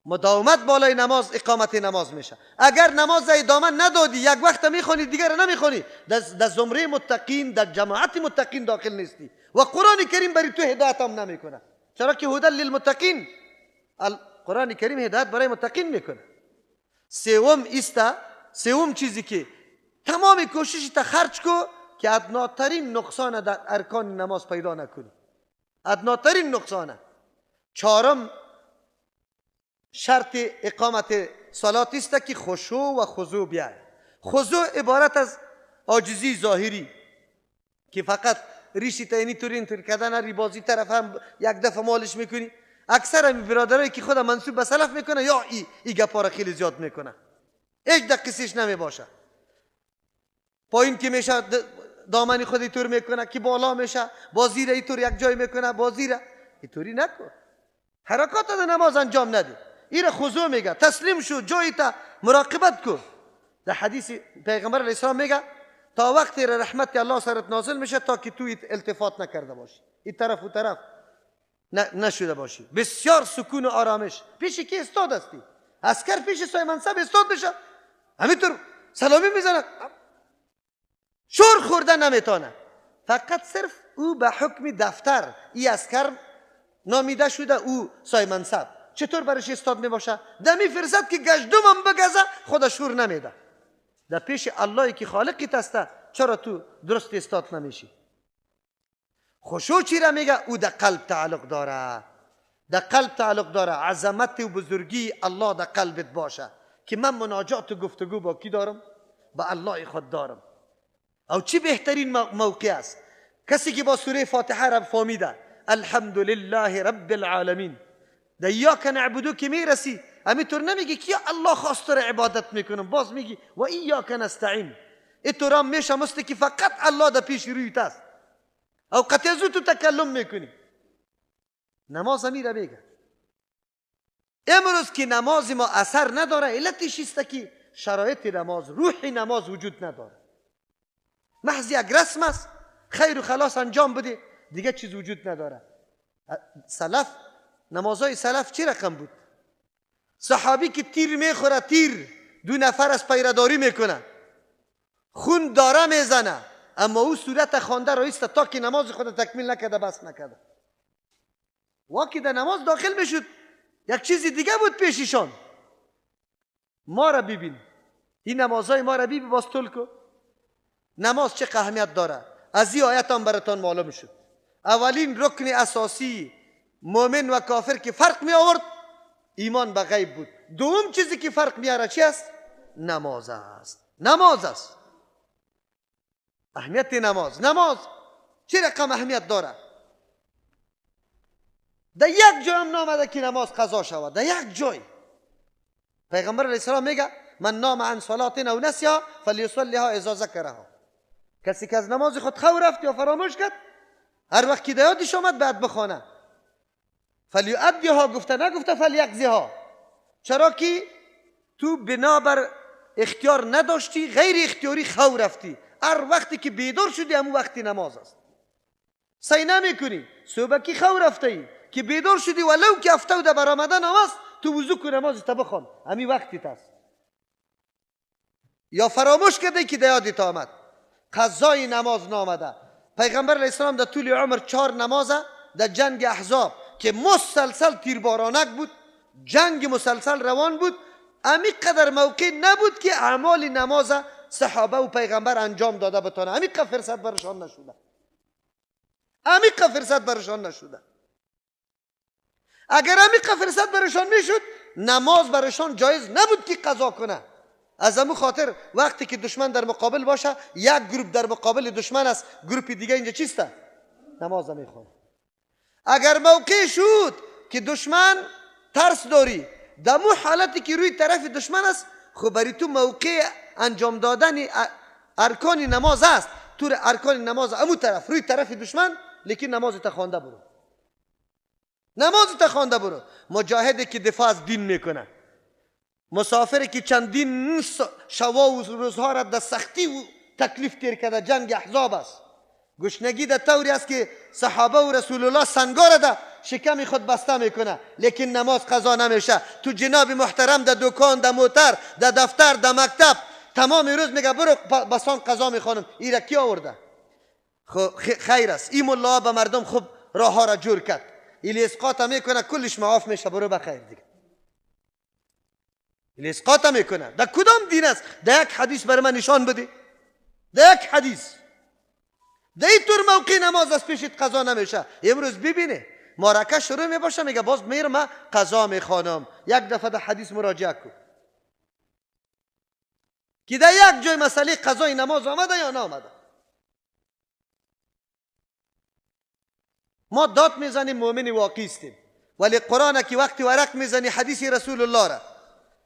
مداومت بالای نماز اقامت نماز میشه. اگر نماز ادامه ندادی، یک وقت میخوانی دیگر نمیخوانی، در زمره متقین، در جماعت متقین داخل نیستی و قرآن کریم برای تو هدایت هم نمیکنه. چرا که هدى للمتقین، قرآن کریم هدایت برای متقین میکنه. سوم ایستا، سوم چیزی که تمام کوشش تا خرج کو که ادناترین نقصان در ارکان نماز پیدا نکنی، ادناترین نقصانه. چهارم شرط اقامت صلات است که خشوع و خضوع بیاید. خضوع عبارت از عاجزی ظاهری که فقط ریشی تا اینی طور اینطور کردن، ریبازی طرف هم یک دفعه مالش میکنی. اکثر این برادرایی که خود منسوب به سلف میکنه یا ای گپا را خیلی زیاد میکنه، هیچ دقیقش نمی باشه. پایین که میشه دامن خود اینطور میکنه، که بالا میشه بازی را اینطور یک جای میکنه، بازی را اینطوری نکن، حرکات در نماز انجام نده. این خضوع میگه، تسلیم شو، جایی تا مراقبت کن. در حدیث پیغمبر علیه السلام میگه تا وقتی رحمت الله سرت نازل میشه تا که تو التفات نکرده باشی، این طرف و طرف نشده باشی. بسیار سکون و آرامش. پیش کی استاد هستی؟ عسکر پیش سای منصب استاد میشه، همینطور سلامی میزنه، شور خوردن نمیتونه. فقط صرف او به حکم دفتر ای عسکر نامیده شده، او سای منصب چطور برش استاد میباشه؟ دمی فرصت که گشدمم بگزه خدا شور نمیده. در پیش اللهی که خالقی تسته چرا تو درست استاد نمیشی؟ خشوع چی را میگه؟ او در قلب تعلق داره، در قلب تعلق داره. عظمت و بزرگی الله در قلبت باشه که من مناجات و گفتگو با کی دارم؟ با الله خود دارم. او چی بهترین موقع است؟ کسی که با سوره فاتحه را فهمیده، الحمدلله رب العالمین، در ایاک نعبدو که میرسی همینطور نمیگی که یا الله خواست رو عبادت میکنم، باز میگی و ایاک نستعین. اینطور هم میشه مثل که فقط الله در پیش رویت است، او قطع زو تو تکلم میکنی. نماز همی را میگه. امروز که نماز ما اثر نداره، علتش است که شرایط نماز، روح نماز وجود نداره. محض یک رسم است، خیر و خلاص انجام بده، دیگه چیز وجود نداره. سلف، نمازهای سلف چی رقم بود؟ صحابی که تیر میخوره، تیر دو نفر از پیرداری میکنه، خون داره میزنه، اما او صورت خوانده رایسته تا که نماز خود تکمیل نکرده، بس نکرده. واقعی در نماز داخل میشد، یک چیز دیگه بود پیششان. ما را ببین، این نمازهای ما را ببین، باز طول کو نماز چه اهمیت داره. از این آیت هم براتان معلوم شد. اولین رکن اساسی مؤمن و کافر که فرق می آورد ایمان به غیب بود. دوم چیزی که فرق میاره چی است؟ نماز است. نماز است. اهمیت نماز، نماز چه رقم اهمیت داره؟ در یک جای هم نامده که نماز قضا شود. در یک جای پیغمبر علیه السلام میگه من نام عن صلاة او نسیها فلیصلیها اذا ذکرها. کسی که از نماز خود خو رفت یا فراموش کرد، هر وقت که یادش آمد بعد بخوانه. فلیؤدیها گفته، نگفته فلیقضیها. چرا که تو بنابر اختیار نداشتی، غیر اختیاری خو رفتی. هر وقتی که بیدار شدی همون وقتی نماز است. سعی نمیکنی صبح کی خو رفته ای که بیدار شدی، ولو که هفته و برآمدن هم است، تو وضو کن نماز تا بخوان، همین وقتی است. یا فراموش کرده که یادت آمد، قضای نماز نامده. پیغمبر علیه السلام در طول عمر 4 نماز در جنگ احزاب که مسلسل تیربارانک بود، جنگ مسلسل روان بود، امی قدر موقع نبود که اعمال نماز صحابه و پیغمبر انجام داده بتانه. امی قدر فرصت برشان نشده، امی قدر فرصت برشان نشده. اگر امی قدر فرصت برشان میشد، نماز برشان جایز نبود که قضا کنه. از امو خاطر وقتی که دشمن در مقابل باشه، یک گروپ در مقابل دشمن است، گروپ دیگه اینجا چیسته؟ نماز میخونه. اگر موقع شد که دشمن ترس داری، دمو حالتی که روی طرف دشمن است، خب برای تو موقع انجام دادن ارکان نماز است، تو ارکان نماز امو طرف روی طرف دشمن، لیکن نماز تا خوانده برو، نماز تا خوانده برو. مجاهدی که دفاع از دین میکنه، مسافری که چندین شوا و روزها را در سختی و تکلیف تیر کرده، جنگ احزاب است، گشنگی در طوری است که صحابه و رسول الله سنگا را در شکم خود بسته میکنه، لیکن نماز قضا نمیشه. تو جناب محترم در دکان، در موتر، در دفتر، در مکتب، تمام روز میگه برو بسان قضا میخوانم. این را کی آورده؟ خیر است. این ملا به مردم خوب راه ها را جور کرد، این اسقاط میکنه، کلش معاف میشه، برو بخیر دیگه. این اسقاط میکنه. در کدام دین است؟ در یک حدیث برای من نشان بده، در یک حدیث در این طور موقع نماز از پیشت قضا نمیشه. امروز ببینه معرکه شروع میباشه، میگه باز میرم قضا میخوانم. یک دفعه در حدیث مراجعه کن که در یک جای مسئله قضای نماز آمده یا نامده. ما داد میزنیم مؤمن واقعی استیم، ولی قرآن که وقتی ورق میزنی حدیث رسول الله را،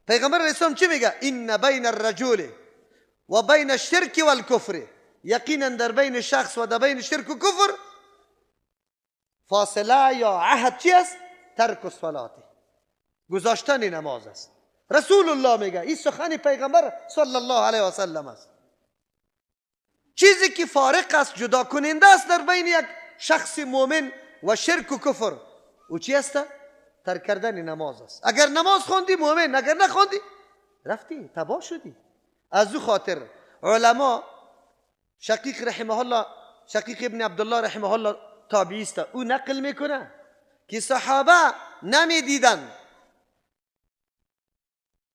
پیغمبر اسلام چی میگه؟ ان بین الرجل و بین الشرک والکفر، یقینا در بین شخص و در بین شرک و کفر فاصله یا عهد چی است؟ ترک الصلاه، گذاشتن نماز است. رسول الله میگه، این سخن پیغمبر صلی الله علیه و سلم است. چیزی که فارق است، جدا کننده است در بین یک شخص مؤمن و شرک و کفر، او چی است؟ ترک کردن نماز است. اگر نماز خواندی مؤمن، اگر نخواندی رفتی تباه شدی. از او خاطر علما، شقیق رحمه الله، شقیق ابن عبدالله رحمه الله تابعی است، او نقل میکنه که صحابه نمیدیدن،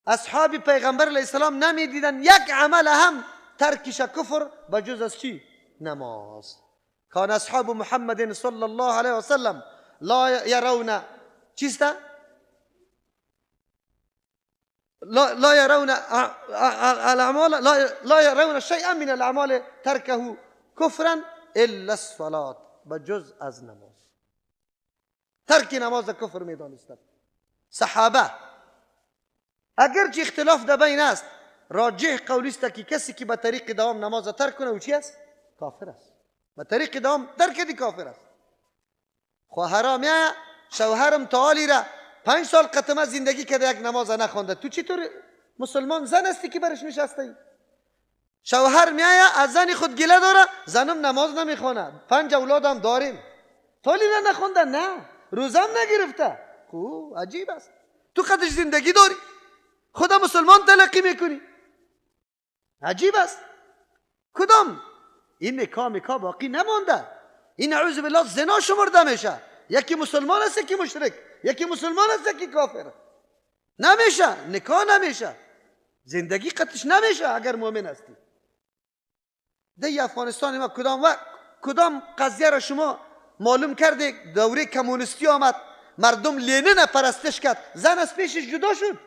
اصحاب پیغمبر علیه السلام نمیدیدن یک عمل هم ترکش کفر بجز از چی؟ نماز. کان اصحاب محمد صلی الله علیه وسلم لا يرون چیست؟ لا يرون الاعمال، لا يرون شيئا من الاعمال تركه كفرا الا الصلاة، بجز از نماز. ترک نماز کفر میدانستند صحابه. اگرچه اختلاف در بین است، راجح قولی است که کسی که به طریق دوام نماز ترک کنه او چی است؟ کافر است. به طریق دوام ترک دی کافر است. خواهرام میایه شوهرم تعالی را 5 سال قطمه زندگی کرده یک نماز نخوانده، تو چطور مسلمان زن هستی که برش نشسته ای؟ شوهر میایه از زن خود گله داره، زنم نماز نمیخوانه، 5 اولادم داریم، تالی را نخونده، نه روزم نگرفته. خب عجیب است، تو قدش زندگی داری، خدا مسلمان تلقی میکنی، عجیب است. کدام این نکاح مکا باقی نمانده، این اعوذ بالله زنا شمرده میشه. یکی مسلمان است یکی مشرک، یکی مسلمان است یکی کافر. نمیشه نکاح، نمیشه زندگی قطش نمیشه اگر مؤمن هستی. دی افغانستان ما کدام وقت کدام قضیه را شما معلوم کرده؟ دوره کمونیستی آمد، مردم لنین پرستش کرد، زن از پیشش جدا شد،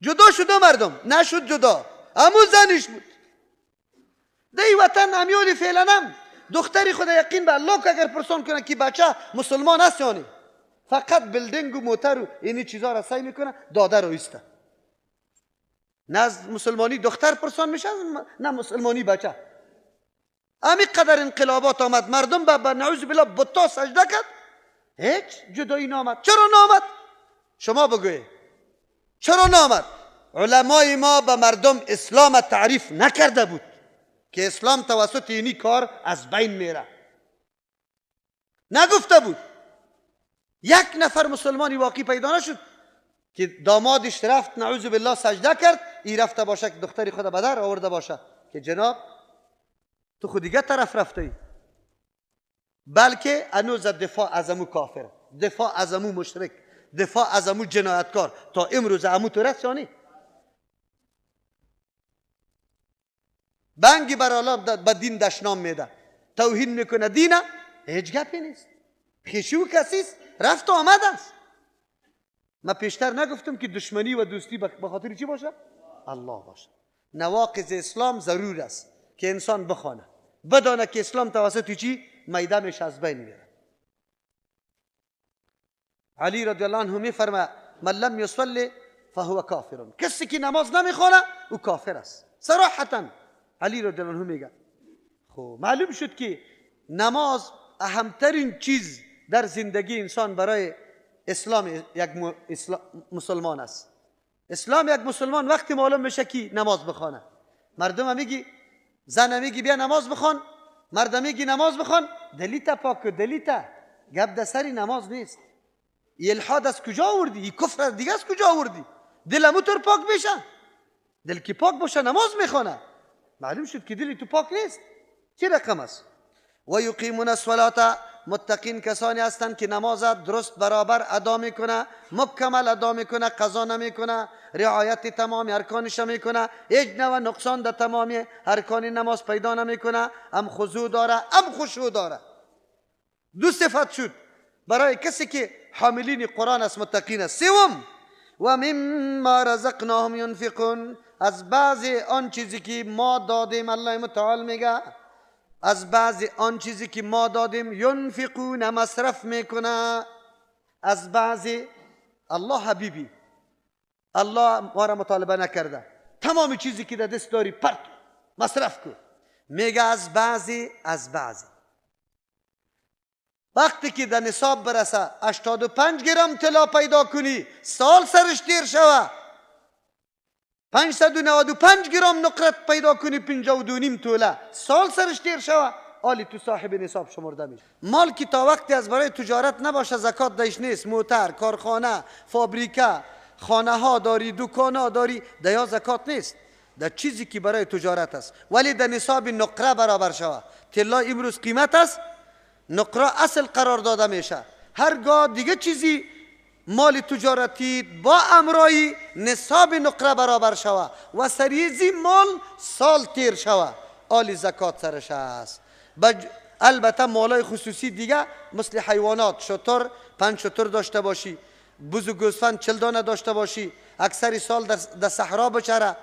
جدا شده مردم نشد جدا، امو زنش بود. دی وطن امیالی فعلا هم دختری خود یقین به الله که اگر پرسان کنه که بچه مسلمان است یعنی فقط building و موتر و اینی چیزا را سعی میکنه داده رو ایسته. نه از مسلمانی دختر پرسان میشه نه مسلمانی بچه. امی قدر انقلابات آمد، مردم به نعوذ بالله بتا سجده کرد، هیچ جدایی نامد. چرا نامد؟ شما بگوی چرا نامد؟ علمای ما به مردم اسلام تعریف نکرده بود که اسلام توسط اینی کار از بین میره، نگفته بود. یک نفر مسلمانی واقعی پیدا نشد که دامادش رفت نعوذ بالله سجده کرد، ای رفته باشه که دختری خود به در آورده باشه که جناب تو خود دیگه طرف رفته ای، بلکه هنوز دفاع از امو کافر، دفاع از امو مشرک، دفاع از امو جنایتکار تا امروز امو تو رست. یعنی بنگی بر الله به دین دشنام میده، توهین میکنه دینه، هیچ گپی نیست. خیشی و کسی رفت و آمد است. ما پیشتر نگفتم که دشمنی و دوستی به خاطر چی باشه؟ الله باشه. نواقض اسلام ضرور است که انسان بخوانه، بدانه که اسلام توسط چی میدانش از بین میره. علی رضی الله عنه میفرماید من لم یصلی فهو کافر، کسی که نماز نمیخوانه او کافر است. صراحتا علی رضی الله عنه میگه. خب معلوم شد که نماز اهمترین چیز در زندگی انسان برای اسلام یک مسلمان است. اسلام یک مسلمان وقتی معلوم میشه که نماز بخوانه. مردم میگی، زن میگی بیا نماز بخوان، مرد میگی نماز بخوان، دلیتا پاک دلیتا گپ در سری نماز نیست. الحاد از کجا آوردی؟ این کفر دیگه از کجا آوردی؟ دل همونطور پاک میشه. دل که پاک باشه نماز میخوانه. معلوم شد که دلی تو پاک نیست. چه رقم است؟ و یقیمون الصلاة، متقین کسانی هستند که نماز درست برابر ادا میکنه، مکمل ادا میکنه، قضا نمیکنه، رعایت تمام ارکانش میکنه، هیچ نوع نقصان در تمام ارکان نماز پیدا نمیکنه، هم خضوع داره هم خشوع داره. دو صفت شد برای کسی که حاملین قرآن است، متقین است. سوم و مما رزقناهم ینفقون، از بعض آن چیزی که ما دادیم، الله متعال میگه از بعض آن چیزی که ما دادیم ینفقون، مصرف میکنه. از بعض الله حبیبی، الله ما را مطالبه نکرده، تمام چیزی که در دست داری پرت مصرف کن. میگه از بعضی، از بعضی. وقتی که در نصاب برسه 85 گرم طلا پیدا کنی، سال سرش تیر شوه، 595 گرم نقرت پیدا کنی، 52.5 توله، سال سرش تیر شوه، آلی تو صاحب نصاب شمرده میشه. مال که تا وقتی از برای تجارت نباشه زکات دهش نیست. موتر، کارخانه، فابریکه، خانه ها داری، دکان ها داری، دیا زکات نیست در چیزی که برای تجارت است. ولی در نصاب نقره برابر شوه. طلا امروز قیمت است، نقره اصل قرار داده میشه. هرگاه دیگه چیزی مال تجارتی با امرای نصاب نقره برابر شوه و سریزی مال سال تیر شوه، آلی زکات سرش است. البته مالای خصوصی دیگه مثل حیوانات، شتر 5 شتر داشته باشی، بز و گوسفند 40 دانه داشته باشی، اکثر سال در صحرا بچره،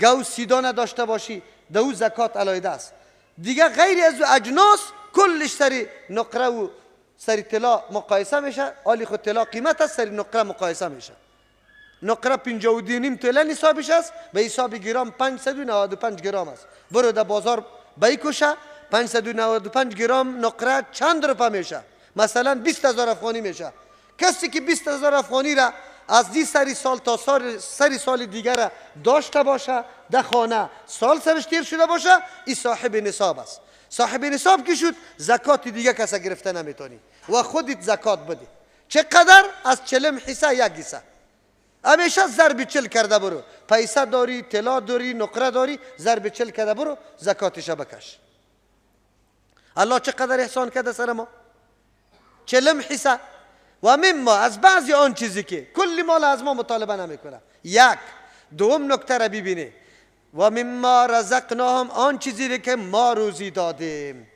گاو 30 دانه داشته باشی، در او زکات علیحده است. دیگه غیر از اجناس کلش سری نقره و سری طلا مقایسه میشه. آلی خود طلا قیمت است، سری نقره مقایسه میشه. نقره 52.5 توله نصابش است، به حساب گرام 595 گرام است. برو در بازار بیکشه 595 گرام نقره چند روپه میشه؟ مثلا 20,000 افغانی میشه. کسی که 20,000 افغانی را از دی سری سال تا سری سال دیگر داشته باشه در خانه، سال سرش تیر شده باشه، این صاحب نصاب است. صاحب نصاب که شد زکات دیگه کسا گرفته نمیتونی و خودت زکات بده. چقدر؟ از 40 حصه یک حصه. همیشه ضرب 40 کرده برو، پیسه داری، طلا داری، نقره داری، ضرب 40 کرده برو، زکاتش بکش. الله چقدر احسان کرده سر ما؟ 40 حصه. و مما از بعضی آن چیزی که کلی مال از ما مطالبه نمیکنه. یک دوم نکته را ببینه، و مما رزقناهم، آن چیزی که ما روزی دادیم.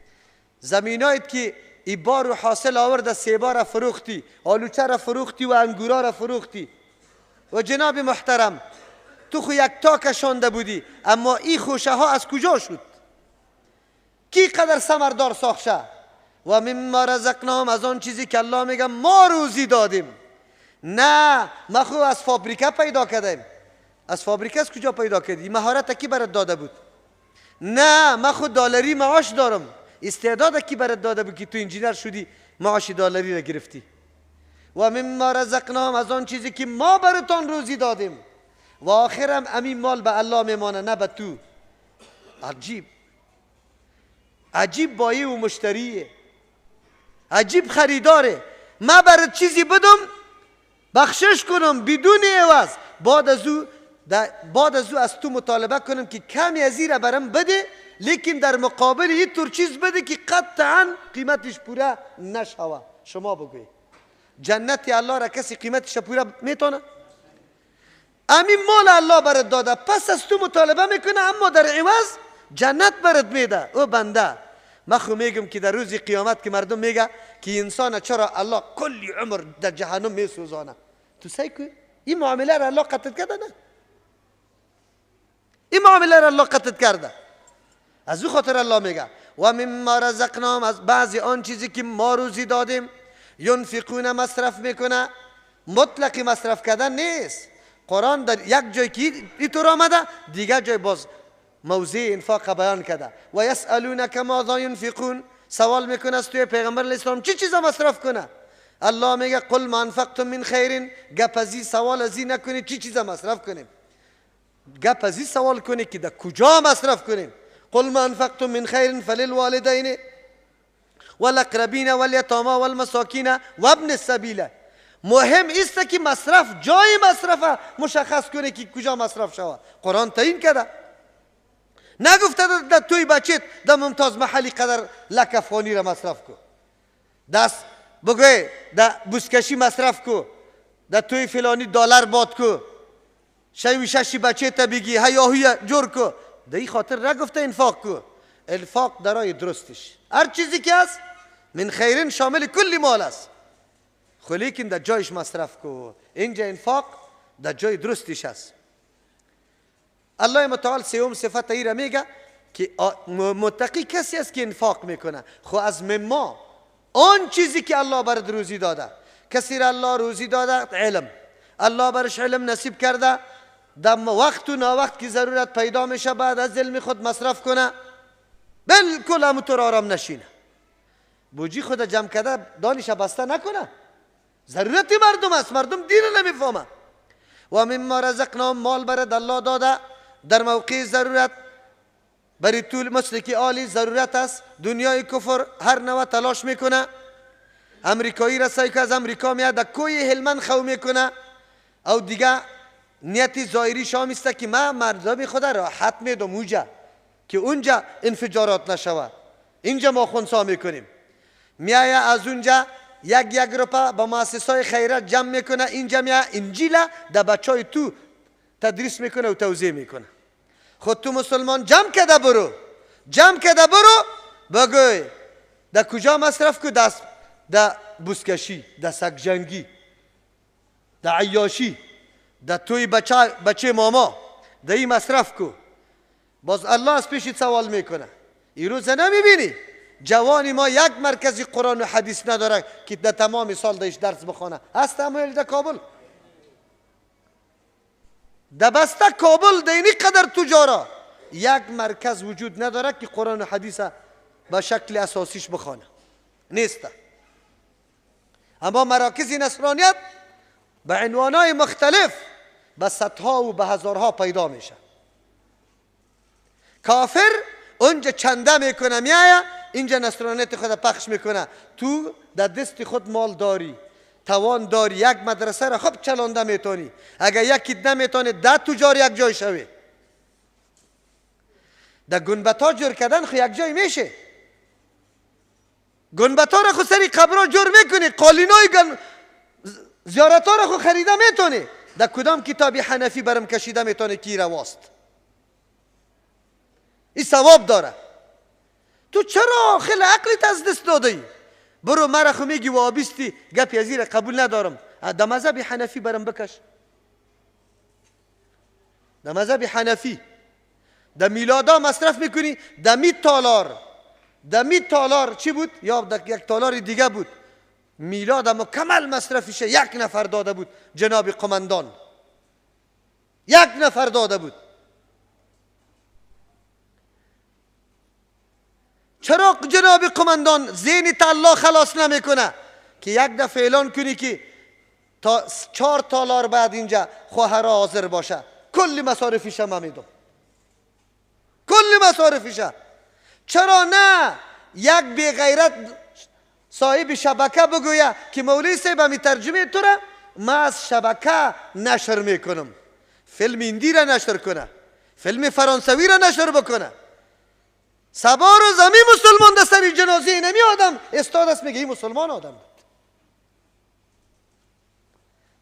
زمینایت که ای بار و حاصل آورده، سیبا را فروختی، آلوچه را فروختی و انگورا را فروختی. و جناب محترم تو خو یک تا کشانده بودی، اما این خوشه ها از کجا شد؟ کی قدر ثمردار ساخت شه؟ و مما رزقناهم، از آن چیزی که الله میگه ما روزی دادیم. نه ما خو از فابریکه پیدا کردیم. از فابریکه از کجا پیدا کردی؟ مهارت کی برات داده بود؟ نه ما خو دلاری معاش دارم. استعداد کی برات داده بود که تو انجینر شدی معاش دلاری را گرفتی؟ و مما رزقناهم، از آن چیزی که ما براتان روزی دادیم. و آخرم امین مال به الله میمانه نه به تو. عجیب عجیب بایی و مشتریه، عجیب خریداره. ما برات چیزی بدم بخشش کنم بدون عوض، بعد از او از تو مطالبه کنم که کمی از این را برم بده، لیکن در مقابل یه طور چیز بده که قطعا قیمتش پوره نشوه. شما بگوی جنت الله را کسی قیمتش پوره میتونه؟ امین مال الله برات داده، پس از تو مطالبه میکنه، اما در عوض جنت برات میده. او بنده من خو میگم که در روز قیامت که مردم میگه که انسان چرا الله کلی عمر در جهنم میسوزانه، تو سعی کن این معامله را الله قطع کرده؟ نه، این معامله را الله قطع کرده. از او خاطر الله میگه و مما رزقناهم، از بعضی آن چیزی که ما روزی دادیم، ینفقون مصرف میکنه. مطلقی مصرف کردن نیست. قرآن در یک جای که اینطور آمده، دیگر جای باز موضع انفاق بیان کرده. و یسألونک ماذا ینفقون، سوال میکنه از توی پیغمبر علیه السلام چی چیزا مصرف کنه؟ الله میگه قل ما انفقتم من خیر. گپ ازی سوال ازی نکنی چی چیزا مصرف کنیم، گپ ازی سوال کنی که در کجا مصرف کنیم. قل ما انفقتم من خیر فللوالدین والاقربین والیتاما والمساکین وابن السبیل. مهم است که مصرف جای مصرف مشخص کنه که کجا مصرف شود. قرآن تعیین کرده، نگفته در توی بچت در ممتاز محلی قدر لک افغانی را مصرف کو، دست بگوی در بوسکشی مصرف کو، در توی فلانی دلار باد کو، شوی ششی بچه تا بگی هیاهوی جور کو. در این خاطر نگفته انفاق کو. انفاق درای درستش هر چیزی که است من خیرین شامل کلی مال است، خو لیکن در جایش مصرف کو. اینجا انفاق در جای درستش است. الله متعال سوم صفت ای را میگه که متقی کسی است که انفاق میکنه، خو از مما آن چیزی که الله برات روزی داده. کسی را الله روزی داده علم، الله برش علم نصیب کرده، در وقت و ناوقت که ضرورت پیدا میشه بعد از علم خود مصرف کنه، بالکل همونطور آرام نشینه، بوجی خود جمع کرده دانش بسته نکنه. ضرورت مردم است، مردم دین نمیفهمه. و مما رزقناهم، مال برات الله داده در موقع ضرورت، برای طول مثل که عالی ضرورت است. دنیای کفر هر نوع تلاش میکنه، امریکایی را سعی که از امریکا میاد در کوی هلمند خو میکنه، او دیگه نیت ظاهری شام است که من مردم خود راحت میدم اونجا که اونجا انفجارات نشود، اینجا ما خنثی میکنیم. میایه از اونجا یک یک روپه با مؤسسای خیرات جمع میکنه، اینجا میایه انجیل در بچای تو تدریس میکنه و توزیع میکنه. خود تو مسلمان جمع کده برو، جمع کده برو، بگوی در کجا مصرف کو؟ دست در بوسکشی، در سگجنگی، در عیاشی، در توی بچه ماما، در این مصرف کو. باز الله از پیشت سوال میکنه. این روز نمیبینی جوانی ما یک مرکزی قرآن و حدیث نداره که در تمام سال دایش درس بخوانه. هست همه در کابل، در بسته کابل در اینی قدر تجارا یک مرکز وجود نداره که قرآن و حدیث به شکل اساسیش بخوانه، نیست. اما مراکز نصرانیت به عنوانای مختلف به صدها و به هزارها پیدا میشه. کافر اونجا چنده میکنه، میایه اینجا نصرانیت خود پخش میکنه. تو در دست خود مال داری، توان داری، یک مدرسه را خوب چلانده میتونی. اگر یکی نمیتونی 10 تجار یک جای شوی. در گنبتا جور کردن خو یک جای میشه. گنبتا را خو سری قبرا جور میکنی، قالینای زیارتا را خو خریده میتونی. در کدام کتابی حنفی برم کشیده میتونی کی رواست؟ این ثواب داره. تو چرا خیلی عقلت از دست دادی؟ برو مرا خو میگی وابستی، گپی از را قبول ندارم. در مذهب حنفی برم بکش. در مذهب حنفی در میلادا مصرف میکنی، در 100 تالار، در 100 تالار چی بود؟ یا در یک تالار دیگه بود. میلاد مکمل مصرفش یک نفر داده بود، جناب قمندان یک نفر داده بود. چرا جناب قمندان ذهن الله خلاص نمیکنه که یک دفعه اعلان کنی که تا 4 تالار بعد اینجا خواهرها حاضر باشه، کل مصارفش هم میدم، کل مصارفش. چرا نه یک بی غیرت صاحب شبکه بگویه که مولوی صاحب می ترجمه تو را ما از شبکه نشر میکنم، فیلم هندی را نشر کنه، فیلم فرانسوی را نشر بکنه. سبا روز همی مسلمان در سر جنازه اینمی آدم استاد است، میگه این مسلمان آدم بود.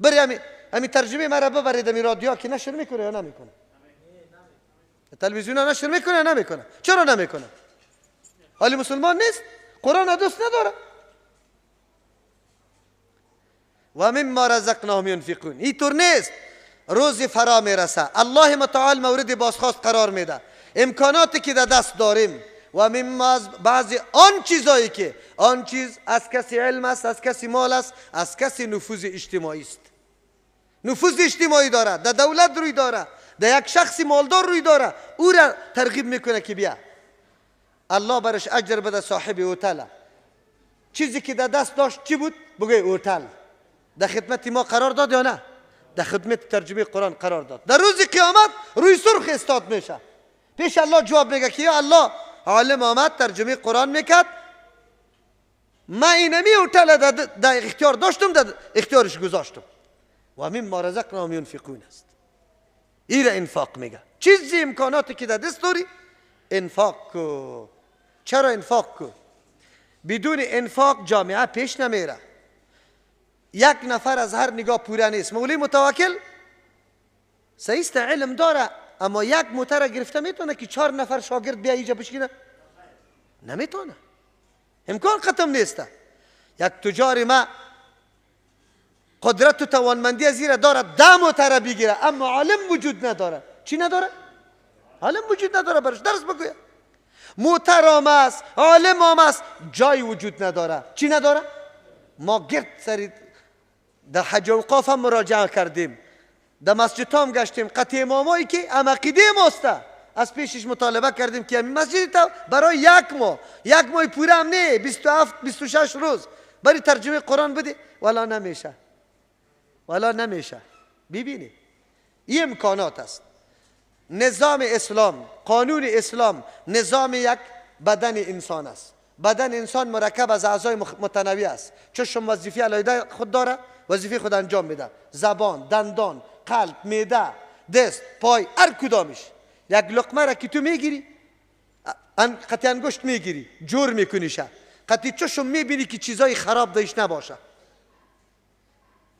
بری همی ترجمه مرا ببرید همی رادیو که نشر میکنه یا نمیکنه، تلویزیون نشر میکنه یا نمیکنه؟ چرا نمیکنه؟ حالی مسلمان نیست، قرآن دوست نداره. و مما رزقناهم ینفقون. اینطور نیست. روز فرا میرسه، الله متعال مورد بازخواست قرار میده. امکاناتی که در دست داریم و مما بعضی آن چیزایی که آن چیز از کسی علم است، از کسی مال است، از کسی نفوذ اجتماعی است. نفوذ اجتماعی داره، در دولت روی داره، در یک شخص مالدار روی داره، او را ترغیب میکنه که بیا الله برش اجر بده. صاحب هتل چیزی که در دست داشت چی بود؟ بگوی هتل در خدمت ما قرار داد یا نه؟ در خدمت ترجمه قرآن قرار داد. در روز قیامت روی سرخ استاد میشه، پیش الله جواب میگه که یا الله عالم آمد ترجمه قرآن میکرد، من اینمی هتل در اختیار داشتم، در اختیارش گذاشتم. و مما رزقناهم ینفقون است. این را انفاق میگه. چیزی امکاناتی که در دست داری انفاق کو. چرا انفاق کو؟ بدون انفاق جامعه پیش نمیره. یک نفر از هر نگاه پوره نیست. مولوی متوکل سیست علم داره، اما یک موتر گرفته میتونه که 4 نفر شاگرد بیا اینجا بشینه؟ نمیتونه، امکان ختم نیست. یک تجار ما قدرت و توانمندی از زیر داره 10 موتر بگیره، اما عالم وجود نداره. چی نداره؟ عالم وجود نداره برش درس بگویه. موتر آمد، عالم آمد، جای وجود نداره. چی نداره؟ ما گرد سری در حج اوقاف هم مراجعه کردیم، در مسجد هم گشتیم، قطع امامایی که هم عقیده ماسته از پیشش مطالبه کردیم که همین مسجد تا برای یک ماه، یک ماه پوره هم نه، 27 26 روز برای ترجمه قرآن بده، ولا نمیشه، ولا نمیشه. ببینید این امکانات است. نظام اسلام، قانون اسلام، نظام یک بدن انسان است. بدن انسان مرکب از اعضای متنوع است. چشم وظیفه علیحده خود داره، وظیفه خود انجام میده. زبان، دندان، قلب، معده، دست، پای، هر کدامش. یک لقمه را که تو میگیری، قطعی انگشت میگیری، جور میکنیشه، قطعی چشم میبینی که چیزای خراب دایش نباشه.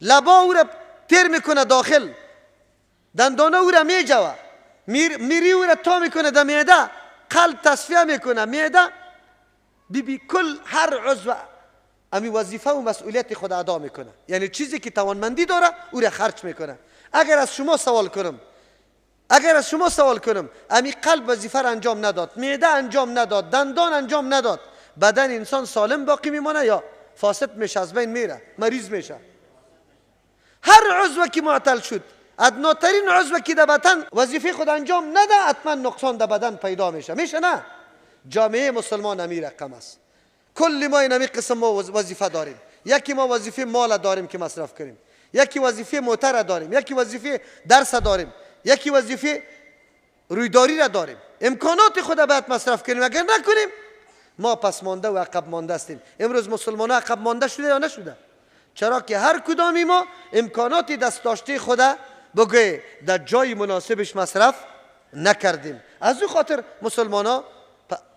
لبا او را تیر میکنه داخل، دندانه او را میجوه، میری او را تا میکنه در معده، قلب تصفیه میکنه، معده بی کل هر عضو امی وظیفه و مسئولیت خود ادا میکنه. یعنی چیزی که توانمندی داره او را خرج میکنه. اگر از شما سوال کنم اگر از شما سوال کنم امی قلب وظیفه را انجام نداد، معده انجام نداد، دندان انجام نداد، بدن انسان سالم باقی میمانه یا فاسد میشه، از بین میره، مریض میشه؟ هر عضو که معطل شد، ادناترین عضو که در بدن وظیفه خود انجام نده، حتما نقصان در بدن پیدا میشه. میشه نه؟ جامعه مسلمان امی رقم است. کل ما این امی قسم ما وظیفه داریم. یکی ما وظیفه مال داریم که مصرف کنیم، یکی وظیفه موتر داریم، یکی وظیفه درس داریم، یکی وظیفه رویداری را داریم. امکانات خود باید مصرف کنیم، اگر نکنیم ما پس مانده و عقب مانده هستیم. امروز مسلمان عقب مانده شده یا نشده؟ چرا که هر کدامی ما امکانات دست داشته خود بگه در جای مناسبش مصرف نکردیم. از او خاطر مسلمان ها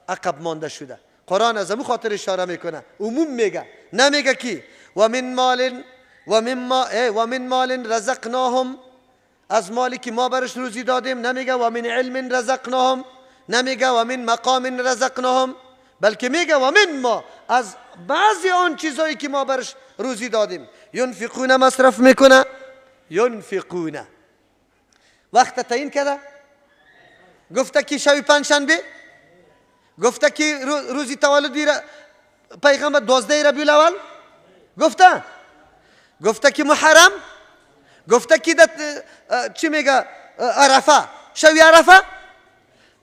عقب مانده شده. قرآن از او خاطر اشاره میکنه، عموم میگه، نمیگه کی و من مال و من مال رزقناهم، از مالی که ما برش روزی دادیم، نمیگه و من علم رزقناهم، نمیگه و من مقام رزقناهم، بلکه میگه و من ما، از بعضی آن چیزایی که ما برش روزی دادیم. ینفقون مصرف میکنه، ینفقون وقت تعیین کرده، گفته که شب پنجشنبه، گفته که روزی تولدی پیغمبر 12 ربیع الاول، گفته، گفته که محرم، گفته که چی میگه عرفه، شب عرفه.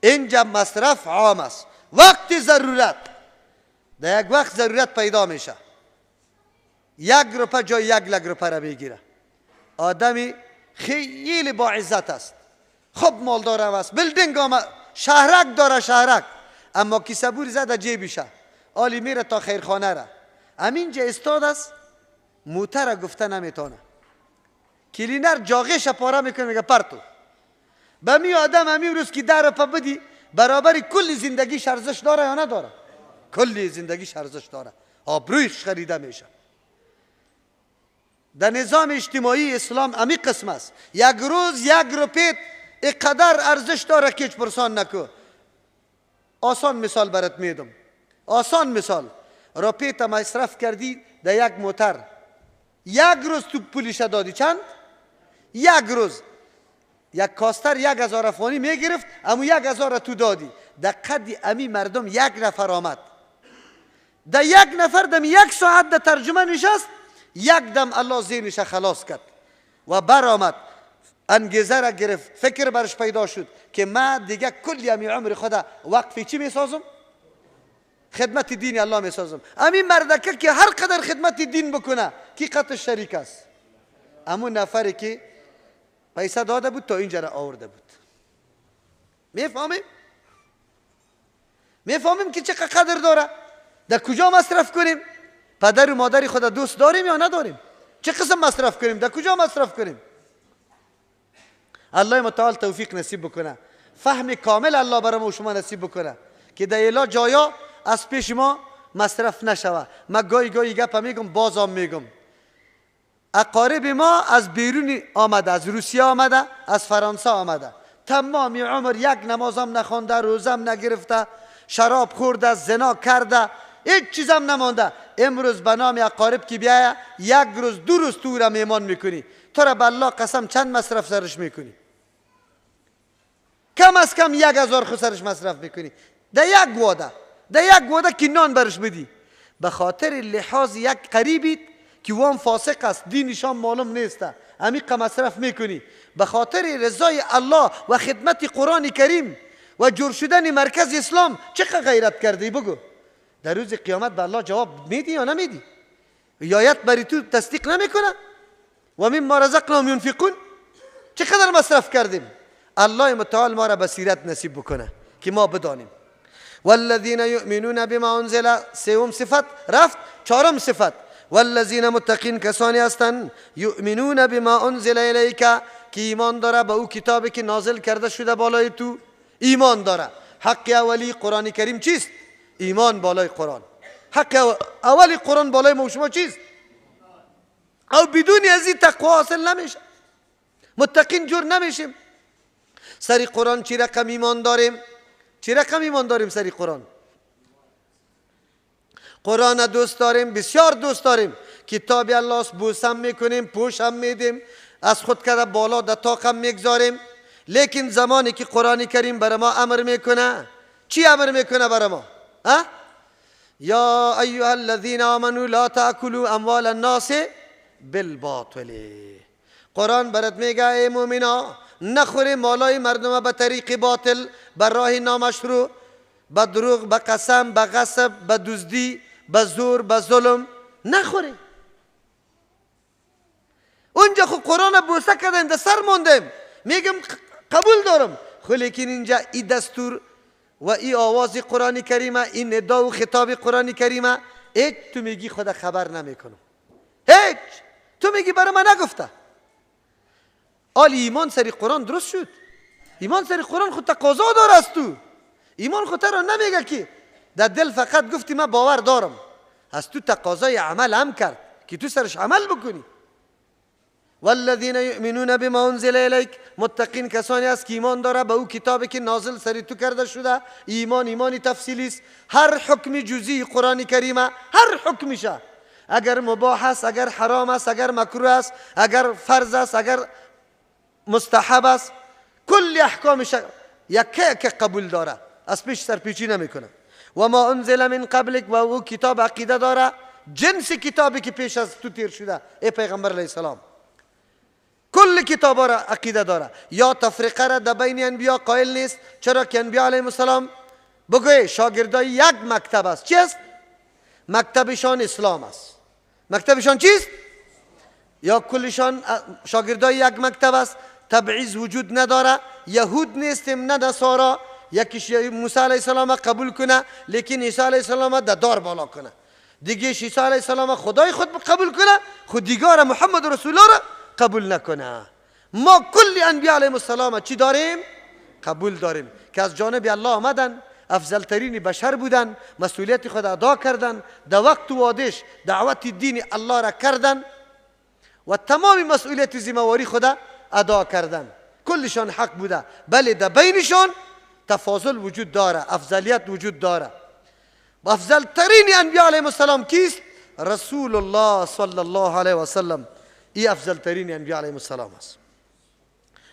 اینجا مصرف عام است. وقت ضرورت، در یک وقت ضرورت پیدا میشه، 1 روپه جای 1 لک روپه را میگیره. آدمی خیلی با عزت است، خب مالدار هم است، building هم، شهرک داره، شهرک، اما کیسه بور زده جیبشه، آلی میره تا خیرخانه را. همینجا استاد است، موتر گفته نمیتونه، کلینر جاغش پاره میکنه، میگه پرتو. به می آدم همین روز که 10 روپه بدی برابر کل زندگیش ارزش داره یا نداره؟ کل زندگیش ارزش داره، آبرویش خریده میشه. در نظام اجتماعی اسلام امی قسم است. یک روز 1 روپیت اینقدر ارزش داره که هیچ پرسان نکو. آسان مثال برات میدم، آسان مثال. روپیت مصرف کردی در یک موتر، یک روز تو پولیش دادی، چند؟ یک روز. یک کاستر 1000 افغانی میگرفت، اما 1000 تو دادی. در قد امی مردم یک نفر آمد، در یک نفر دم 1 ساعت در ترجمه نشست، یک دم الله ذهنش خلاص کرد و برآمد، انگیزه را گرفت، فکر برش پیدا شد که ما دیگه کلی امی عمر خدا وقفی چی میسازم؟ خدمت دین الله میسازم. امی مردکه که هر قدر خدمت دین بکنه کی قطع شریک است؟ امون نفری که پیسه داده بود تا اینجا را آورده بود. میفهمیم؟ میفهمیم که چه قدر داره؟ در کجا مصرف کنیم؟ پدر و مادر خود دوست داریم یا نداریم؟ چه قسم مصرف کنیم؟ در کجا مصرف کنیم؟ الله متعال توفیق نصیب بکنه، فهم کامل الله برای ما شما نصیب بکنه که در الا جایا از پیش ما مصرف نشوه. ما گاهی گاهی گپ میگم، بازم میگم، اقارب ما از بیرون آمده، از روسیه آمده، از فرانسه آمده، تمام عمر یک نمازم نخوانده، روزم نگرفته، شراب خورده، زنا کرده، هیچ چیزم نمانده. امروز به نام اقارب که بیایه 1 روز 2 روز تو را میمان میکنی، تو را به الله قسم چند مصرف سرش میکنی؟ کم از کم 1000 خو سرش مصرف میکنی در یک واده، در یک واده که نان برش بدی. به خاطر لحاظ یک قریبیت که وام فاسق است، دینشان معلوم نیست، عمیق مصرف میکنی. به خاطر رضای الله و خدمت قرآن کریم و جور شدن مرکز اسلام چقدر غیرت کردی؟ بگو در روز قیامت به الله جواب میدی یا نمیدی؟ یایت بری تو تصدیق نمیکنه؟ و مما رزقناهم ینفقون. چقدر مصرف کردیم؟ الله متعال ما را بصیرت نصیب بکنه که ما بدانیم. والذین یؤمنون بما انزل، سوم صفت رفت، چهارم صفت والذین متقین، کسانی هستند یؤمنون بما انزل الیک، که ایمان داره به او کتابی که نازل کرده شده بالای تو، ایمان داره. حق اولی قرآن کریم چیست؟ ایمان بالای قرآن. حق اولی قرآن بالای ما شما چیست؟ او بدون از این تقوا حاصل نمیشه، متقین جور نمیشیم. سری قرآن چی رقم ایمان داریم؟ چی رقم ایمان داریم سری قرآن؟ قرآن دوست داریم، بسیار دوست داریم، کتاب الله است، بوسم میکنیم، پوشم میدیم، از خود کرده بالا در طاقم میگذاریم. لیکن زمانی که قرآن کریم بر ما امر میکنه، چی امر میکنه بر ما؟ ها؟ یا ایها الذین آمنوا لا تأکلوا اموال الناس بالباطل. قرآن برات میگه ای مؤمنا نخوری مالای مردم به طریق باطل، به راه نامشروع، به دروغ، به قسم، به غصب، به دزدی، به زور، به ظلم نخوری. اونجا خو قرآن بوسه کردیم، در سر موندیم، میگم قبول دارم، خو لیکن اینجا ای دستور و ای آواز قرآن کریمه، این ندا و خطاب قرآن کریمه، هیچ تو میگی خدا خبر نمیکنم، هیچ تو میگی برای من نگفته. آلی ایمان سری قرآن درست شد. ایمان سری قرآن خود تقاضا داره از تو. ایمان خود را نمیگه که در دل فقط گفتی من باور دارم، از تو تقاضای عمل هم کرد که تو سرش عمل بکنی. والذین یؤمنون بما انزل الیک، متقین کسانی است که ایمان داره به او کتابی که نازل سری تو کرده شده. ایمان ایمانی تفصیلی است، هر حکم جزئی قرآن کریمه، هر حکمشه، اگر مباح است، اگر حرام است، اگر مکروه است، اگر فرض است، اگر مستحب است، کل احکامش یکه که قبول داره، از پیش سرپیچی نمیکنه. و ما انزل من قبلک، و او کتاب عقیده داره، جنس کتابی که پیش از تو تیر شده ای پیغمبر علیه السلام، کل کتاب را عقیده داره. یا تفریقه را در بین انبیا قائل نیست، چرا که انبیا علیهم السلام بگوی شاگردای یک مکتب است. چیست؟ مکتبشان اسلام است. مکتبشان چیست؟ یا کلشان شاگردای یک مکتب است، تبعیض وجود نداره، یهود نیستیم نه نصارا، یکیش موسی علیه السلام قبول کنه لیکن عیسی علیه السلام در دار بالا کنه، دیگه عیسی علیه السلام خدای خود قبول کنه، خود دیگه محمد رسول الله را قبول نکنه. ما کل انبیا علیهم السلام چی داریم؟ قبول داریم که از جانب الله آمدن، افضل ترین بشر بودن، مسئولیت خود ادا کردن، در وقت وادش دعوت دین الله را کردن و تمام مسئولیت ذمهواری خود ادا کردن، کلشان حق بوده. بله در بینشان تفاضل وجود داره، افضلیت وجود داره. افضل ترین انبیا علیهم السلام کیست؟ رسول الله صلی الله علیه و سلم. ای افضل ترین انبیا علیهم السلام است.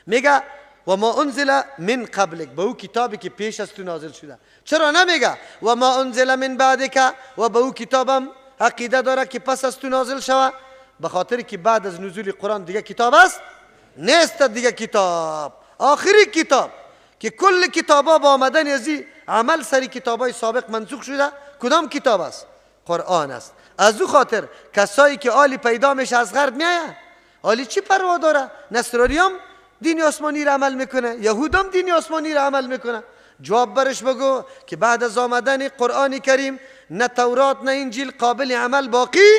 میگه و ما انزل من قبلک، به او کتابی که پیش از تو نازل شده. چرا نمیگه و ما انزل من بعدک، و به او کتابم عقیده داره که پس از تو نازل شوه؟ به خاطر که بعد از نزول قرآن دیگه کتاب است نیست، دیگه کتاب آخری کتاب که کل کتابا با آمدن ازی عمل سری کتابای سابق منسوخ شده، کدام کتاب است؟ قرآن است. از او خاطر کسایی که آلی پیدا میشه از غرب میایه، آلی چی پروا داره؟ نصرانی هم دین آسمانی را عمل میکنه، یهود هم دین آسمانی را عمل میکنه. جواب برش بگو که بعد از آمدن قرآن کریم نه تورات نه انجیل قابل عمل باقی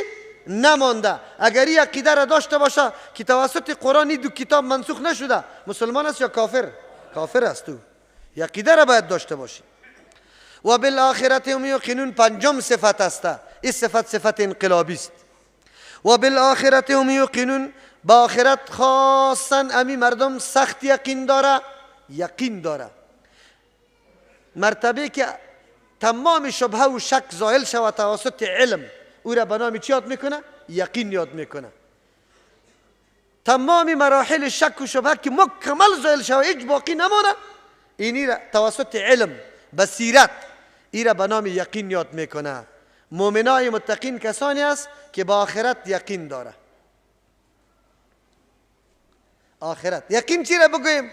نمانده. اگر این عقیده را داشته باشه که توسط قرآن دو کتاب منسوخ نشده، مسلمان است یا کافر؟ کافر است. تو عقیده را باید داشته باشی. و بالآخرة هم یوقنون، پنجم صفت است. این صفت صفت انقلابی است. و بالآخرة هم یوقنون، با آخرت خاصا امی مردم سخت یقین داره، یقین داره. مرتبه که تمام شبهه و شک زائل شود توسط علم، او را به نام چی یاد میکنه؟ یقین یاد میکنه. تمام مراحل شک و شبهه که مکمل زائل شود، هیچ باقی نمانه، اینی را توسط علم بصیرت ای را به نام یقین یاد میکنه. مؤمنای متقین کسانی است که با آخرت یقین داره. آخرت یقین چی را بگوییم؟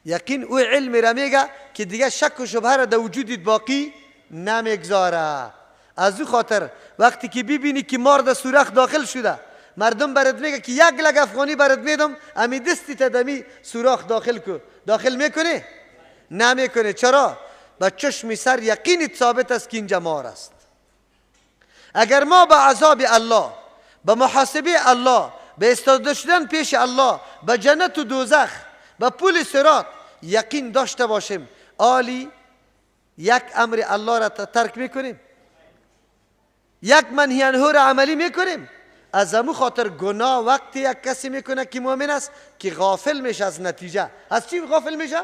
یقین او علم را میگه که دیگه شک و شبهه را در وجودت باقی نمیگذاره. از او خاطر وقتی که ببینی که مار در سوراخ داخل شده، مردم برات میگه که 1 لک افغانی برات میدم، امی دستی تدمی سوراخ داخل کو، داخل میکنه؟ نمیکنه. چرا؟ با چشم سر یقینت ثابت است که اینجا مار است. اگر ما به عذاب الله، به محاسبه الله، به استاده شدن پیش الله، به جنت و دوزخ، به پول صراط یقین داشته باشیم، آلی یک امر الله را ترک میکنیم، یک منهی عنه را عملی میکنیم. از امو خاطر گناه وقتی یک کسی میکنه که مؤمن است که غافل میشه از نتیجه. از چی غافل میشه؟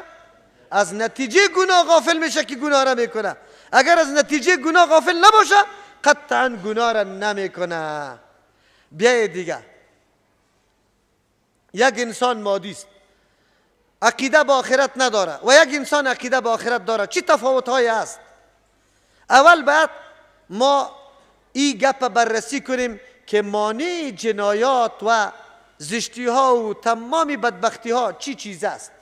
از نتیجه گناه غافل میشه که گناه را میکنه. اگر از نتیجه گناه غافل نباشه، قطعا گناه را نمیکنه. بیای دیگه، یک انسان مادی است، عقیده به آخرت نداره و یک انسان عقیده به آخرت داره چی تفاوت های است؟ اول باید ما این گپ بررسی کنیم که مانع جنایات و زشتی ها و تمام بدبختی ها چی چیز است.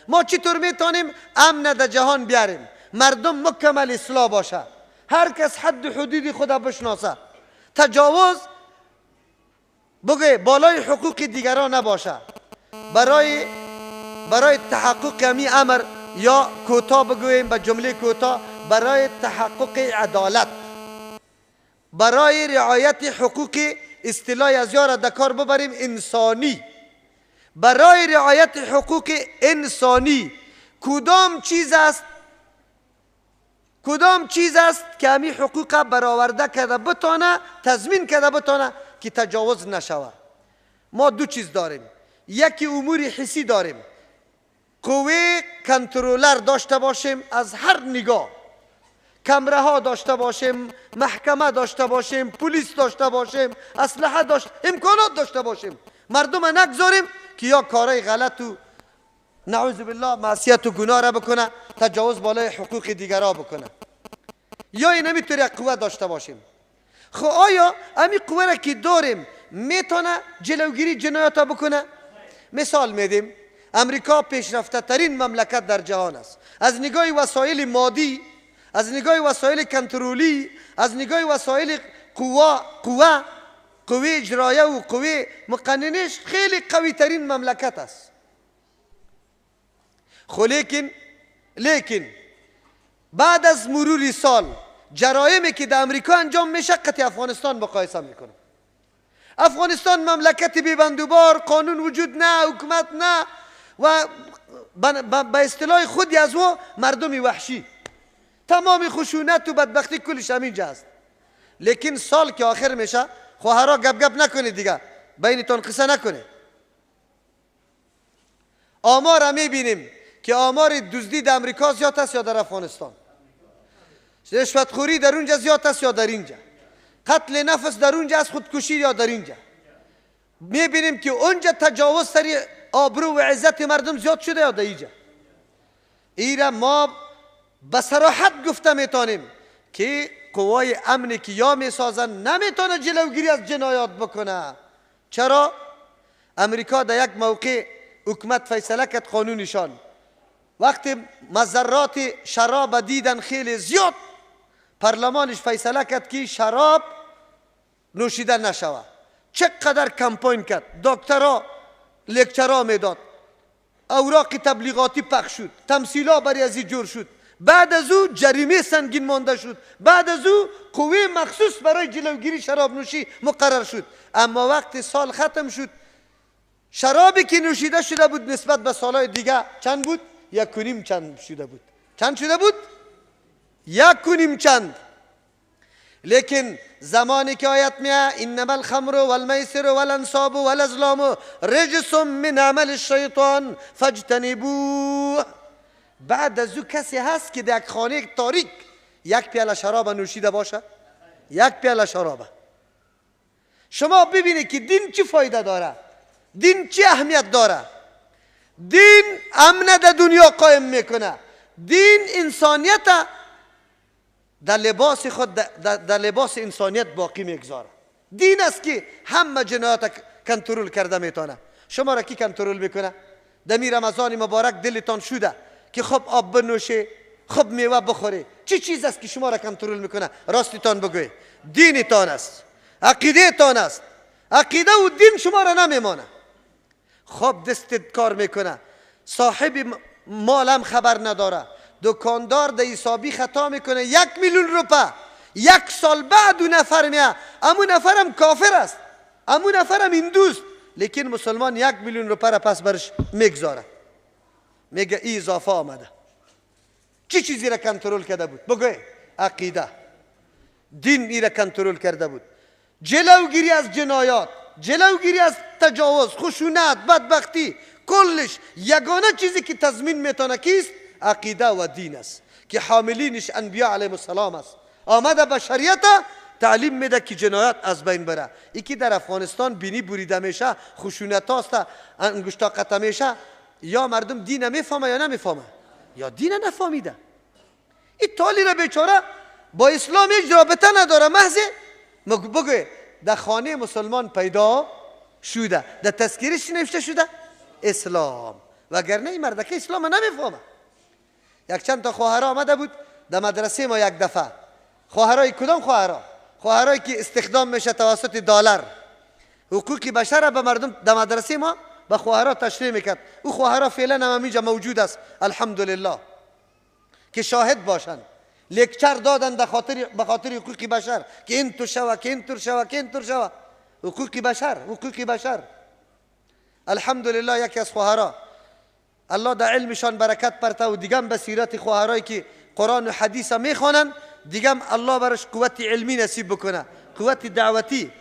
ما چطور میتونیم امن در جهان بیاریم؟ مردم مکمل اصلاح باشه، هر کس حد حدود خدا بشناسه، تجاوز بگه بالای حقوق دیگران نباشه. برای تحقق همی امر، یا کوتاه بگوییم به جمله کوتاه، برای تحقق عدالت، برای رعایت حقوق اصطلاح از یار در کار ببریم انسانی، برای رعایت حقوق انسانی کدام چیز است، کدام چیز است که همی حقوق برآورده کرده بتانه، تضمین کرده بتانه که تجاوز نشود؟ ما دو چیز داریم. یکی امور حسی داریم، قوه کنترلر داشته باشیم از هر نگاه، کمره ها داشته باشیم، محکمه داشته باشیم، پلیس داشته باشیم، اسلحه داشته، امکانات داشته باشیم، مردم نگذاریم که یا کارهای غلط و نعوذ بالله معصیت و گناه را بکنه، تجاوز بالای حقوق دیگرا بکنه، یا این نمیتونه یک قوه داشته باشیم. خب آیا امی قوه را که داریم میتونه جلوگیری جنایات بکنه؟ مثال میدیم، امریکا پیشرفته ترین مملکت در جهان است. از نگاه وسایل مادی، از نگاه وسایل کنترلی، از نگاه وسایل قوه اجرایه و قوه مقننش خیلی قوی ترین مملکت است. خب لیکن بعد از مرور سال جرایمی که در امریکا انجام میشه قطع افغانستان مقایسه میکنه. افغانستان مملکت بی‌بندوبار، قانون وجود نه، حکومت نه، و به اصطلاح خودی از او مردمی وحشی، تمام خشونت و بدبختی کلش همینجا است. لیکن سال که آخر میشه، خواهرا گپ گپ نکنید دیگه، بینتون قصه نکنید. آمار میبینیم که آمار دزدی در امریکا زیاد است یا در افغانستان، رشوتخوری در اونجا زیاد است یا در اینجا، قتل نفس در اونجا است، خودکشی یا در اینجا. میبینیم که اونجا تجاوز سر آبرو و عزت مردم زیاد شده یا در اینجا. ایره ما به صراحت گفته میتونیم که قوای امنی که یا میسازن نمیتونه جلوگیری از جنایات بکنه. چرا؟ امریکا در یک موقع حکومت فیصله کرد قانونشان، وقتی مضرات شراب دیدن خیلی زیاد، پارلمانش فیصله کرد که شراب نوشیده نشود. چقدر کمپاین کرد، دکترا لکچرا میداد، اوراق تبلیغاتی پخش شد، تمثیلا برای ازی جور شد، بعد از او جریمه سنگین مانده شد، بعد از او قوه مخصوص برای جلوگیری شراب نوشی مقرر شد. اما وقتی سال ختم شد، شرابی که نوشیده شده بود نسبت به سالهای دیگه چند بود؟ 1.5 چند شده بود. چند شده بود؟ 1.5 چند. لیکن زمانی که آیت میه انما الخمر والمیسر والانصاب والازلام رجس من عمل الشیطان فاجتنبوه، بعد از او کسی هست که در یک خانه تاریک یک پیاله شراب نوشیده باشه؟ یک پیاله شراب. شما ببینید که دین چی فایده داره، دین چی اهمیت داره. دین امن در دنیا قایم میکنه، دین انسانیت در لباس خود، در لباس انسانیت باقی میگذاره. دین است که همه جنایات کنترل کرده میتونه. شما را کی کنترل میکنه؟ دمی رمضان مبارک دلتان شده که خب آب بنوشه، خب میوه بخوره، چی چیز است که شما را کنترل میکنه؟ راستتان بگوی، دینتان است، عقیده تان است. عقیده و دین شما را نمیمانه. خب دستت کار میکنه، صاحب مالم خبر نداره، دکاندار در حسابی خطا میکنه 1 میلیون روپه، یک سال بعد او نفر میه، امو نفرم کافر است، امو نفرم هندوست، لیکن مسلمان 1 میلیون روپه را پس برش میگذاره، میگه ای اضافه آمده. چی چیزی را کنترل کرده بود؟ بگوی عقیده، دین ای را کنترل کرده بود. جلوگیری از جنایات، جلوگیری از تجاوز، خشونت، بدبختی، کلش یگانه چیزی که تضمین میتونه کیست؟ عقیده و دین است که حاملینش انبیا علیهم السلام است. آمده بشریت تعلیم میده که جنایت از بین بره. یکی در افغانستان بینی بریده میشه، خشونت هاست، انگشتا قطع میشه، یا مردم دین میفهمه یا نمیفهمه، یا دین نفهمیده. این تالی را بیچاره با اسلام هیچ رابطه نداره، محض بگوی در خانه مسلمان پیدا شده، در تذکیرش نوشته شده اسلام، وگرنه این مردکه اسلام نمیفهمه. یک چند تا خواهرها آمده بود در مدرسه ما یک دفعه. خواهرای کدام خواهرها؟ خواهرایی که استخدام میشه توسط دلار، حقوق بشر به مردم در مدرسه ما به خواهرها تشریح میکرد. او خواهرها فعلا هم اینجا موجود است الحمدلله که شاهد باشند. lecture دادن به خاطر حقوق بشر که این تو شوه، که این طور شوه، که این طور شوه، حقوق بشر، حقوق بشر. الحمدلله یکی از خواهرها الله در علمشان برکت پرته و دیگه به سیرت خواهرایی که قرآن و حدیث میخوانن دیگه الله برش قوت علمی نصیب بکنه، قوت دعوتی.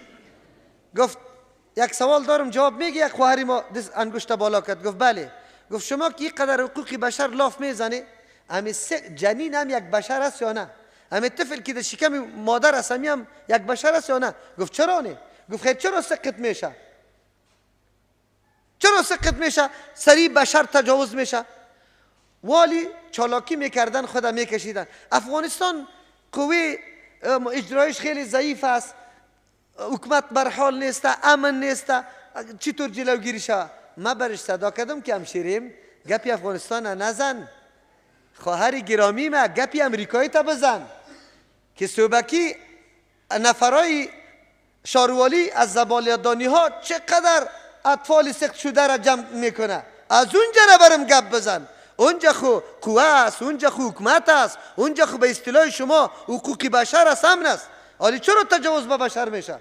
گفت یک سوال دارم جواب میگه. یک خواهری ما دست انگشت بالا کرد، گفت بله. گفت شما که اینقدر حقوق بشر لاف میزنه، همی جنین هم یک بشر است یا نه؟ همی طفل که در شکم مادر است همی هم یک بشر است یا نه؟ گفت چرا نه؟ گفت خیر چرا سقط میشه؟ چرا سقط میشه؟ سریع بشر تجاوز میشه. والی چالاکی میکردن، خود میکشیدن. افغانستان قوه اجرایش خیلی ضعیف است، حکومت بر حال نیست، امن نیست، چطور جلوگیری شود؟ ما برش صدا کردم که همشیریم گپی افغانستان نزن، خواهر گرامی ما گپی امریکایی تا بزن که صوبکی نفرای شاروالی از زبالیدانی ها چقدر اطفال سخت شده را جمع میکنه، از اونجا را برم گپ بزن. اونجا خو قوه است، اونجا خو حکومت است، اونجا خو به اصطلاح شما حقوق بشر است، امن است. آلی چرا تجاوز به بشر میشه؟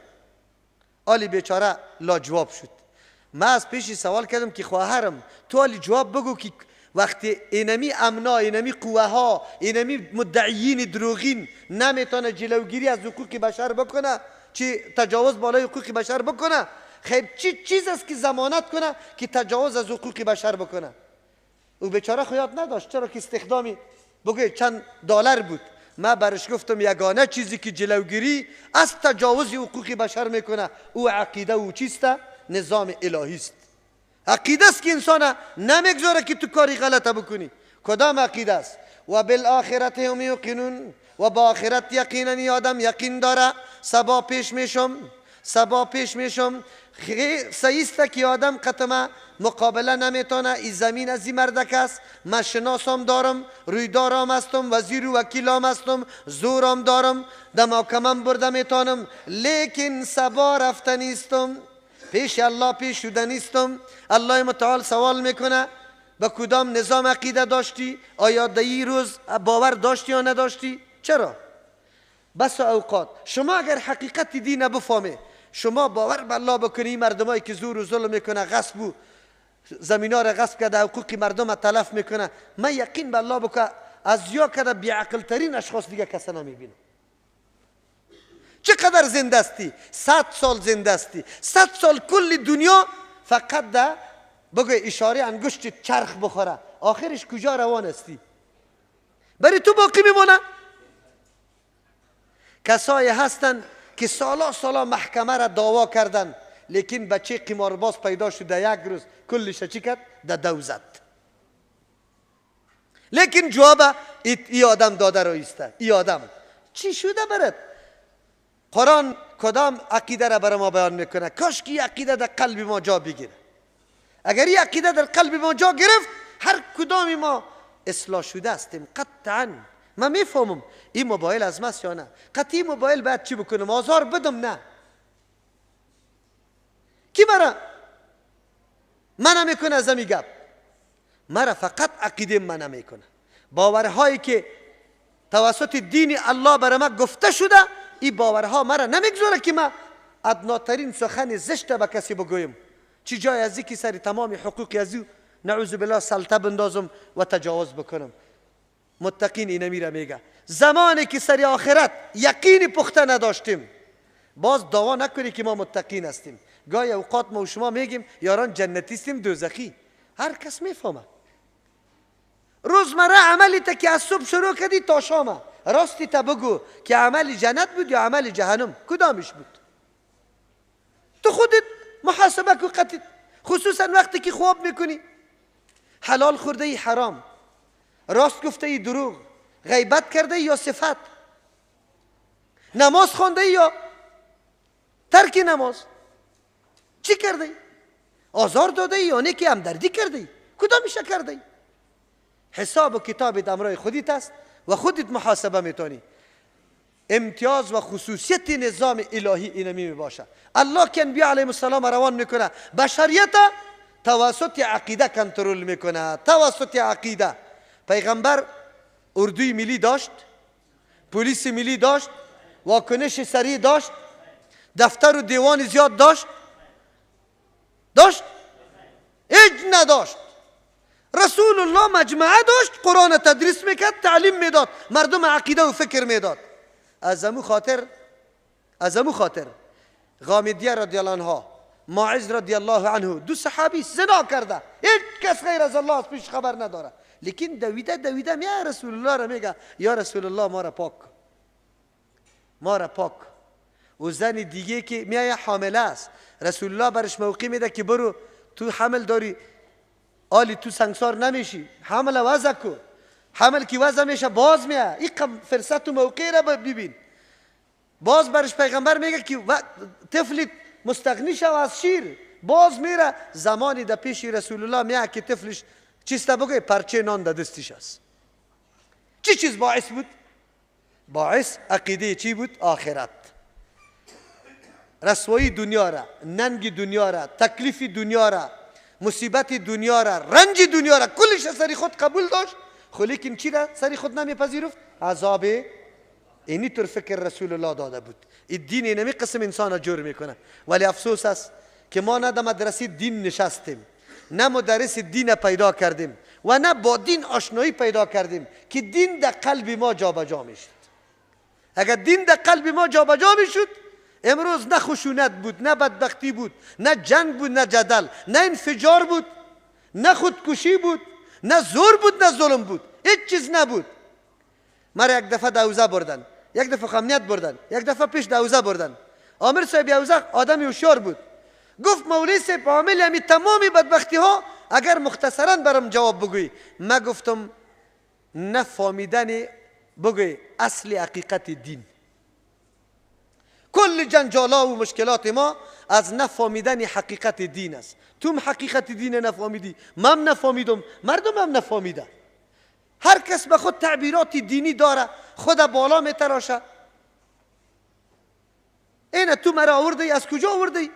آلی بیچاره لاجواب شد. من از پیشی سوال کردم که خواهرم تو آلی جواب بگو که وقتی اینمی امنا، اینمی قوه ها، اینمی مدعیین دروغین نمیتونه جلوگیری از حقوق بشر بکنه، چی تجاوز بالای حقوق بشر بکنه، خیر چی چیز است که ضمانت کنه که تجاوز از حقوق بشر بکنه؟ او بیچاره خو یاد نداشت، چرا که استخدامی بگه چند دلار بود. ما برش گفتم یگانه چیزی که جلوگیری از تجاوز حقوق بشر میکنه او عقیده او چیست؟ نظام الهی است. عقیده است که انسان نمیگذاره که تو کاری غلطه بکنی. کدام عقیده است؟ و بالآخرت هم یوقنون، و با آخرت یقینا آدم یقین داره. سبا پیش میشم، سبا پیش میشم. صحیح است که آدم قطمه مقابله نمیتونه، این زمین از این مردک است، من شناسم دارم، رویدارم هستم، وزیر و وکیلام هستم، زورم دارم، در محکمم برده میتونم، لیکن سبا رفته نیستم، پیش الله پیش شده نیستم. الله متعال سوال میکنه به کدام نظام عقیده داشتی؟ آیا در این روز باور داشتی یا نداشتی؟ چرا؟ بس اوقات شما اگر حقیقت دین بفهمی، شما باور به الله بکنی، مردمایی که زور و ظلم میکنه، غصب و زمینا را غصب کرده، حقوق مردم تلف میکنه، من یقین به الله بکنه از یا کرده بیعقل ترین اشخاص دیگه کسا نمیبینه. چقدر زنده استی؟ 100 سال زنده استی، 100 سال کل دنیا فقط ده بگو اشاره انگشت چرخ بخوره، آخرش کجا روان استی؟ برای تو باقی میمونه. کسایی هستن که سالا سالا محکمه را دعوا کردن، لیکن بچه قمارباز پیدا شد در یک روز کلش چی کرد؟ در دو زد. لیکن جواب ای آدم داده رو ایسته. ای آدم چی شده برد؟ قرآن کدام عقیده را برای ما بیان میکنه؟ کاش که عقیده در قلب ما جا بگیره. اگر این عقیده در قلب ما جا گرفت، هر کدام ما اصلاح شده هستیم قطعا. من میفهمم این موبایل از ماست یا نه، قطعی موبایل باید چی بکنم؟ آزار بدم؟ نه. کی مرا منع میکنه از این گپ؟ مرا فقط عقیده منع میکنه، باورهایی که توسط دین الله برای ما گفته شده، این باورها مرا نمیگذاره که من ادناترین سخن زشت به کسی بگویم، چی جای از که سر تمام حقوق از او نعوذ بالله سلطه بندازم و تجاوز بکنم. متقین اینه میره میگه زمانی که سر آخرت یقین پخته نداشتیم، باز دعوا نکنی که ما متقین هستیم. گاهی اوقات ما و شما میگیم یاران جنتی هستیم دوزخی. هر کس میفهمه. روزمره عملی تا که از صبح شروع کردی تا شامه، راستی تا بگو که عمل جنت بود یا عمل جهنم، کدامش بود؟ تو خودت محاسبه کو قطعت، خصوصا وقتی که خواب میکنی. حلال خورده ای حرام، راست گفته ای دروغ، غیبت کرده ای یا صفت، نماز خوانده ای یا ترک نماز، چی کرده ای؟ آزار داده ای یا نیکی همدردی کرده ای؟ کدامش کرده ای؟ حساب و کتابت امرای خودت است و خودت محاسبه میتونی. امتیاز و خصوصیت نظام الهی اینمی می باشه. الله که انبیاء علیهم السلام روان میکنه، بشریت توسط عقیده کنترل میکنه، توسط عقیده. پیغمبر اردوی ملی داشت، پلیس ملی داشت، واکنش سریع داشت، دفتر و دیوان زیاد داشت، داشت؟ هیچ نداشت. رسول الله مجمعه داشت، قرآن تدریس میکرد، تعلیم میداد، مردم عقیده و فکر میداد. از امو خاطر غامدیه رضی الله عنها، ماعز رضی الله عنه، دو صحابی زنا کرده، هیچ کس غیر از الله از پیش خبر نداره، لیکن دویده دویده میاد رسول الله را میگه یا رسول الله ما را پاک، ما را پاک. و زن دیگه که میایه حامله است، رسول الله برش موقع میده که برو تو حمل داری، آلی تو سنگسار نمیشی، حمل وضع کو، حمل که وضع میشه باز میاد، این فرصت و موقع را ببین. باز برش پیغمبر میگه که طفل مستغنی شو از شیر، باز میره زمانی در پیش رسول الله میاد که طفلش چیست بگه پرچه نان در دستش است. چی چیز باعث بود؟ باعث عقیده چی بود؟ آخرت. رسوایی دنیا را، ننگ دنیا را، تکلیف دنیا را، مصیبت دنیا را، رنج دنیا را، کلش سری خود قبول داشت، خو لیکن چی را سری خود نمیپذیرفت؟ عذاب. اینی طور فکر رسول الله داده بود. این دین اینمی قسم انسان را جور میکنه. ولی افسوس است که ما نه در مدرسه دین نشستیم، نه مدرس دین پیدا کردیم و نه با دین آشنایی پیدا کردیم که دین در قلب ما جابجا میشد. اگر دین در قلب ما جابجا میشد، امروز نه خشونت بود، نه بدبختی بود، نه جنگ بود، نه جدل، نه انفجار بود، نه خودکشی بود، نه زور بود، نه ظلم بود، هیچ چیز نبود. مرا یک دفعه دوزه بردن، یک دفعه خمنیت بردن، یک دفعه پیش دوزه بردن. عامر صاحب دوزه آدم هوشیار بود، گفت مولوی صاحب عامل همی تمامی بدبختی ها اگر مختصرا برام جواب بگویی. ما گفتم نفهمیدن بگوی اصل حقیقت دین. کل جنجالا و مشکلات ما از نفهمیدن حقیقت دین است. تو حقیقت دین نفهمیدی، من نفهمیدم، مردم هم نفهمیده. هر کس به خود تعبیرات دینی داره، خود بالا میتراشه. اینه تو مرا آوردی، از کجا آوردی؟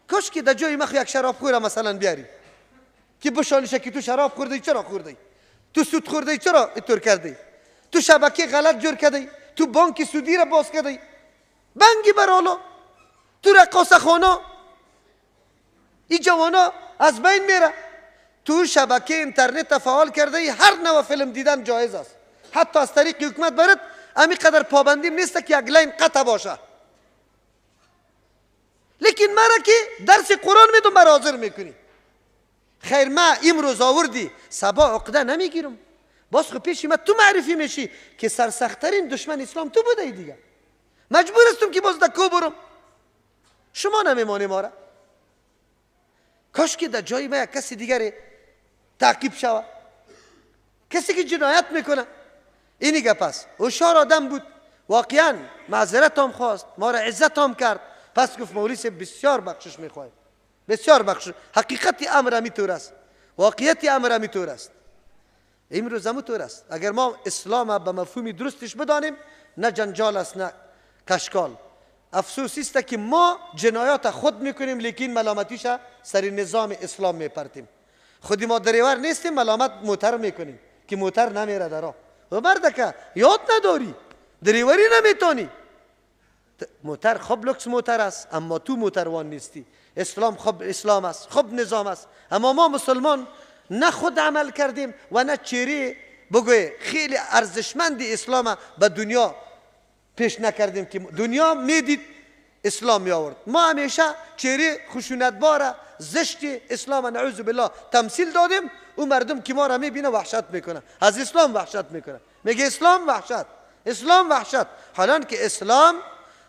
کاش که در جای من یک شراب خوره مثلا بیاری که بشانشه که تو شراب خوردی چرا خوردی، تو سود خوردی چرا اینطور کردی، تو شبکه غلط جور کردی، تو بانک سودی را باز کردی، بنگی برالا، تو رقاصه خانه، این جوانا از بین میره. تو شبکه اینترنت فعال کرده، هر نوع فیلم دیدن جایز است، حتی از طریق حکومت برد امی قدر پابندیم نیست که یک line قطع باشه. لیکن مرا که درس قرآن میدم مرا حاضر میکنی. خیر ما امروز آوردی، صبا عقده نمیگیرم، باز خو پیش ما تو معرفی میشی که سرسختترین دشمن اسلام تو بوده دیگه. مجبور هستم که باز دکو برم، شما نمیمانی ما را. کاش که در جای ما یک کسی دیگری تعقیب شوه، کسی که جنایت میکنه. اینی گپ است. هوشیار آدم بود واقعا، معذرت هم خواست، ما را عزت هم کرد. پس گفت مولوی صاحب بسیار بخشش میخوایم، بسیار بخشش. حقیقت امر همی طور است، واقعیت امر همی طور است. امروز همو طور است. اگر ما اسلام به مفهوم درستش بدانیم، نه جنجال است نه کشکال. افسوس است که ما جنایات خود میکنیم، لیکن ملامتیش سر نظام اسلام میپرتیم. خودی ما دریور نیستیم، ملامت موتر میکنیم که موتر نمیره درا. و مردکه یاد نداری، دریوری نمیتونی. موتر خب لکس موتر است، اما تو موتروان نیستی. اسلام خب اسلام است، خب نظام است، اما ما مسلمان نه خود عمل کردیم و نه چهره بگوی خیلی ارزشمند اسلام به دنیا پیش نکردیم که دنیا میدید اسلام می آورد. ما همیشه چهره خشونتبار زشت اسلام نعوذ بالله تمثیل دادیم. او مردم که ما را میبینه وحشت میکنه، از اسلام وحشت میکنه، میگه اسلام وحشت، اسلام وحشت، حالان که اسلام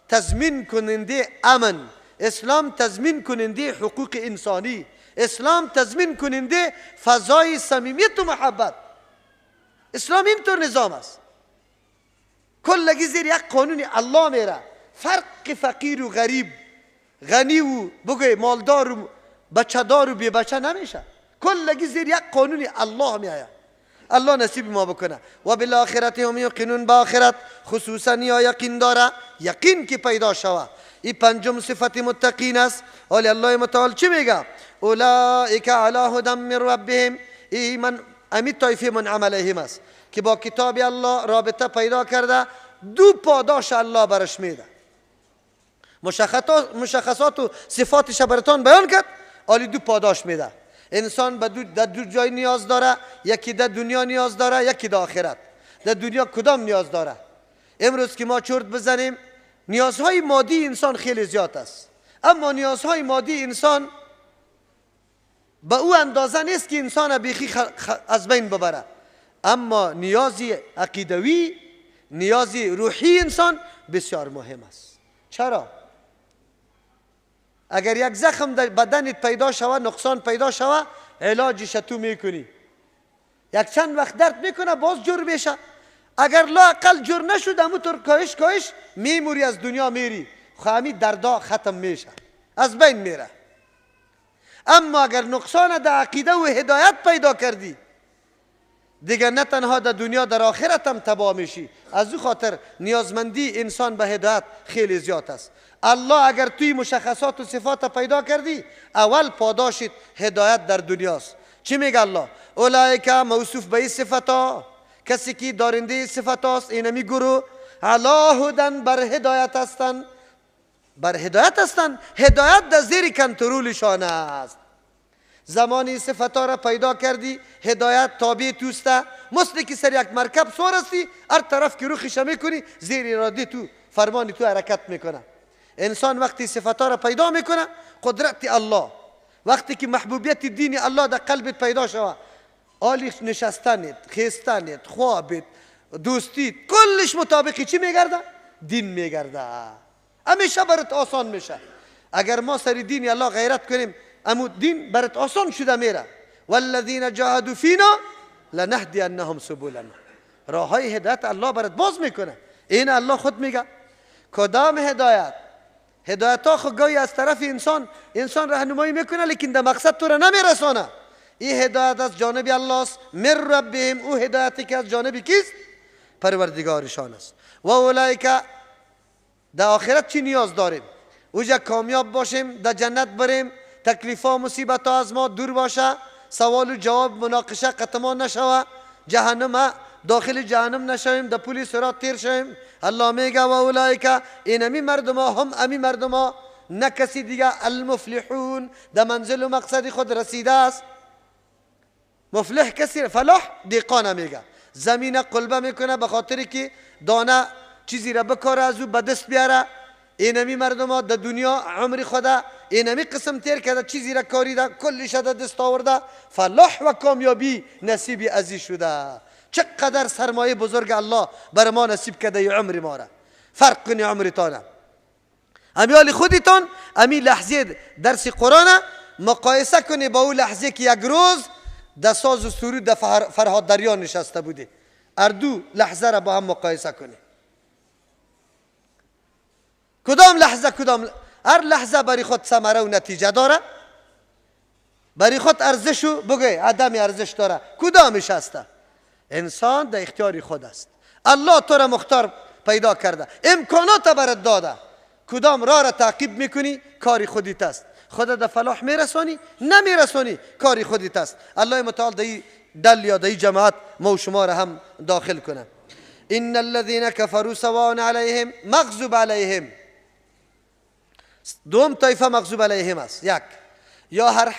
تضمین کننده امن، اسلام تضمین کننده حقوق انسانی، اسلام تضمین کننده فضای صمیمیت و محبت. اسلام اینطور نظام است. کلگی زیر یک قانون الله میره. فرق فقیر و غریب، غنی و بگوی مالدار و بچه دار و بی بچه نمیشه. کلگی زیر یک قانون الله میآید. الله نصیب ما بکنه. و بالآخرت هم یقینون، با آخرت خصوصا یا یقین داره، یقین که پیدا شوه. این پنجم صفت متقین است. حالی الله متعال چی میگه؟ اولئک علی هدی من ربهم. ای من امی طایفه منعم علیهم است که با کتاب الله رابطه پیدا کرده، دو پاداش الله برش میده. مشخصات و صفاتش براتان بیان کرد، حالی دو پاداش میده. انسان به دو جای نیاز داره، یکی در دنیا نیاز داره، یکی در آخرت. در دنیا کدام نیاز داره؟ امروز که ما چرت بزنیم، نیازهای مادی انسان خیلی زیاد است، اما نیازهای مادی انسان به او اندازه نیست که انسان بیخی از بین ببره. اما نیازی عقیدوی، نیازی روحی انسان بسیار مهم است. چرا؟ اگر یک زخم در بدنت پیدا شوه، نقصان پیدا شوه، علاجش تو میکنی، یک چند وقت درد میکنه، باز جور میشه. اگر لااقل جور نشد، همونطور کاهش کاهش میموری، از دنیا میری، خو همی دردا ختم میشه، از بین میره. اما اگر نقصان در عقیده و هدایت پیدا کردی، دیگه نه تنها در دنیا، در آخرت هم تباه میشی. از او خاطر نیازمندی انسان به هدایت خیلی زیاد است. الله اگر توی مشخصات و صفات پیدا کردی، اول پاداشت هدایت در دنیاست. چی میگه الله؟ اولئک موصوف به این صفتا، کسی که دارنده صفت هاست، اینمی گروه علی هدن، بر هدایت هستند، بر هدایت هستند. هدایت در زیر کنترلشان است. زمانی صفت ها را پیدا کردی، هدایت تابع توسته، مثل که سر یک مرکب سوار هستی، هر طرف که روخش میکنی زیر اراده تو، فرمان تو حرکت میکنه. انسان وقتی صفت ها را پیدا میکنه، قدرت الله، وقتی که محبوبیت دین الله در قلبت پیدا شوه، آلی نشستنت، خیستنت، خوابت، دوستیت، کلش مطابقی چی میگرده؟ دین میگرده. همیشه برات آسان میشه. اگر ما سر دین الله غیرت کنیم، امو دین برات آسان شده میره. والذین جاهدوا فینا لنهدینهم سبلنا. راه های هدایت الله برات باز میکنه. این الله خود میگه. کدام هدایت؟ هدایت ها خو گاهی از طرف انسان، انسان راهنمایی میکنه، لیکن در مقصد تو را نمیرسانه. این هدایت از جانب الله است، من ربهم. او هدایتی که از جانب کیست؟ پروردگارشان است. و اولئک در آخرت چی نیاز داریم؟ اوجا کامیاب باشیم، در جنت بریم، تکلیفا مصیبت ها از ما دور باشه، سوال و جواب مناقشه قطمان نشوه، جهنم داخل جهنم نشویم، در پول صراط تیر شویم. الله میگه و اولئک، این امی مردم ها، هم امی مردم ها، نه کسی دیگه، المفلحون، در منزل و مقصد خود رسیده است. مفلح کسی، فلاح دیقانه میگه، زمین قلبه میکنه به خاطر که دانه چیزی را بکاره از او به دست بیاره. اینمی مردم ها در دنیا عمر خدا اینمی قسم تیر کرده، چیزی را کاریده، کلش در دست آورده، فلاح و کامیابی نصیب ازی شده. چقدر سرمایه بزرگ الله بر ما نصیب کرده ی عمر ما را. فرق کنی عمرتانه، امیال خودتان، امی لحظه درس قرآن مقایسه کنی با او لحظه که یک روز در ساز و سرود در فرهاد دریا نشسته بودی. اردو لحظه را با هم مقایسه کنی. کدام لحظه، کدام هر لحظه برای خود ثمره و نتیجه داره، برای خود ارزش و بگوی عدم ارزش داره، کدامش هسته؟ انسان در اختیار خود است. الله تو را مختار پیدا کرده، امکانات برات داده، کدام راه را تعقیب میکنی کاری خودت است. خدا در فلاح میرسانی نمیرسانی کاری خودت است. الله متعال در دل یا در جماعت ما و شما را هم داخل کنه. ان الذين كفروا سواء عليهم مغضوب عليهم. دوم طایفه مغضوب علیهم است. یک یا هر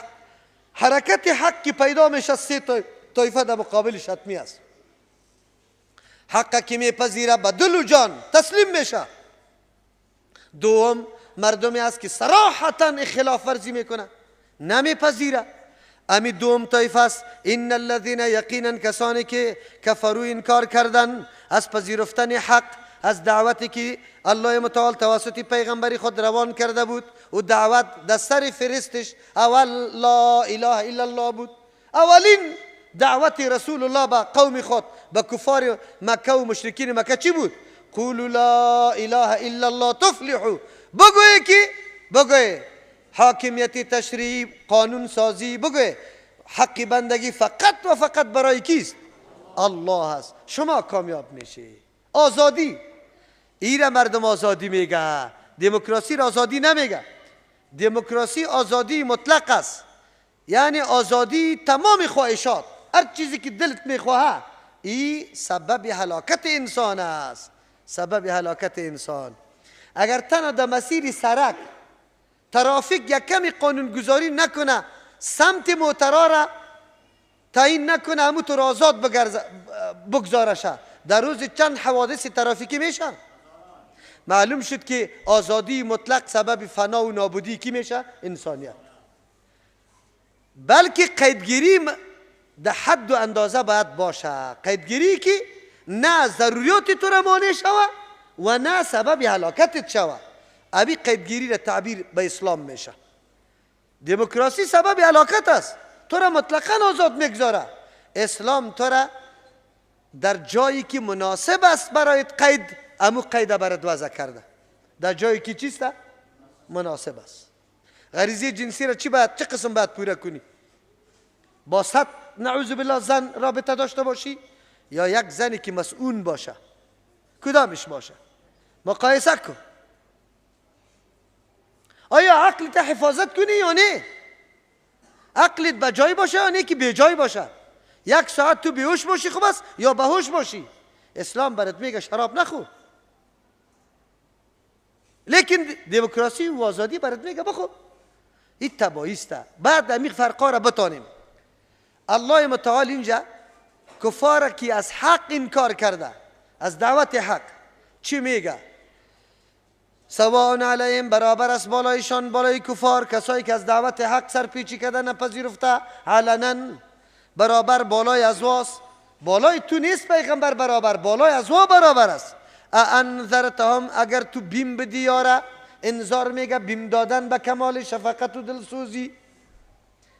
حرکت حق که پیدا میشه، سه طایفه در مقابلش حتمی است. حق که میپذیره به دل و جان تسلیم میشه. دوم مردمی است که صراحتا خلاف ورزی میکنه، نمیپذیره. امی دوم طایفه است. ان الذين یقینا کسانی که کفرو انکار کردن، از پذیرفتن حق، از دعوتی که الله متعال توسط پیغمبری خود روان کرده بود و دعوت در سر فرستش اول لا اله الا الله بود. اولین دعوت رسول الله به قوم خود، به کفار مکه و مشرکین مکه چی بود؟ قولوا لا اله الا الله تفلحوا. بگوی که بگوی حاکمیت تشریع، قانون سازی، بگوی حق بندگی فقط و فقط برای کیست؟ الله است. شما کامیاب میشی. آزادی ایره مردم آزادی میگه، دموکراسی را آزادی نمیگه. دموکراسی آزادی مطلق است، یعنی آزادی تمام خواهشات، هر چیزی که دلت میخواهد. این سبب هلاکت انسان است، سبب هلاکت انسان. اگر تنها در مسیر سرک ترافیک یک کمی قانونگذاری نکنه، سمت موترا را تعیین نکنه، همون تو آزاد بگذارشه، در روز چند حوادث ترافیکی میشه. معلوم شد که آزادی مطلق سبب فنا و نابودی کی میشه؟ انسانیت. بلکه قیدگیری در حد و اندازه باید باشه، قیدگیری که نه ضروریات تو را مانع شوه و نه سبب هلاکتت شوه. ابی قیدگیری را تعبیر به اسلام میشه. دموکراسی سبب هلاکت است، تو را مطلقا آزاد میگذاره. اسلام تو را در جایی که مناسب است برایت قید، امو قید برات وضع کرده. در جایی که چیست؟ مناسب است. غریزه جنسی را چی باید، چه قسم باید پوره کنی؟ با 100 نعوذ بالله زن رابطه داشته باشی یا یک زنی که مسئول باشه؟ کدامش باشه؟ مقایسه کن. آیا عقلت حفاظت کنی یا نه؟ عقلت به جای باشه یا نه که به جای باشه؟ یک ساعت تو بیهوش باشی خوب است یا بهوش باشی؟ اسلام برات میگه شراب نخور، لیکن دموکراسی و آزادی برات میگه بخور. این تباهی است. بعد امیق فرقا را بتانیم. الله متعال اینجا کفار که از حق انکار کرده، از دعوت حق، چی میگه؟ سواء علیهم، برابر است بالایشان، بالای کفار، کسایی که از دعوت حق سرپیچی کرده نپذیرفته، علنا برابر بالای ازواست. بالای تو نیست پیغمبر برابر، بالای ازوا برابر است. انذرتهم، اگر تو بیم بدی یاره، انذار میگه بیم دادن به کمال شفقت و دلسوزی.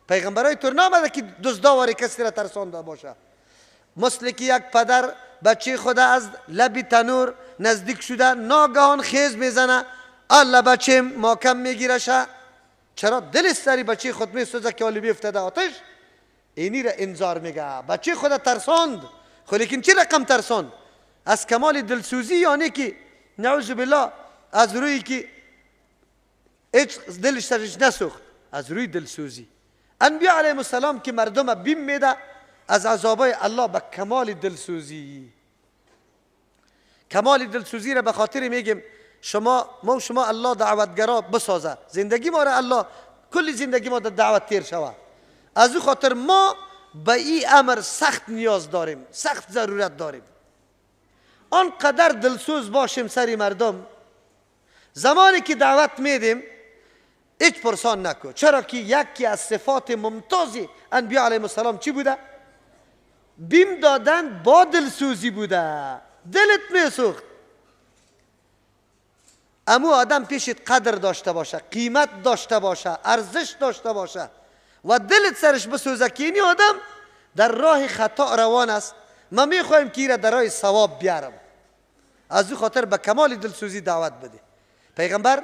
پیغمبرای تو نامده که دزداواری کسی را ترسانده باشه. مثل که یک پدر بچه خود از لب تنور نزدیک شده، ناگهان خیز میزنه، الله بچیم ماکم میگیرشه. چرا؟ دل سری بچه خود میسوزه که حالی بیفتده آتش. اینی را انذار میگه، بچه خود ترساند، خو لیکن چه رقم ترساند؟ از کمال دلسوزی، یعنی که نعوذ بالله از روی که هیچ دلش سرش نسوخت، از روی دلسوزی. انبیا علیهم السلام که مردم بیم میده از عذابای الله به کمال دلسوزی. کمال دلسوزی را به خاطر میگیم شما، ما و شما الله دعوتگرا بسازه زندگی ما را، الله کل زندگی ما در دعوت تیر شوه. از او خاطر ما به این امر سخت نیاز داریم، سخت ضرورت داریم. آنقدر دلسوز باشیم سری مردم، زمانی که دعوت میدیم هیچ پرسان نکن. چرا که یکی از صفات ممتاز انبیا علیهم السلام چی بوده؟ بیم دادن با دلسوزی بوده. دلت میسوخت. امو آدم پیشت قدر داشته باشه، قیمت داشته باشه، ارزش داشته باشه و دلت سرش بسوزه که اینی آدم در راه خطا روان است، ما میخوایم که ایره در راه ثواب بیارم. از او خاطر به کمال دلسوزی دعوت بده. پیغمبر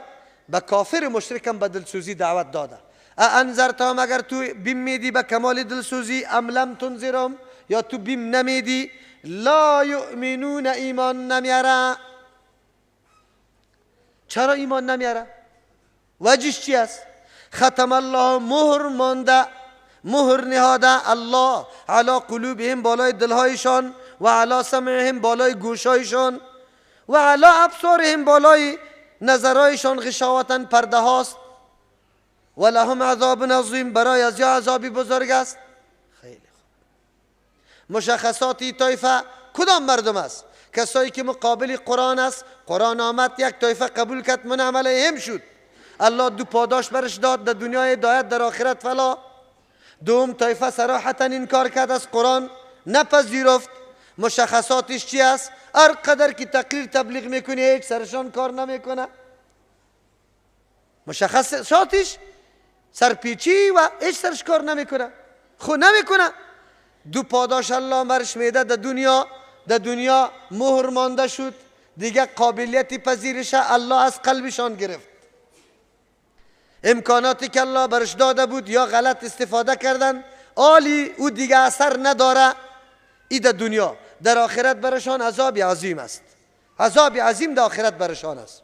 به کافر مشرکم به دلسوزی دعوت داده. انذرتهم، اگر تو بیم میدی به کمال دلسوزی، ام لم تنذرهم، یا تو بیم نمیدی، لا یؤمنون، ایمان نمیاره. چرا ایمان نمیاره؟ وجهش چی است؟ ختم الله، مهر مانده، مهر نهاده الله علی قلوبهم، بالای دلهایشان، و علی سمعهم، بالای گوشهایشان، و علی ابصارهم، بالای نظرهایشان، غشاوتن، پرده هاست. و لهم عذاب عظیم، برای از یا عذابی بزرگ است. خیلی خوب. مشخصات طایفه کدام مردم است؟ کسایی که مقابل قرآن است. قرآن آمد، یک طایفه قبول کرد، من علیهم شد، الله دو پاداش برش داد، در دنیای هدایت، در آخرت فلا. دوم طایفه صراحتا انکار کرد، از قرآن نپذیرفت، مشخصاتش چی است؟ هر قدر که تقریر تبلیغ میکنی هیچ سرشان کار نمیکنه. مشخصاتش سرپیچی و هیچ سرش کار نمیکنه، خو نمیکنه. دو پاداش الله برش میده در دنیا، در دنیا مهر مانده شد، دیگه قابلیت پذیرش الله از قلبشان گرفت. امکاناتی که الله برش داده بود یا غلط استفاده کردن، آلی او دیگه اثر نداره. ای در دنیا، در آخرت برشان عذاب عظیم است. عذاب عظیم در آخرت برشان است.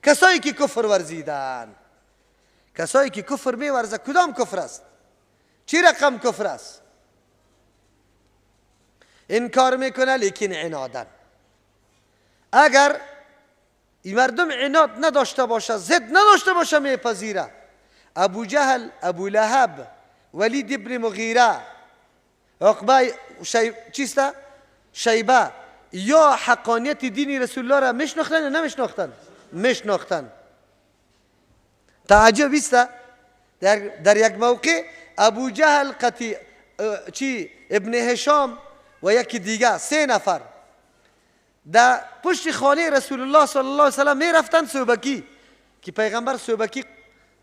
کسایی که کفر ورزیدن، کسایی که کفر میورزه، کدام کفر است؟ چی رقم کفر است؟ انکار میکنه لیکن عنادن. اگر این مردم عناد نداشته باشه، ضد نداشته باشه، میپذیره. ابو جهل، ابو لهب، ولید ابن مغیره، عقبه چیست؟ شیبه، یا حقانیت دین رسول الله را میشناختن یا نمیشناختن؟ میشناختن. تعجب است در یک موقع ابو جهل قطی چی ابن هشام و یکی دیگه، سه نفر در پشت خانه رسول الله صلی الله علیه وسلم میرفتن صوبکی، که پیغمبر صوبکی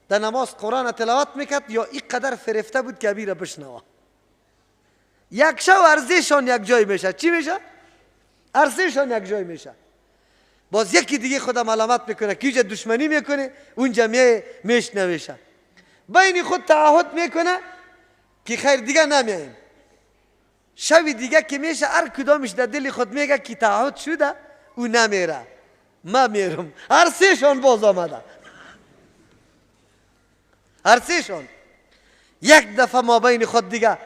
در نماز قرآن تلاوت میکرد، یا اینقدر فرفته بود که ابی را بشنوه. یک شب ارزشان یک جای میشه. چی میشه؟ ارزشان یک جای میشه. باز یکی دیگه خودم ملامت میکنه که اینجا دشمنی میکنه، اونجا میشنویشه. بین خود تعهد میکنه که خیر دیگه نمیایم. شب دیگه که میشه هر کدامش در دل خود میگه که تعهد شده، او نمیره، ما میرم. هر سهشان باز آمده، هر سهشان یک دفعه ما بین خود دیگه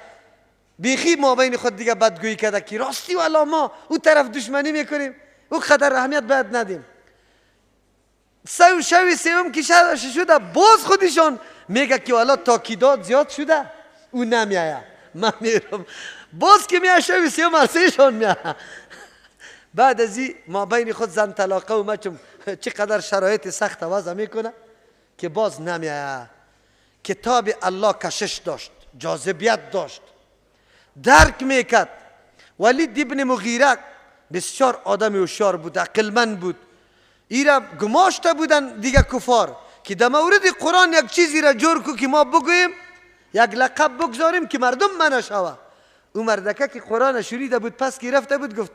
بیخی ما بین خود دیگه بدگویی کرده که راستی والا ما او طرف دشمنی میکنیم، او قدر اهمیت باید ندیم. سه شب سوم که شده باز خودشان میگه که والا تاکیدات زیاد شده، او نمیایه، من میرم. باز که میایه شب سوم هر سهشان میایه. بعد از این ما بین خود زن طلاقه و ما چقدر شرایط سخت وضع میکنه که باز نمیایه. کتاب الله کشش داشت، جاذبیت داشت، درک میکرد. ولید ابن مغیره بسیار آدم هوشیار بود، عقلمند بود. ایرا گماشته بودن دیگه کفار که در مورد قرآن یک چیزی را جور کو که ما بگوییم، یک لقب بگذاریم که مردم منع شوه. او مردکه که قرآن شنیده بود پس گرفته بود، گفت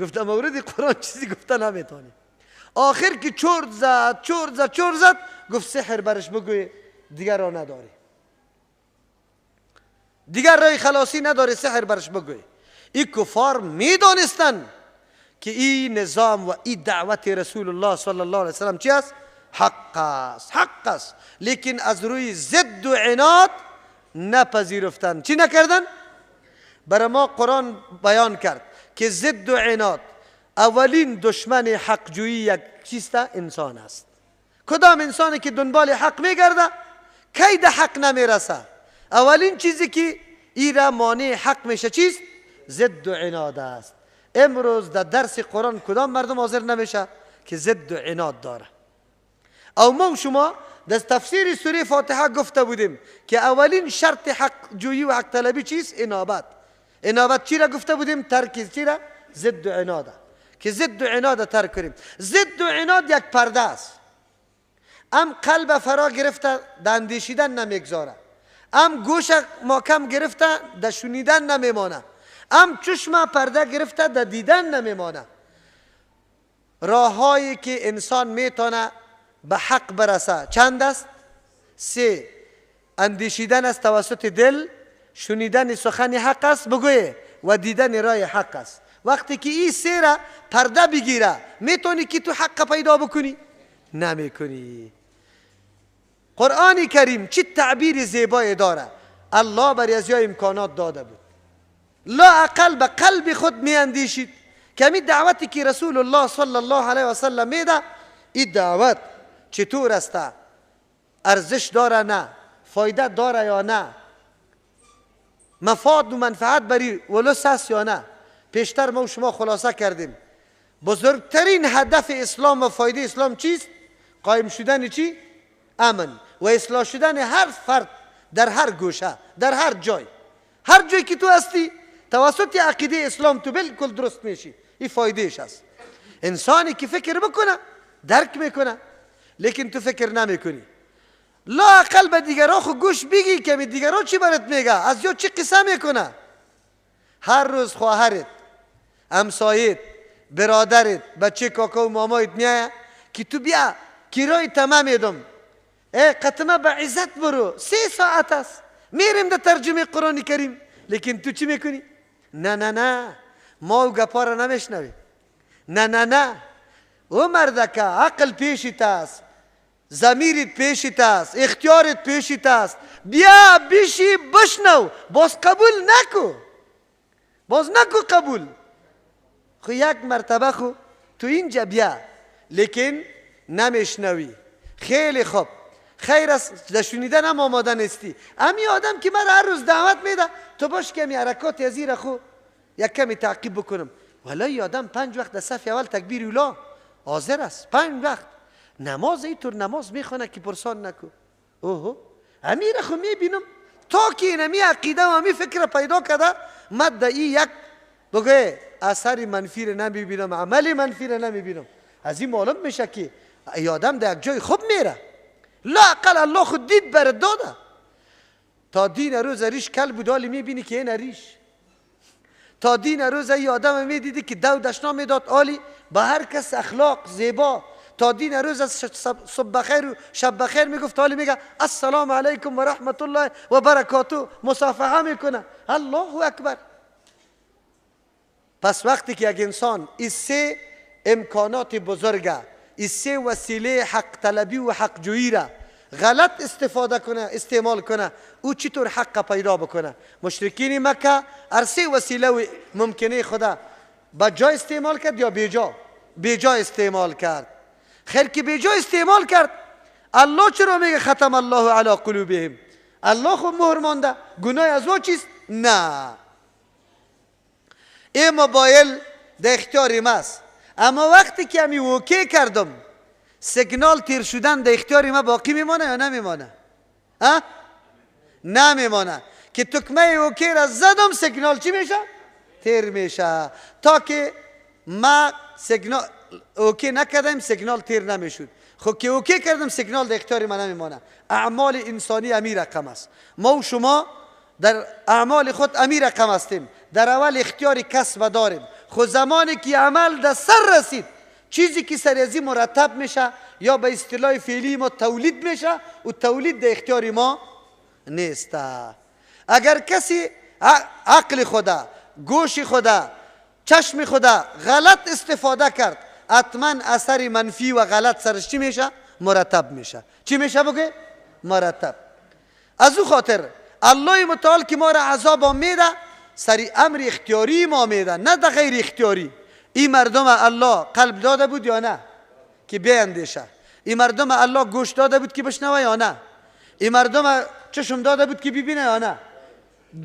گفت در مورد قرآن چیزی گفته نمیتونی. آخر که چرت زد چرت زد چرت زد، گفت سحر برش بگوی، دیگر را نداری، دیگر راه خلاصی نداره، سحر برش بگوی. این کفار میدانستند که این نظام و این دعوت رسول الله صلی الله علیه وسلم چی است؟ حق است، حق است. لیکن از روی ضد و عناد نپذیرفتند. چی نکردن؟ برای ما قرآن بیان کرد که ضد و عناد اولین دشمن حقجویی یک چیست؟ انسان است. کدام انسانی که دنبال حق میگرده کی ده حق نمیرسه؟ اولین چیزی که ایرا مانع حق میشه چیست؟ ضد و عناد است. امروز در درس قرآن کدام مردم حاضر نمیشه که ضد و عناد داره؟ او ما شما در تفسیر سوره فاتحه گفته بودیم که اولین شرط حق جویی و حق طلبی چیست؟ انابت. انابت چی را گفته بودیم؟ ترک چی را؟ ضد و عناد. که ضد و عناد ترک کنیم. ضد و عناد یک پرده است، ام قلب فرا گرفته در اندیشیدن نمیگذاره، ام گوش ماکم گرفته در شنیدن نمیمانه، ام چشم پرده گرفته در دیدن نمیمانه. راههایی که انسان میتونه به حق برسه چند است؟ سه. اندیشیدن است توسط دل، شنیدن سخن حق است بگوی، و دیدن راه حق است. وقتی که این سه را پرده بگیره میتونی که تو حق پیدا بکنی؟ نمیکنی. قرآن کریم چه تعبیر زیبایی داره. الله بر از امکانات داده بود، لا اقل به قلب خود می اندیشید که می دعوتی که رسول الله صلی الله علیه و سلم میده، این دعوت چطور است؟ ارزش داره نه؟ فایده داره یا نه؟ مفاد و منفعت بری ولس است یا نه؟ پیشتر ما و شما خلاصه کردیم بزرگترین هدف اسلام و فایده اسلام چیست؟ قایم شدن چی؟ امن و اصلاح شدن هر فرد در هر گوشه، در هر جای. هر جایی که تو هستی توسط عقیده اسلام تو بالکل درست میشی. این فایدهش است. انسانی که فکر بکنه درک میکنه، لیکن تو فکر نمیکنی. لا اقل به دیگران خو گوش بگی که دیگران چی برات میگه، از یا چی قصه میکنه. هر روز خواهرت، همسایت، برادرت، بچه کاکا و مامایت میایه که تو بیا کرای تمام میدم، ای قطمه به عزت برو، 3 ساعت است میریم در ترجمه قرآن کریم. لیکن تو چی میکنی؟ نه نه نه، ما و گپا را نمیشنویم. نه نه نه، او مردکه عقل پیشت است، ضمیرت پیشت است، اختیارت پیشت است، بیا بشی بشنو، باز قبول نکو، باز نکو قبول. خو یک مرتبه خو تو اینجا بیا، لیکن نمیشنوی. خیلی خوب، خیر است، در شنیدن هم آماده نیستی. امی آدم که مرا هر روز دعوت میده تو باش که امی حرکات از خو یک کمی تعقیب بکنم. ولی آدم 5 وقت در صف اول تکبیر اولا حاضر است، 5 وقت نماز اینطور نماز میخوانه که پرسان نکو. اوه امیر خو میبینم تا که این امی عقیده و امی فکر پیدا کرده، مد ای یک بگه اثر منفی رو نمیبینم، عمل منفی رو نمیبینم. از این معلوم میشه که ای آدم در یک جای خوب میره. لا اقل الله خود دید برات داده. تا دین روز ریش کل بود، حالی میبینی که این ریش. تا دین روز ای آدم میدیدی که دو دشنا میداد، عالی با هر کس اخلاق زیبا. تا دین روز از صبح بخیر و شب بخیر میگفت، حالی میگه السلام علیکم و رحمت الله و برکاته، مصافحه میکنه. الله اکبر. پس وقتی که یک انسان این 3 امکانات بزرگه، این 3 وسیله حق طلبی و حق جویی را غلط استفاده کنه، استعمال کنه، او چطور حق پیدا بکنه؟ مشرکین مکه هر 3 وسیله و ممکنه خدا با جای استعمال کرد یا بیجا؟ بیجا استعمال کرد. خیر که بیجا استعمال کرد، الله چرا میگه ختم الله علی قلوبهم؟ الله خود مهر مانده، گناه از او چیست؟ نه. این موبایل در اختیار ماست، اما وقتی که همی OK کردم، سیگنال تیر شدن در اختیار ما باقی میمانه یا نمیمانه؟ ها؟ نمیمانه. که تکمه OK را زدم، سیگنال چی میشه؟ تیر میشه. تا که ما سیگنال OK نکردم، سیگنال تیر نمیشد. خب که OK کردم، سیگنال در اختیار ما نمیمانه. اعمال انسانی امی رقم است. ما و شما در اعمال خود امی رقم هستیم. در اول اختیار کسب داریم. خب زمانی که عمل در سر رسید، چیزی که سر ازی مرتب میشه یا به اصطلاح فعلی ما تولید میشه، و تولید در اختیار ما نیست. اگر کسی عقل خدا، گوش خدا، چشم خدا غلط استفاده کرد، حتما اثر منفی و غلط سرش چی میشه؟ مرتب میشه. چی میشه بگه؟ مرتب. از او خاطر الله متعال که ما را عذاب میده، سری امر اختیاری ما میده، نه در غیر اختیاری. این مردم الله قلب داده بود یا نه که بیاندیشه؟ این مردم الله گوش داده بود که بشنوه یا نه؟ این مردم چشم داده بود که ببینه یا نه؟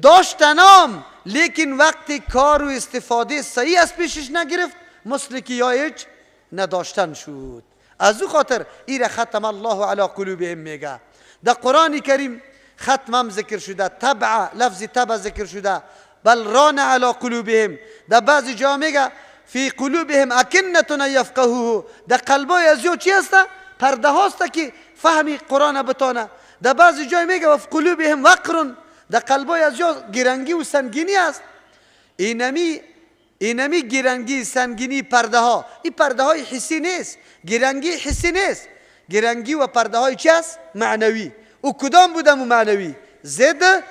داشتنام، لیکن وقتی کار و استفاده صحیح از پیشش نگرفت، مثل که یا هیچ نداشتن شد. از او خاطر ایره ختم الله علی قلوبهم میگه. در قرآن کریم ختمم ذکر شده، تبع، لفظ تبع ذکر شده، بل ران علی قلوبهم. در بعضی جا میگه فی قلوبهم اکنة یفقهوه. در قلبای از یو چی هسته؟ پرده هاست که فهم قرآن بتانه. در بعضی جای میگه و فی قلوبهم وقر. در قلبای از یو گرنگی و سنگینی است. اینمی گرنگی، سنگینی، پرده ها، این پرده های حسی نیست، گرنگی حسی نیست، گرنگی و پرده های چی است؟ معنوی. او کدام بودم و معنوی؟ زد،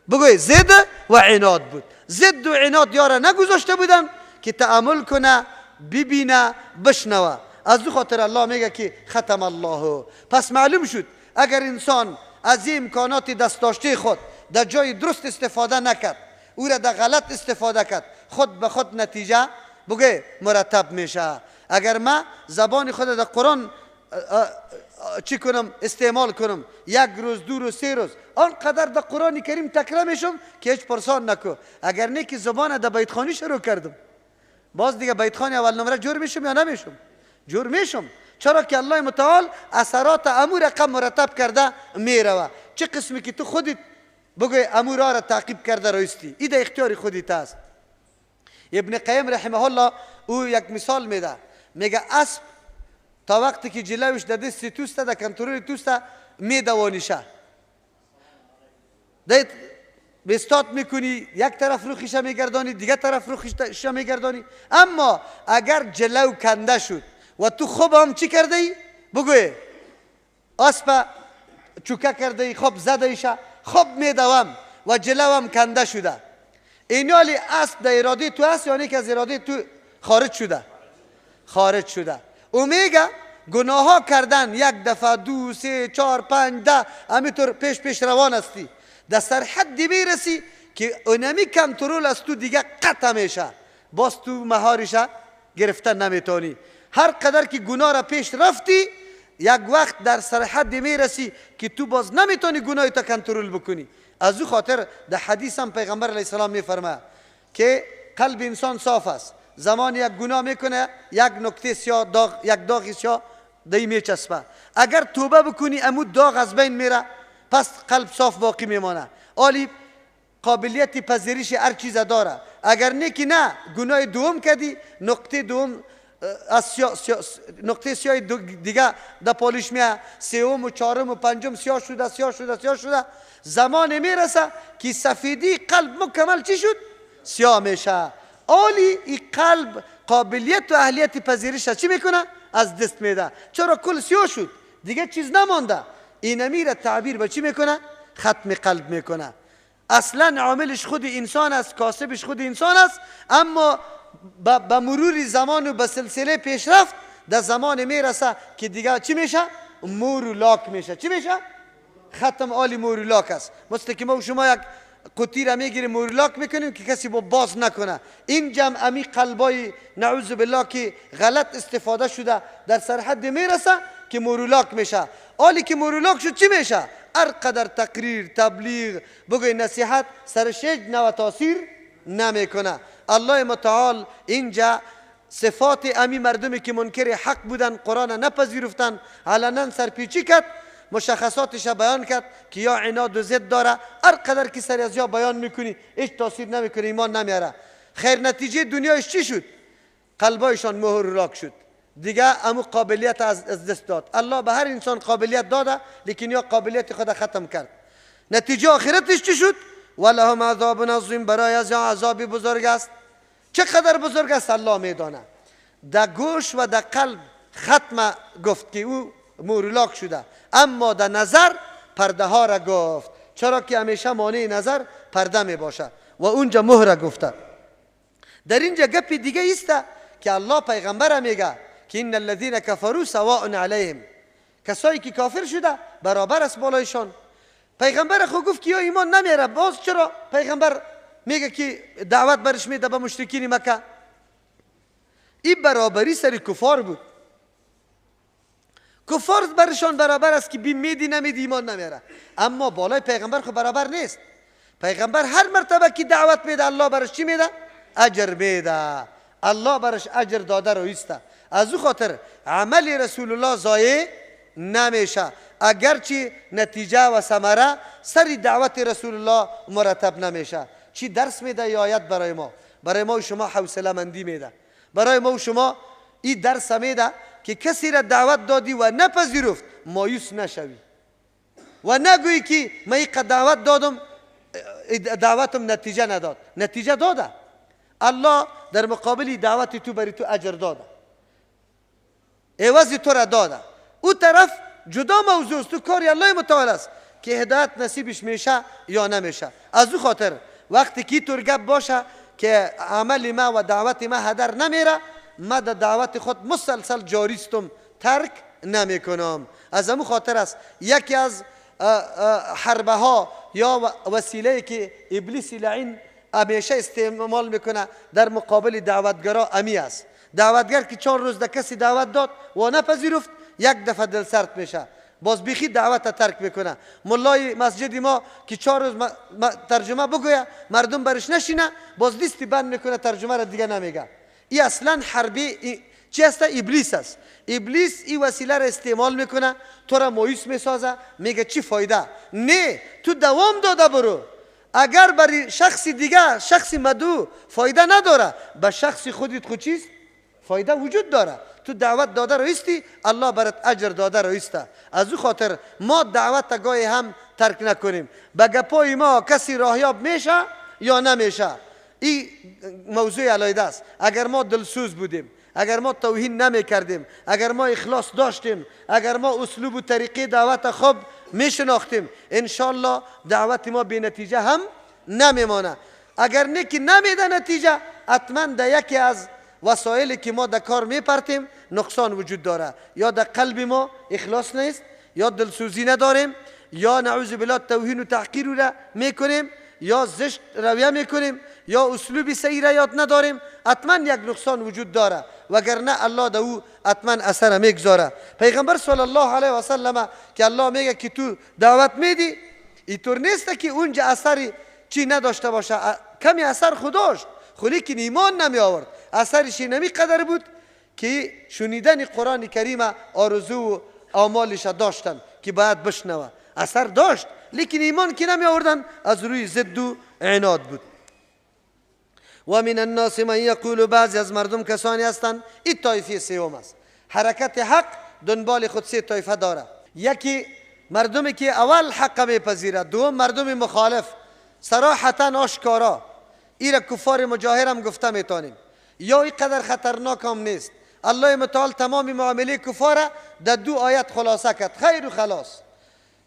بگوی زد و عناد بود. زد و عناد یاره نگذاشته بودم که تأمل کنه، ببینه، بشنوه. از دو خاطر الله میگه که ختم الله. پس معلوم شد اگر انسان از این امکانات دست داشته خود در جای درست استفاده نکرد، او را در غلط استفاده کرد، خود به خود نتیجه بگه مرتب میشه. اگر ما زبان خود در قرآن چی کنم، استعمال کنم، 1 روز، 2 روز، 3 روز، آنقدر در قرآن کریم تکره میشم که هیچ پرسان نکو. اگر نه که زبان در بیت خانی شروع کردم، باز دیگه بیت خانی اول نمره جور میشم یا نمیشم؟ جور میشم. چرا که الله متعال اثرات امور رقم مرتب کرده میروه. چه قسمی که تو خودت بگوی امو راه را تعقیب کرده رایستی. ای در اختیار خودت است. ابن قیم رحمه الله او یک مثال میده، میگه اسب تا وقتی که جلوش در دست توسته، در کنترل توسته، میدوانیشه، بستات میکنی، یک طرف روخیشه میگردانی، دیگه طرف روخیشه میگردانی. اما اگر جلو کنده شد و تو خوب هم چی کرده ای؟ بگوی اسب چوکه کرده ای، خوب زده ایشه، خوب میدوم و جلو هم کنده شده، اینالی اسب در اراده تو هست یعنی که از اراده تو خارج شده، خارج شده. او میگه گناه ها کردن یک دفعه، 2، 3، 4، 5، 10، همینطور پیش پیش روان هستی، در سرحدی میرسی که اونمی کنترل از تو دیگه قطع میشه، باز تو مهارشه گرفتن نمیتونی. هر قدر که گناه را پیش رفتی، یک وقت در سرحدی میرسی که تو باز نمیتونی گناه تا کنترل بکنی. از او خاطر در حدیث هم پیغمبر علیه السلام میفرماید که قلب انسان صاف است، زمان یک گناه میکنه یک نکته سیاه داغ، یک داغ سیاه دی میچسبه، اگر توبه بکنی امو داغ از بین میره، پس قلب صاف باقی میمانه. آلی قابلیت پذیرش هر چیز داره. اگر نه که نه گناه دوم کردی، نقطه دوم از نقطه سیاه دیگه در پالش میه، سوم و چهارم و پنجم سیاه شده سیاه شده سیاه شده، زمان میرسه که سفیدی قلب مکمل چی شد؟ سیاه میشه. آلی این قلب قابلیت و اهلیت پذیرش چی میکنه؟ از دست میده. چرا؟ کل سیاه شد دیگه چیز نمانده. اینمی را تعبیر به چی میکنه؟ ختم قلب میکنه. اصلا عاملش خود انسان است، کاسبش خود انسان است، اما به مرور زمان و به سلسله پیشرفت در زمان میرسه که دیگه چی میشه؟ مور و لاک میشه. چی میشه؟ ختم آلی مور و لاک است. مثل که ما و شما یک قوطی را میگیریم مور و لاک میکنیم که کسی با باز نکنه. این جمع امی قلبای نعوذ بالله که غلط استفاده شده در سرحد میرسه که مور و لاک میشه. آلی که مور و لاک شد چی میشه؟ هر قدر تقریر، تبلیغ، بگوی نصیحت سرش هیچ نوع تاثیر نمیکنه. الله متعال اینجا صفات امی مردمی که منکر حق بودن، قرآن نپذیرفتن، علنا سرپیچی کرد، مشخصاتش بیان کرد که یا عناد و ضد داره، هر قدر که سر از یا بیان میکنی هیچ تاثیر نمیکنه، ایمان نمیاره. خیر نتیجه دنیایش چی شد؟ قلبایشان مهر و لاک شد، دیگه امو قابلیت از دست داد. الله به هر انسان قابلیت داده، لیکن یا قابلیت خود ختم کرد. نتیجه آخرتش چی شد؟ ولهم عذاب عظیم، برای از عذاب بزرگ است. چقدر بزرگ است الله میدانه. در گوش و در قلب ختم گفت که او مورلاک شده، اما در نظر پرده ها را گفت، چرا که همیشه مانع نظر پرده می باشه و اونجا مهر گفته. در اینجا گپ دیگه است که الله پیغمبر میگه که ان الذين كفروا سواء علیهم، کسایی که کافر شده برابر است بالایشان. پیغمبر خو گفت که یا ایمان نمیاره، باز چرا پیغمبر میگه که دعوت برش میده به مشرکین مکه؟ این برابری سر کفار بود. کفار برشان برابر است که بی میدی نمیدی ایمان نمیاره، اما بالای پیغمبر خو برابر نیست. پیغمبر هر مرتبه که دعوت میده الله برش چی میده؟ اجر میده. الله برش اجر داده رویسته. از او خاطر عمل رسول الله ضایع نمیشه، اگرچه نتیجه و ثمره سر دعوت رسول الله مرتب نمیشه. چی درس میده ای آیت برای ما؟ برای ما و شما حوصله مندی میده، برای ما و شما این درس میده که کسی را دعوت دادی و نپذیرفت مایوس نشوی و نگویی که من اینقدر دعوت دادم دعوتم نتیجه نداد. نتیجه داده، الله در مقابل دعوت تو بری تو اجر داده، عوض تو را داده. او طرف جدا موضوع است، تو کاری الله متعال است که هدایت نصیبش میشه یا نمیشه. از او خاطر وقتی که تور گپ باشه که عمل ما و دعوت ما هدر نمیره، ما در دعوت خود مسلسل جاریستم، ترک نمیکنم. از امو خاطر است یکی از حربه ها یا وسیله که ابلیس لعین همیشه استعمال میکنه در مقابل دعوتگرا امی است. دعوتگر که 4 روز در کسی دعوت داد و نپذیرفت، یک دفعه دل سرد میشه، باز بیخی دعوت ترک میکنه. ملای مسجد ما که 4 روز ترجمه بگویه مردم برش نشینه، باز لیستی بند میکنه، ترجمه را دیگه نمیگه. این اصلا حربی چی است؟ ابلیس است. ابلیس این وسیله را استعمال میکنه، تو را مایوس میسازه، میگه چی فایده؟ نه، تو دوام داده برو. اگر برای شخص دیگه، شخص مدعو فایده نداره، به شخص خودت خود چیست؟ فایده وجود داره. تو دعوت داده رایستی، الله برات اجر داده رایسته. از او خاطر ما دعوت گاهی هم ترک نکنیم. به گپای ما کسی راهیاب میشه یا نمیشه، این موضوع علیحده است. اگر ما دلسوز بودیم، اگر ما توهین نمی کردیم، اگر ما اخلاص داشتیم، اگر ما اسلوب و طریقه دعوت خوب می شناختیم، انشالله دعوت ما به نتیجه هم نمیمانه. اگر نه که نمیده نتیجه، حتما در یکی از وسایلی که ما در کار میپرتیم نقصان وجود داره. یا در قلب ما اخلاص نیست، یا دلسوزی نداریم، یا نعوذ بالله توهین و تحقیر را میکنیم، یا زشت رویه میکنیم، یا اسلوب صحیح را یاد نداریم. حتما یک نقصان وجود داره، وگرنه الله در او حتما اثر میگذاره. پیغمبر صلی الله علیه و سلم که الله میگه که تو دعوت میدی، اینطور نیست که اونجا اثری چی نداشته باشه. کمی اثر خود داشت، خو لیکن ایمان نمی آورد. اثرش نمی قدر بود که شنیدن قرآن کریم آرزو و آمالش داشتن که باید بشنوه. اثر داشت، لیکن ایمان که نمی آوردن، از روی ضد و عناد بود. و من الناس من یقول، بعضی از مردم کسانی هستند، این طایفه سوم است. حرکت حق دنبال خود سه طایفه داره. یکی مردمی که اول حق میپذیرد، دوم مردم مخالف صراحتا آشکارا، ایره کفار مجاهر هم گفته میتونیم، یا اینقدر خطرناک هم نیست. الله متعال تمام معامله کفار در دو آیت خلاصه کرد، خیر و خلاص،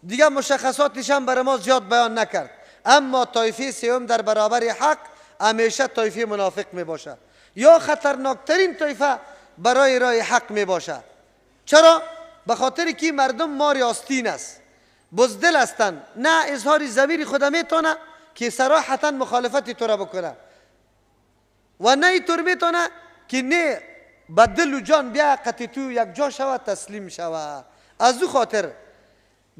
دیگه مشخصاتش هم برای ما زیاد بیان نکرد. اما طایفه سوم در برابر حق همیشه طایفه منافق می باشه، یا خطرناکترین طایفه برای راه حق می باشه. چرا؟ به خاطر که مردم ماری آستین است، بزدل هستند، نه اظهار ضمیر خود میتونه که صراحتا مخالفت تو را بکنه، و نه اینطور میتونه که نه به دل و جان بیا قطع تو یک جا شوه تسلیم شوه. از او خاطر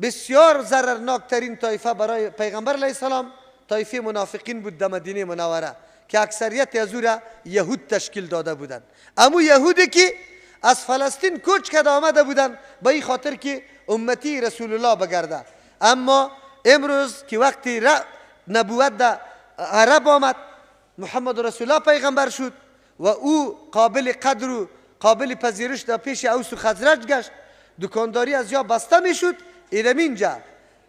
بسیار ضررناکترین طایفه برای پیغمبر علیه السلام طایفه منافقین بود در مدینه منوره، که اکثریت از او را یهود تشکیل داده بودند. اما یهودی که از فلسطین کوچ کرده آمده بودند به این خاطر که امتی رسول الله بگرده. اما امروز که وقتی نبوت در عرب آمد، محمد رسول الله پیغمبر شد و او قابل قدر و قابل پذیرش در پیش اوس و خزرج گشت، دکانداری از یا بسته میشد. اینجا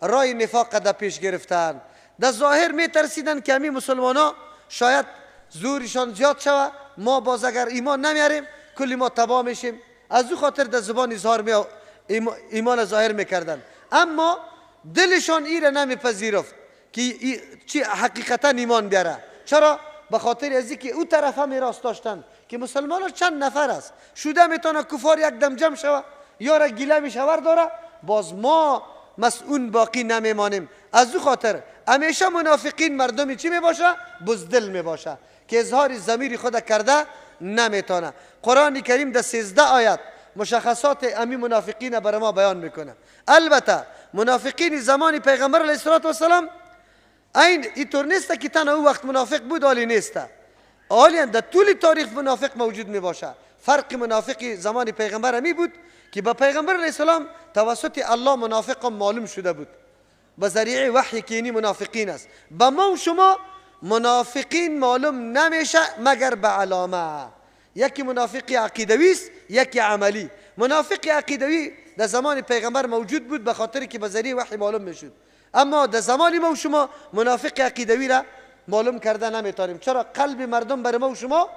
رای نفاق در پیش گرفتن. در ظاهر میترسیدن که همین مسلمان ها شاید زورشان زیاد شوه، ما باز اگر ایمان نمیاریم کلی ما تباه میشیم. از او خاطر در زبان اظهار ایمان ظاهر میکردن، اما دلشان ایره نمیپذیرفت که چی حقیقتا ایمان بیاره. چرا؟ به خاطر از اینکه او طرف هم راست داشتن که مسلمان ها چند نفر است، شده میتونه کفار یک دم جمع شوه یا را گیله میشور داره، باز ما مسئول باقی نمیمانیم. از او خاطر همیشه منافقین مردمی چی میباشه؟ بزدل میباشه که اظهار ضمیر خود کرده نمیتونه. قرآن کریم در 13 آیت مشخصات امی منافقین برای ما بیان میکنه. البته منافقین زمان پیغمبر علیه السلام این اینطور نیست که تنها او وقت منافق بود، حالی نیست. حالی در طول تاریخ منافق موجود میباشه. فرق منافق زمان پیغمبر همی بود که با پیغمبر علیه السلام توسط الله منافق معلوم شده بود به ذریعه وحی که اینی منافقین است. با ما و شما منافقین معلوم نمیشه مگر به علامه. یکی منافق عقیدوی است، یکی عملی. منافق عقیدوی در زمان پیغمبر موجود بود به خاطر که به ذریعه وحی معلوم میشد، اما در زمان ما و شما منافق عقیدوی را معلوم کرده نمیتونیم. چرا؟ قلب مردم بر ما و شما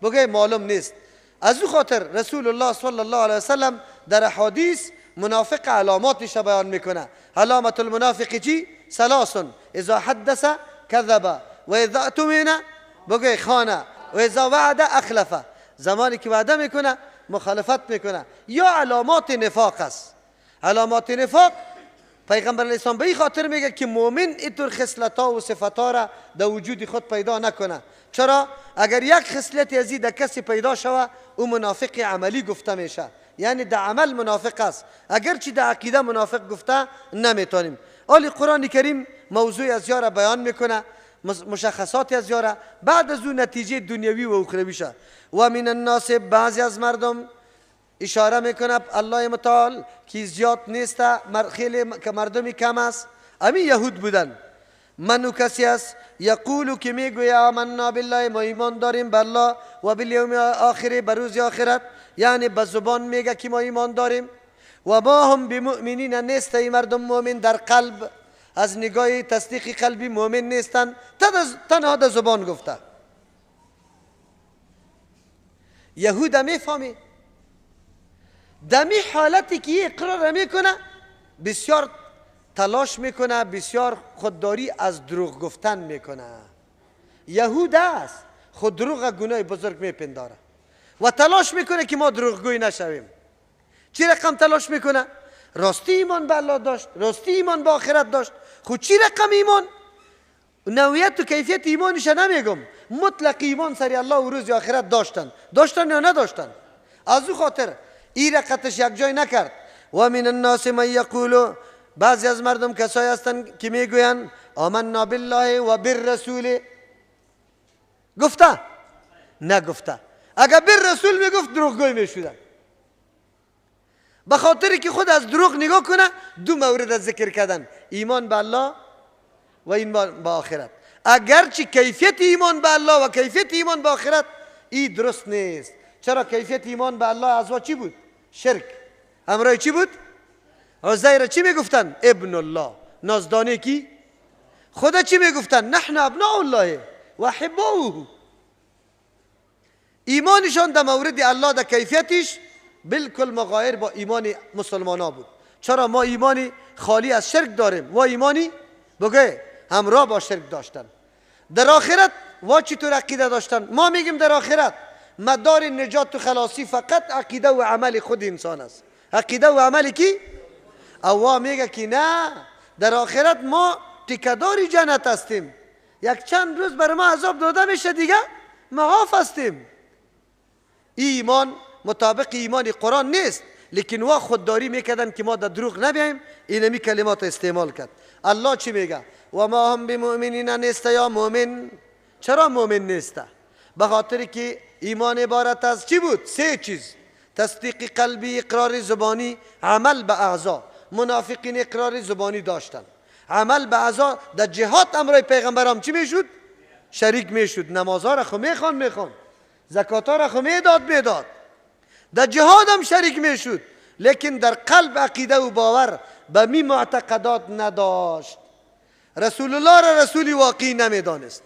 بگه معلوم نیست. از او خاطر رسول الله صلی الله علیه وسلم در احادیث منافق علاماتش بیان میکنه. علامت المنافق چی؟ ثلاث: اذا حدث کذب، و اذا اؤتمن بگه خانه، و اذا وعد اخلف. زمانی که وعده میکنه مخالفت میکنه. یا علامات نفاق است. علامات نفاق پیغمبر علیه السلام به این خاطر میگه که مؤمن اینطور خصلت‌ها و صفت‌ها را در وجود خود پیدا نکنه. چرا؟ اگر یک خصلت از در کسی پیدا شوه او منافق عملی گفته میشه، یعنی در عمل منافق است، اگرچه در عقیده منافق گفته نمیتونیم. حالی قرآن کریم موضوع از را بیان میکنه. مشخصات از یاره، بعد از اون نتیجه دنیوی و اخروی شه. و من الناس، بعضی از مردم اشاره میکنه الله متعال که زیاد نیست، خیلی که مردمی کم است، امی یهود بودن. منو کسی است یقولو که میگوید آمنا بالله، ما ایمان داریم به الله و بالیوم آخر، به روز آخرت، یعنی به زبان میگه که ما ایمان داریم. و ما هم بمؤمنین، نیست ای مردم مؤمن در قلب، از نگاه تصدیق قلبی مؤمن نیستن، تنها در زبان گفته. یهود میفهمی دمی حالتی که اقرار میکنه بسیار تلاش میکنه، بسیار خودداری از دروغ گفتن میکنه. یهود است خود دروغ گناه بزرگ میپنداره و تلاش میکنه که ما دروغگوی نشویم. چی رقم تلاش میکنه؟ راستی ایمان به الله داشت، راستی ایمان به آخرت داشت. خود چی رقم ایمان؟ نوعیت و کیفیت ایمانش نمیگم، مطلق ایمان سری الله و روز آخرت داشتن، داشتن یا نداشتن. از او خاطر این رقتش یک جای نکرد. و من الناس من یقول، بعضی از مردم کسایی هستند که میگویند آمنا بالله و بالرسول. گفته؟ نگفته. اگر بالرسول میگفت دروغگوی میشدن. به خاطر که خود از دروغ نگاه کنه دو مورد از ذکر کردن، ایمان به الله و ایمان به آخرت. اگرچه کیفیت ایمان به الله و کیفیت ایمان به آخرت ای درست نیست. چرا کیفیت ایمان به الله از چی بود؟ شرک. همراه چی بود؟ عزیر چی میگفتن؟ ابن الله. نازدانه کی؟ خدا چی میگفتن؟ نحن ابناء الله و احباؤه. ایمانشان در مورد الله در کیفیتش بالکل مغایر با ایمان مسلمان ها بود. چرا ما ایمانی خالی از شرک داریم و ایمانی بگه همراه با شرک داشتن. در آخرت وا چطور عقیده داشتن؟ ما میگیم در آخرت مدار نجات و خلاصی فقط عقیده و عمل خود انسان است. عقیده و عمل کی؟ او میگه که نه، در آخرت ما تکدار جنت هستیم، یک چند روز بر ما عذاب داده میشه دیگه معاف هستیم. ایمان مطابق ایمان قرآن نیست، لیکن وا خودداری میکردن که ما در دروغ نبیایم. اینمی کلمات استعمال کرد. الله چی میگه؟ و ما هم بمؤمنین، نیست یا مؤمن. چرا مؤمن نیست؟ به خاطر که ایمان عبارت از چی بود؟ سه چیز: تصدیق قلبی، اقرار زبانی، عمل به اعضا. منافقین اقرار زبانی داشتن، عمل به اعضا در جهاد امرای پیغمبرام چی میشد؟ شریک میشد. نمازها را خو میخوان، زکات ها را خو میداد، در جهاد هم شریک میشد، لیکن در قلب عقیده و باور به می معتقدات نداشت. رسول الله را رسول واقعی نمیدانست.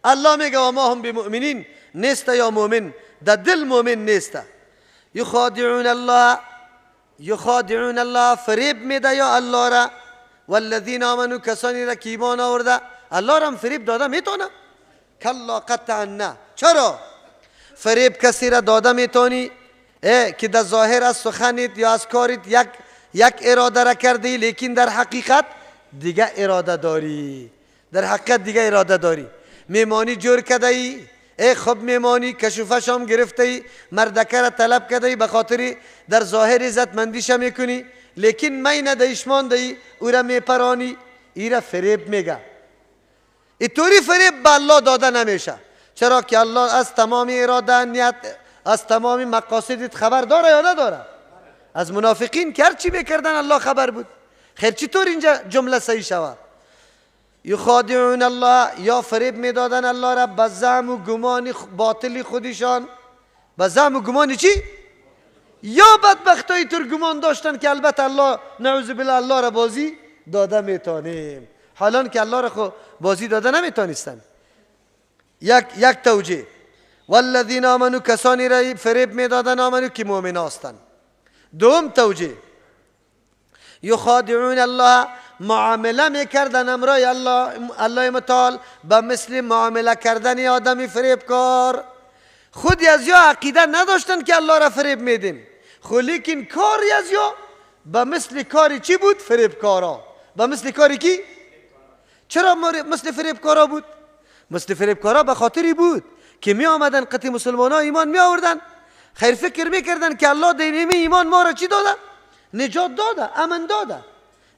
الله میگه و ما هم بمؤمنین، نیست یا مؤمن، در دل مؤمن نیست. یخادعون الله، یخادعون الله، فریب میده یا الله را. والذین آمنوا، کسانی را که ایمان آورده، الله را هم فریب داده میتونه؟ کلا قطعا نه. چرا؟ فریب کسی را داده میتونی که در ظاهر از سخنت یا از کارت یک اراده را کردی، لیکن در حقیقت دیگه اراده داری، در حقیقت دیگه اراده داری. میمانی جور کرده ای، ای خب میمانی کشوفش هم گرفته ای، مردکه را طلب کرده ای، به خاطر در ظاهر عزتمندیش میکنی، لیکن می ندهیش مانده ای، او را میپرانی، ای را فریب میگه. اینطوری فریب به الله داده نمیشه. چرا که الله از تمام اراده، نیت، از تمام مقاصدت خبر داره یا نداره؟ از منافقین که هرچی میکردن الله خبر بود. خیر چطور اینجا جمله صحیح شود؟ یخادعون الله، یا فریب میدادن الله را به زعم و گمان باطل خودشان. به زعم و گمان چی؟ یا بدبختای تر گمان داشتن که البته الله نعوذ بالله الله را بازی داده میتونیم، حالان که الله را خو بازی داده نمیتونستن. یک توجیه. والذین آمنوا، کسانی را فریب میدادن آمنو که مؤمن هستند. دوم توجیه، یخادعون الله، معامله میکردن امرای الله متعال به مثل معامله کردن آدمی فریبکار. خودی از یا عقیده نداشتن که الله را فریب میدیم، خو لیکن کاری از یا به مثل کاری چی بود؟ فریبکارا. به مثل کاری کی؟ چرا مثل فریبکارا بود؟ مثل فریبکارا به خاطری بود که می آمدن قطع مسلمان ها ایمان می آوردن، خیر فکر میکردن که الله دینمی ایمان ما را چی داده؟ نجات داده، امن داده.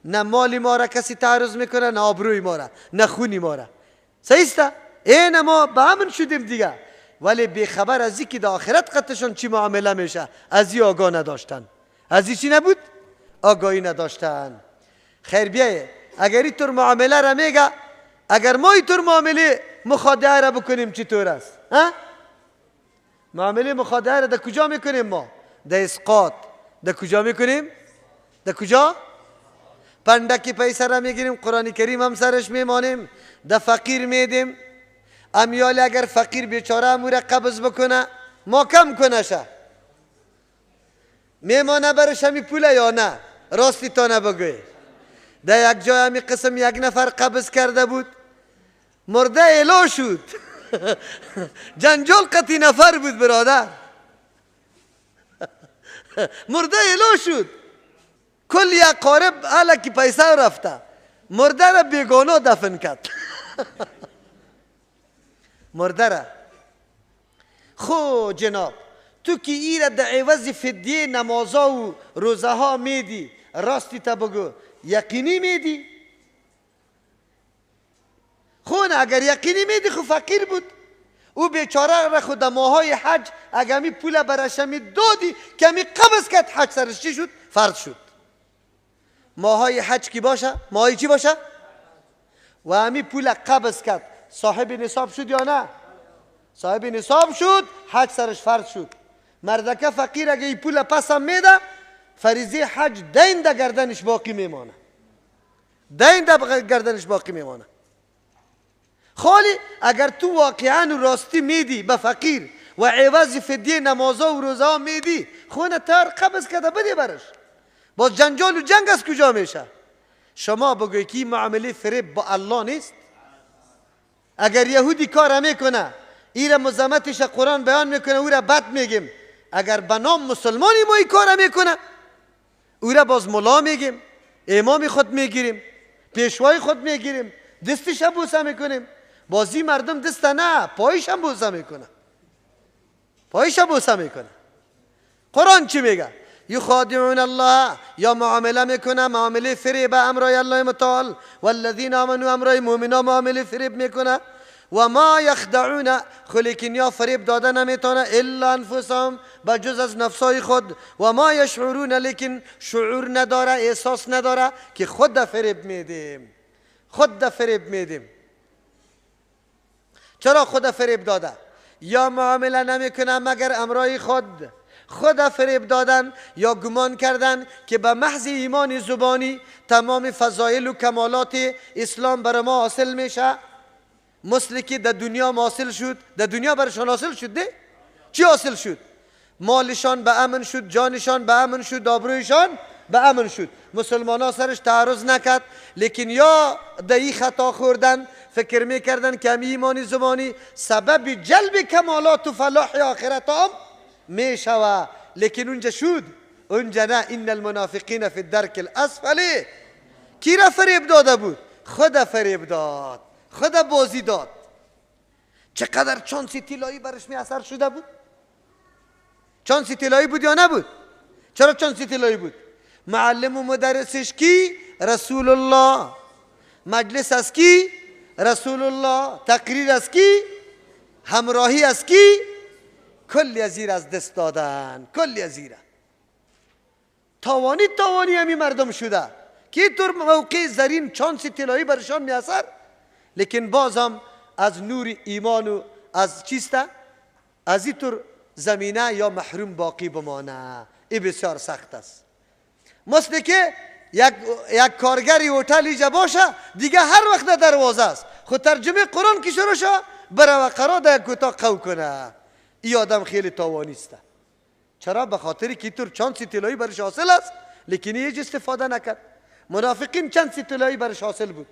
نه مال ما را کسی تعرض میکنه، نه آبروی ما را، نه خونی ما را. صحیح است؟ این ما به امن شدیم دیگه، ولی بیخبر از اینکه در آخرت قطشان چی معامله میشه از این آگاه نداشتن. از این چی نبود؟ آگاهی نداشتن. خیر بیایه اگر اینطور معامله را میگه، اگر ما اینطور معامله مخادعه را بکنیم چطور است؟ ها؟ معامله مخادعه را در کجا میکنیم ما؟ در اسقاط. در کجا میکنیم؟ در کجا؟ پندکی پیسه را میگیریم، قرآن کریم هم سرش میمانیم، در فقیر میدیم. امیال اگر فقیر بیچاره امو را قبض بکنه ما کم کنه شه، میمانه برش همی پوله یا نه؟ راستی تا نبگوی. در یک جای همی قسم یک نفر قبض کرده بود، مرده اعلا شد. جنجال قطی نفر بود برادر. مرده اعلا شد، کل یک قارب الکی پیسه رفته، مرده را بیگانه دفن کرد. مرده را. خو جناب تو که ای را در عوض فدیه نمازا و روزه ها میدی، راستی تا بگو یقینی میدی؟ خو نه، اگر یقینی میدی خو فقیر بود او بیچاره را، خود ماهای حج اگر می پول برش می دادی که می قبض کرد، حج سرش چی شد؟ فرض شد. ماهای حج کی باشه؟ ماهای چی باشه؟ و همی پول قبض کرد، صاحب نصاب شد یا نه؟ صاحب نصاب شد، حج سرش فرض شد. مردکه فقیر اگه این پول پس هم میده، فریضه حج دین ده گردنش باقی میمانه، دین ده گردنش باقی میمانه. خالی اگر تو واقعا راستی میدی به فقیر و عوض فدیه نمازا و روزه ها میدی، خونه تر قبض کرده بده برش، باز جنجال و جنگ از کجا میشه؟ شما بگوی که معامله فریب با الله نیست؟ اگر یهودی کار میکنه، ایره مزمتش قرآن بیان میکنه، او را بد میگیم. اگر به نام مسلمانی ما این کار میکنه، او را باز ملا میگیم، امام خود میگیریم، پیشوای خود میگیریم، دستش هم بوسه میکنیم. بازی مردم دست نه، پایش هم بوسه میکنه، پایش هم بوسه میکنه. قرآن چی میگه؟ یخادعون الله، یا معامله میکنه، معامله فریب امرای الله متعال، والذین آمنوا امرای مؤمنا معامله فریب میکنه. و ما یخدعون، خلیکن یا فریب داده نمیتونه الا انفسهم، بجز از نفسای خود. و ما یشعرون، لیکن شعور نداره، احساس نداره که خود فریب میدیم، خود فریب میدیم. چرا خود فریب داده؟ یا معامله نمیکنه مگر امرای خود، خود فریب دادن یا گمان کردن که به محض ایمان زبانی تمام فضایل و کمالات اسلام بر ما حاصل میشه. مثل که در دنیا حاصل شد، در دنیا برشان حاصل شد ده؟ چی حاصل شد؟ مالشان به امن شد، جانشان به امن شد، آبرویشان به امن شد. مسلمان ها سرش تعرض نکرد، لیکن یا در این خطا خوردن، فکر میکردن که همی ایمان زبانی سبب جلب کمالات و فلاح آخرت هم میشوه، لیکن اونجا شد، اونجا نه. ان المنافقین فی الدرک الاسفل. کی را فریب داده بود؟ خود فریب داد، خود بازی داد. چقدر چانسی طلایی برش می اثر شده بود؟ چانسی طلایی بود یا نبود؟ چرا چانسی طلایی بود؟ معلم و مدرسش کی؟ رسول الله. مجلس از کی؟ رسول الله. تقریر از کی؟ همراهی از کی؟ کلی از زیر از دست دادن، کلی از زیر. تاوانی تاوانی همی مردم شده که طور موقع زرین چانس طلایی برشان می اثر، لیکن باز هم از نور ایمان و از چیسته؟ از این طور زمینه یا محروم باقی بمانه. این بسیار سخت است. مثل که یک کارگری هتل اینجا باشه، دیگه هر وقت در دروازه است، خود ترجمه قرآن که شروع شه بره و قرار در یک اتاق قو کنه. این آدم خیلی تاوانی است. چرا؟ به خاطر که طور چانس طلایی برش حاصل است، لیکن هیچ استفاده نکرد. منافقین چانس طلایی برش حاصل بود،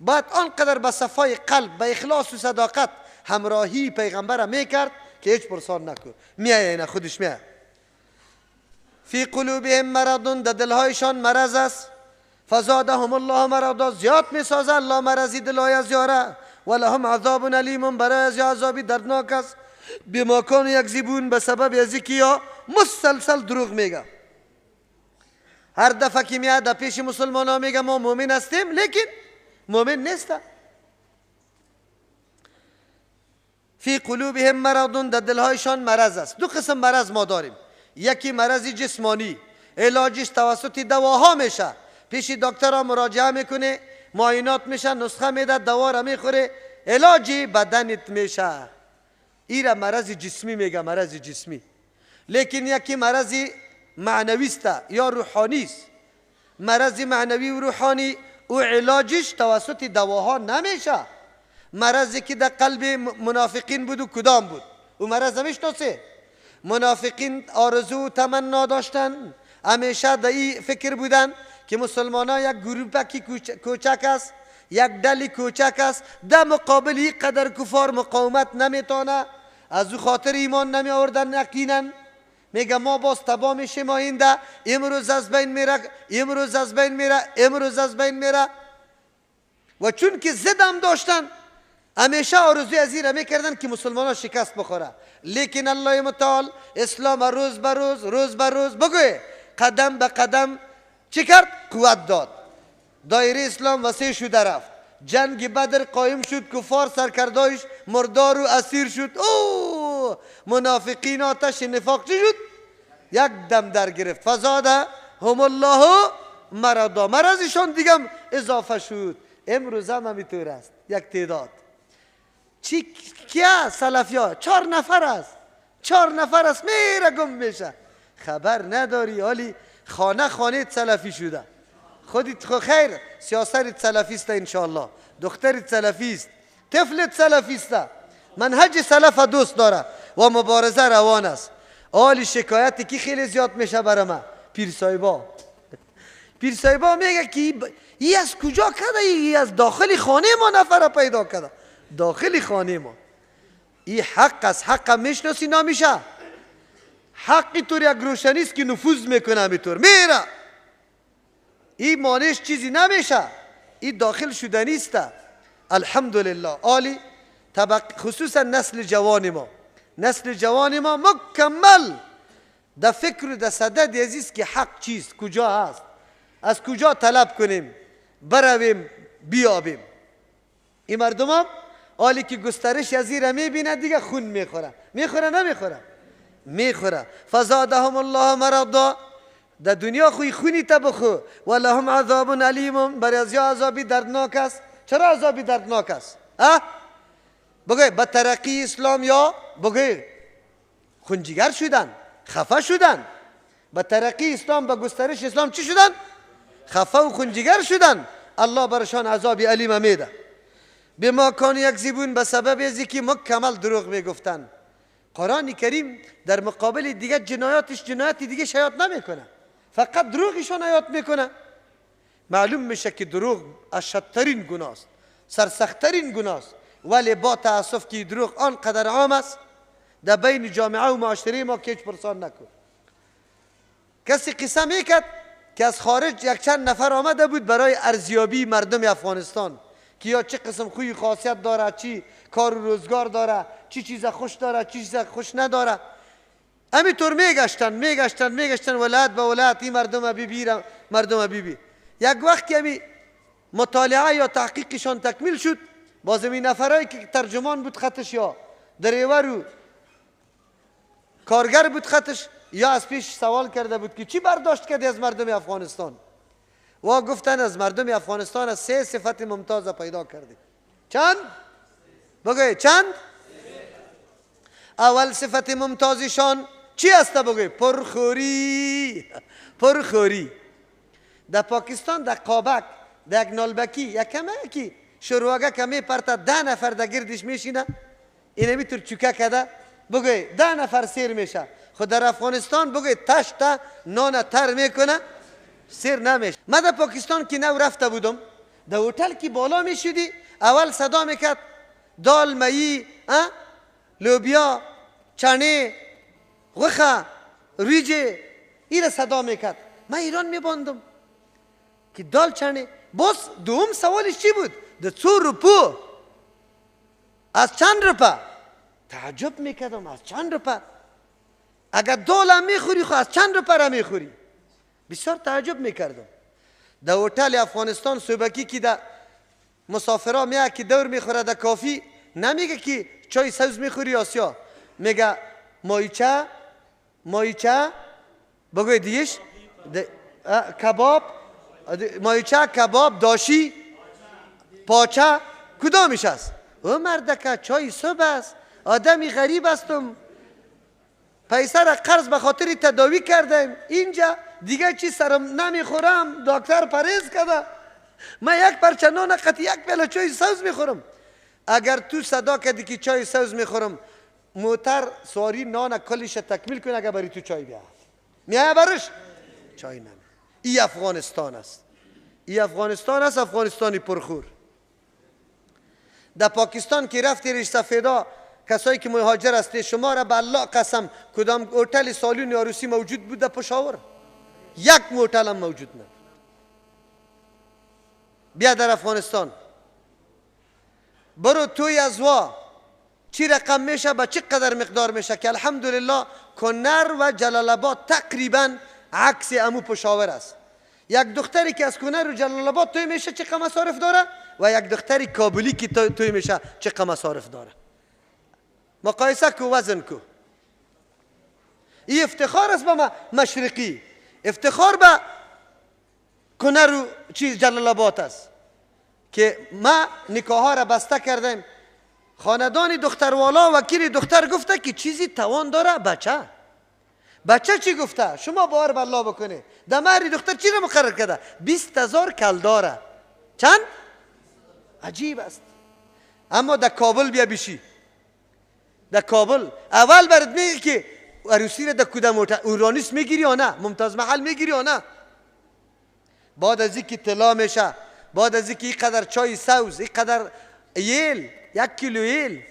بعد آنقدر به صفای قلب، به اخلاص و صداقت همراهی پیغمبر میکرد که هیچ پرسان نکرد. میایه نه خودش میایه. فی قلوبهم مرض، در دلهایشان مرض است. فزادهم الله مرضا، زیاد میسازه الله مرضی دلهای از یاره. ولهم عذاب الیم، برای از عذابی دردناک است. بما کانوا یکذبون، به سبب از اینکه یا مسلسل دروغ میگه. هر دفعه که میاد در پیش مسلمان ها میگه ما مؤمن هستیم، لیکن مؤمن نیست. فی قلوبهم مرض، در دلهایشان مرض است. دو قسم مرض ما داریم. یکی مرض جسمانی، علاجش توسط دواها میشه، پیش دکتر ها مراجعه میکنه، معاینات میشه، نسخه میده، دوا را میخوره، علاج بدنت میشه. ایره مرض جسمی میگه، مرض جسمی. لیکن یکی مرض معنوی است یا روحانی است. مرض معنوی و روحانی او علاجش توسط دواها نمیشه. مرضی که در قلب منافقین بود و کدام بود؟ او مرض میشناسه. منافقین آرزو و تمنا داشتن، همیشه در این فکر بودن که مسلمان ها یک گروپکی کوچک است، یک دلی کوچک است، در مقابل این قدر کفار مقاومت نمیتونه، از او خاطر ایمان نمی آوردن. یقینا میگه ما باز تباه میشیم آینده، امروز از بین میره، امروز از بین میره، امروز از بین میره. و چون که زدم داشتن، همیشه آرزوی از این را میکردن که مسلمان ها شکست بخوره. لیکن الله متعال اسلام روز به روز، روز به روز، بگوی قدم به قدم چی کرد؟ قوت داد. دایره اسلام وسیع شده رفت. جنگ بدر قایم شد، کفار سرکردایش مردار و اسیر شد. او منافقین آتش نفاق چی شد؟ یک دم در گرفت. فزاده هم الله مرضا، مرضشان دیگه اضافه شد. امروز هم همینطور است. یک تعداد چی کیا سلفیا 4 نفر است، 4 نفر است، میره گم میشه، خبر نداری. حالی خانه خانه سلفی شده. خودت خو خیر، سیاست سلفی است انشاءالله، دخترت سلفی است، طفلت سلفی است، منهج سلف دوست داره و مبارزه روان است. حالی شکایت کی خیلی زیاد میشه برای ما؟ پیر صاحبا. پیر صاحبا میگه که ای از کجا کرده؟ ای از داخل خانه ما نفر پیدا کرده، داخل خانه ما. ای حق است، حق میشناسی نمیشه. حقی طور یک روشنی است که نفوذ میکنه، همینطور میره، ای مانش چیزی نمیشه، ای داخل شدنی است. الحمدلله عالی طبق، خصوصا نسل جوان ما، نسل جوان ما مکمل در فکر و در صدد عزیز که حق چیست، کجا هست، از کجا طلب کنیم، برویم بیابیم. این مردم هم حالی که گسترش از این را میبینه دیگه خون میخوره. میخوره نمیخوره؟ میخوره. فزادهم الله مرضا، در دنیا خوی خونی تا بخو، ولهم عذاب علیم، برای از یا عذابی دردناک است. چرا عذابی دردناک است؟ اه؟ بگوی به ترقی اسلام یا بگوی خونجیگر شدن، خفه شدن. به ترقی اسلام، به گسترش اسلام چی شدن؟ خفه و خونجیگر شدن. الله برشان عذاب علیم میده. به ما کان یکذبون، به سبب از که مکمل دروغ میگفتن. قرآن کریم در مقابل دیگه جنایاتش جنایت دیگه شیاد نمیکنه، فقط دروغشان آیات میکنه. معلوم میشه که دروغ اشدترین گناه است، سرسختترین گناه است، ولی با تاسف که دروغ آنقدر عام است در بین جامعه و معاشره ما که هیچ پرسان نکن. کسی قصه میکرد که از خارج یک چند نفر آمده بود برای ارزیابی مردم افغانستان که یا چه قسم خوی خاصیت داره، چی کار و روزگار داره، چی چیز خوش داره، چی چیز خوش نداره. همینطور میگشتن میگشتن میگشتن ولایت به ولایت، این مردم بی مردم بی. یک وقت که همی مطالعه یا تحقیقشان تکمیل شد، باز این نفرایی که ترجمان بود خطش یا دریور و کارگر بود خطش، یا از پیش سوال کرده بود که چی برداشت کردی از مردم افغانستان؟ و گفتن از مردم افغانستان از 3 صفت ممتاز پیدا کردی. چند؟ بگوی چند؟ اول صفت ممتازشان چی است؟ بگوی پرخوری. پرخوری. در پاکستان در قابک در یک نالبکی یک کمه کی شرواگه کمی پرتا 10 نفر در گردش میشینه، اینمی طور چوکه کده، بگوی 10 نفر سیر میشه. خود در افغانستان بگوی تشتا نان تر میکنه سیر نمیشه. من در پاکستان که نو رفته بودم، در هتل که بالا میشدی اول صدا میکرد دال مئی، لوبیا، چنه، غخه، ریجه، این صدا میکرد. من ایران میباندم که دال چنه. باز دوم سوالش چی بود؟ ده څو روپو، از چند روپه؟ تعجب میکردم از چند روپه؟ اگر دال هم میخوری خو از چند روپه را میخوری؟ بسیار تعجب میکردم. در هتل افغانستان صبحکی که در مسافرها میاد که دور میخوره در کافی، نمیگه که چای سبز میخوری یا سیاه، میگه مایچه، مایچه، بگوی دیش کباب، مایچه، کباب، داشی، پاچه، کدامش است؟ او مردکه چای صبح است، آدمی غریب هستم، پیسه را قرض به خاطر تداوی کردم، اینجا دیگه چی سرم نمیخورم، دکتر پرهیز کرده، من یک پرچه نان قطع یک پیاله چای سبز میخورم. اگر تو صدا کردی که چای سبز میخورم، موتر سواری نان کلش تکمیل کنه، اگر بری تو چای بیاد میای برش چای نمی. ای افغانستان است، ای افغانستان است، افغانستانی پرخور. در پاکستان که رفتی ریش سفیدا، کسایی که مهاجر هستی، شما را به الله قسم کدام هتل سالون عروسی موجود بود در پشاور؟ یک هتل هم موجود نبود. بیا در افغانستان برو توی ازوا چی رقم میشه، به چه قدر مقدار میشه که الحمدلله کنر و جلال آباد تقریبا عکس امو پشاور است. یک دختری که از کنر و جلال آباد توی میشه چه مصارف داره و یک دختری کابلی که توی میشه چه مصارف داره. مقایسه کو، وزن کو. این افتخار است به ما مشرقی، افتخار به کنر و چیز جلال آباد است که ما نکاح ها را بسته کردیم. خاندان دختروالا وکیل دختر گفته که چیزی توان داره بچه. بچه چی گفته؟ شما باور به الله بکنه. در مهر دختر چی را مقرر کرده؟ 20,000 کلداره. چند؟ عجیب است. اما در کابل بیا بشی، در کابل اول برات میگه که عروسی را در کدام هتل اورانیس میگیری یا نه، ممتاز محل میگیری یا نه. بعد از اینکه طلا میشه، بعد از اینکه اینقدر چای سوز، اینقدر یل، 1 کیلو یل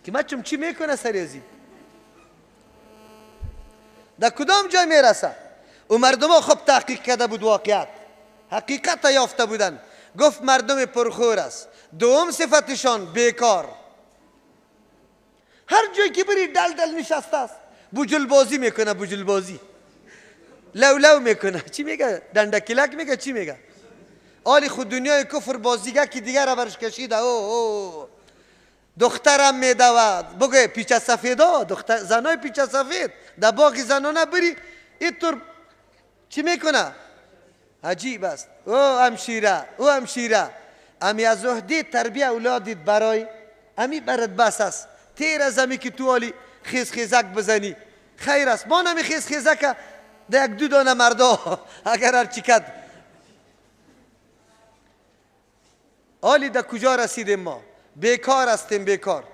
که ما چم چی میکنه سری ازی در کدام جای میرسه؟ و مردم ها خب تحقیق کرده بود، واقعیت حقیقت یافته بودن. گفت مردم پرخور است. دوم صفتشان بیکار، هر جایی که بری دل دل نشسته است، بوجل بازی میکنه، بوجل بازی لو لو میکنه، چی میگه؟ دندکلک میگه، چی میگه؟ آلی خود دنیای کفر بازیگه که دیگر را برش کشیده. او او دخترم میدود، بگه پیچه سفیدا، دختر زنای پیچه سفید در باغ زنانه بری اینطور چی میکنه؟ عجیب است. او هم شیره، او هم شیره، امی از عهده تربیه اولادت برای امی برات بس است. تیر از امی که تو آلی خیز خیزک بزنی خیر است. ما نمی خیز خیزک در یک دو دانه مردا اگر هر چی کد. آلی در کجا رسیدیم ما؟ بیکار هستیم، بیکار.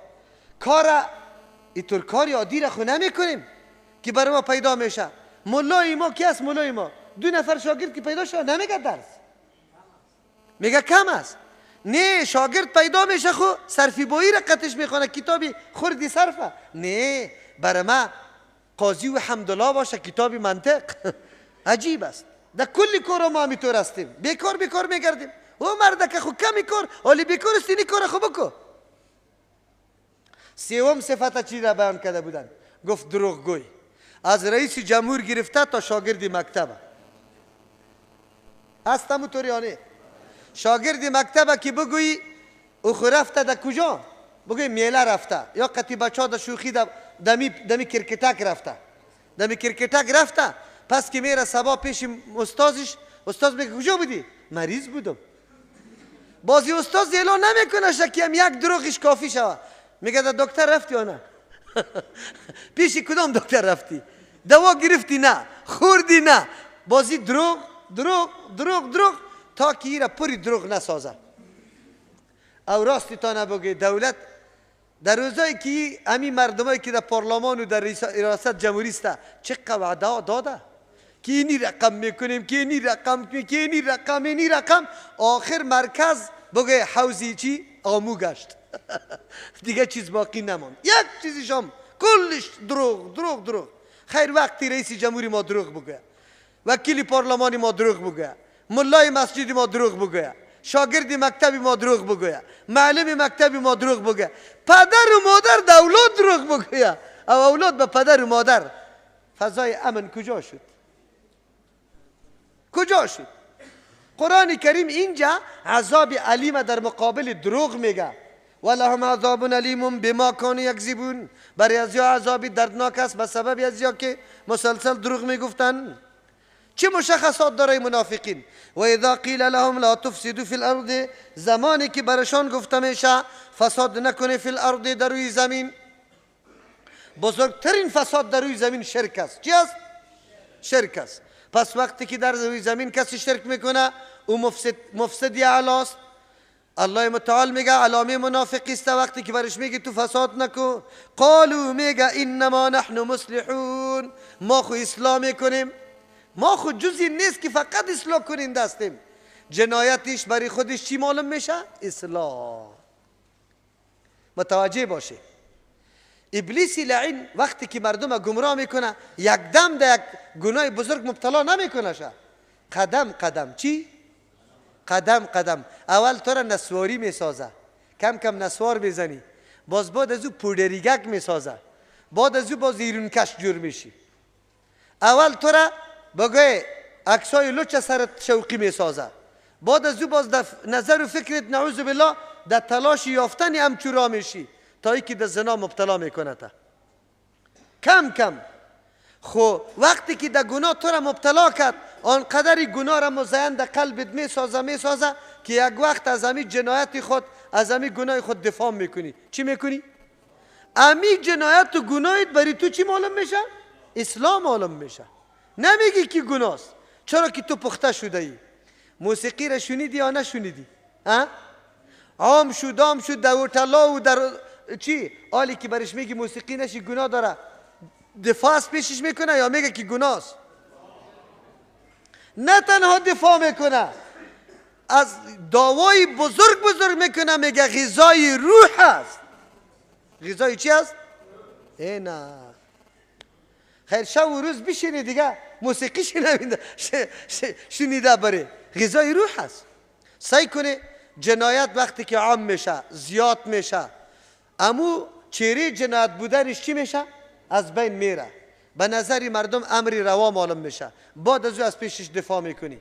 کار اینطور کاری عادی را خو نمی کنیم که برای ما پیدا میشه. ملای ما کی است؟ ملای ما 2 نفر شاگرد که پیدا شد نمیگه درس، میگه کم است. نه شاگرد پیدا میشه خو صرفی بایی را قطش میخوانه، کتابی خوردی صرفه. نه برای ما قاضی و حمدالله باشه کتابی منطق. عجیب است. در کل کار ما همینطور هستیم، بیکار بیکار میگردیم. او مرده که خو کمی کار، حالی بیکار است، اینی کار خو بکو. سوم صفت چی را بیان کرده بودن؟ گفت دروغگوی. از رئیس جمهور گرفته تا شاگرد مکتب هست همونطور یانه. شاگرد مکتب که بگویی او خو رفته در کجا؟ بگویی میله رفته یا قطی بچه ها در شوخی دمی کرکتک رفته، دمی کرکتک رفته. پس که میره صبا پیش استادش، استاد میگه کجا بودی؟ مریض بودم. بازی استاد اعلان نمیکنه که هم یک دروغش کافی شوه. میگه در دکتر رفتی یا نه؟ پیش کدام دکتر رفتی؟ دوا گرفتی نه، خوردی نه. بازی دروغ دروغ دروغ دروغ تا که ایره پری دروغ نسازه. او راستی تا نبگه دولت در روزایی که امی مردمایی که در پارلمان و در ریاست جمهوری است چه وعده داده که اینی رقم میکنیم، که اینی رقم، که اینی رقم، اینی رقم، آخر مرکز بگه حوزی چی آمو گشت. دیگه چیز باقی نماند، یک چیزیش هم کلش دروغ دروغ دروغ. خیر وقتی رئیس جمهوری ما دروغ بگه، وکیل پارلمانی ما دروغ بگه، ملای مسجد ما دروغ بگه، شاگرد مکتبی ما دروغ بگه، معلم مکتبی ما دروغ بگه، پدر و مادر دولت دروغ بگه، او اولاد به پدر و مادر، فضای امن کجا شد؟ کجا شد؟ قرآن کریم اینجا عذاب علیم در مقابل دروغ میگه. ولهم عذاب علیم بما كانوا یکذبون. برای ازیا عذابی دردناک است به سبب ازیا که مسلسل دروغ میگفتن. چه مشخصات داره منافقین؟ و اذا قیل لهم لا تفسدوا فی الارض، زمانی که برشان گفته میشه فساد نکنه فی الارض در روی زمین. بزرگترین فساد در روی زمین شرک است. چی است؟ شرک است. پس وقتی که در روی زمین کسی شرک میکنه او مفسدی اعلی است. الله متعال میگه علامه منافقی است وقتی که برش میگه تو فساد نکو. قالوا میگه انما نحن مصلحون، ما خو اصلاح میکنیم، ما خو جزی نیست که فقط اصلاح کنین دستیم. جنایتش برای خودش چی معلوم میشه؟ اصلاح. متوجه باشه ابلیس لعین وقتی که مردم گمراه میکنه یک دم در یک گناه بزرگ مبتلا نمیکنه شه. قدم قدم. چی؟ قدم قدم. اول تو را نسواری میسازه، کم کم نسوار میزنی، باز بعد از او پودریگک میسازه، بعد از او باز ایرونکش جور میشی. اول تو را بگه عکسای لچ سرت شوقی میسازه، بعد از او باز در نظر و فکرت نعوذ بالله در تلاش یافتن امچورا میشی تا اینکه در زنا مبتلا میکنه تا. کم کم. خو وقتی که در گناه تو را مبتلا کرد آنقدر گناه را مزین در قلبت میسازه میسازه که یک وقت از امی جنایت خود، از امی گناه خود دفاع میکنی. چی میکنی؟ امی جنایت و گناهت برای تو چی معلوم میشه؟ اسلام معلوم میشه. نمیگی که گناه است، چرا که تو پخته شده ای. موسیقی را شنیدی یا نشنیدی؟ عام شد، عام شد در هتل‌ها و در چی؟ آلی که برش میگی موسیقی نشی گناه داره، دفاع از پیشش میکنه یا میگه که گناه است؟ نه تنها دفاع میکنه، از دعوای بزرگ بزرگ میکنه، میگه غذای روح است. غذای چی است؟ ای نه خیر، شب و روز بشینی دیگه موسیقی شنیده بره، غذای روح است. سعی کنه جنایت وقتی که عام میشه زیاد میشه، امو چهره جنایت بودنش چی میشه؟ از بین میره. به نظر مردم امری روا معلوم میشه، بعد از او از پیشش دفاع میکنی.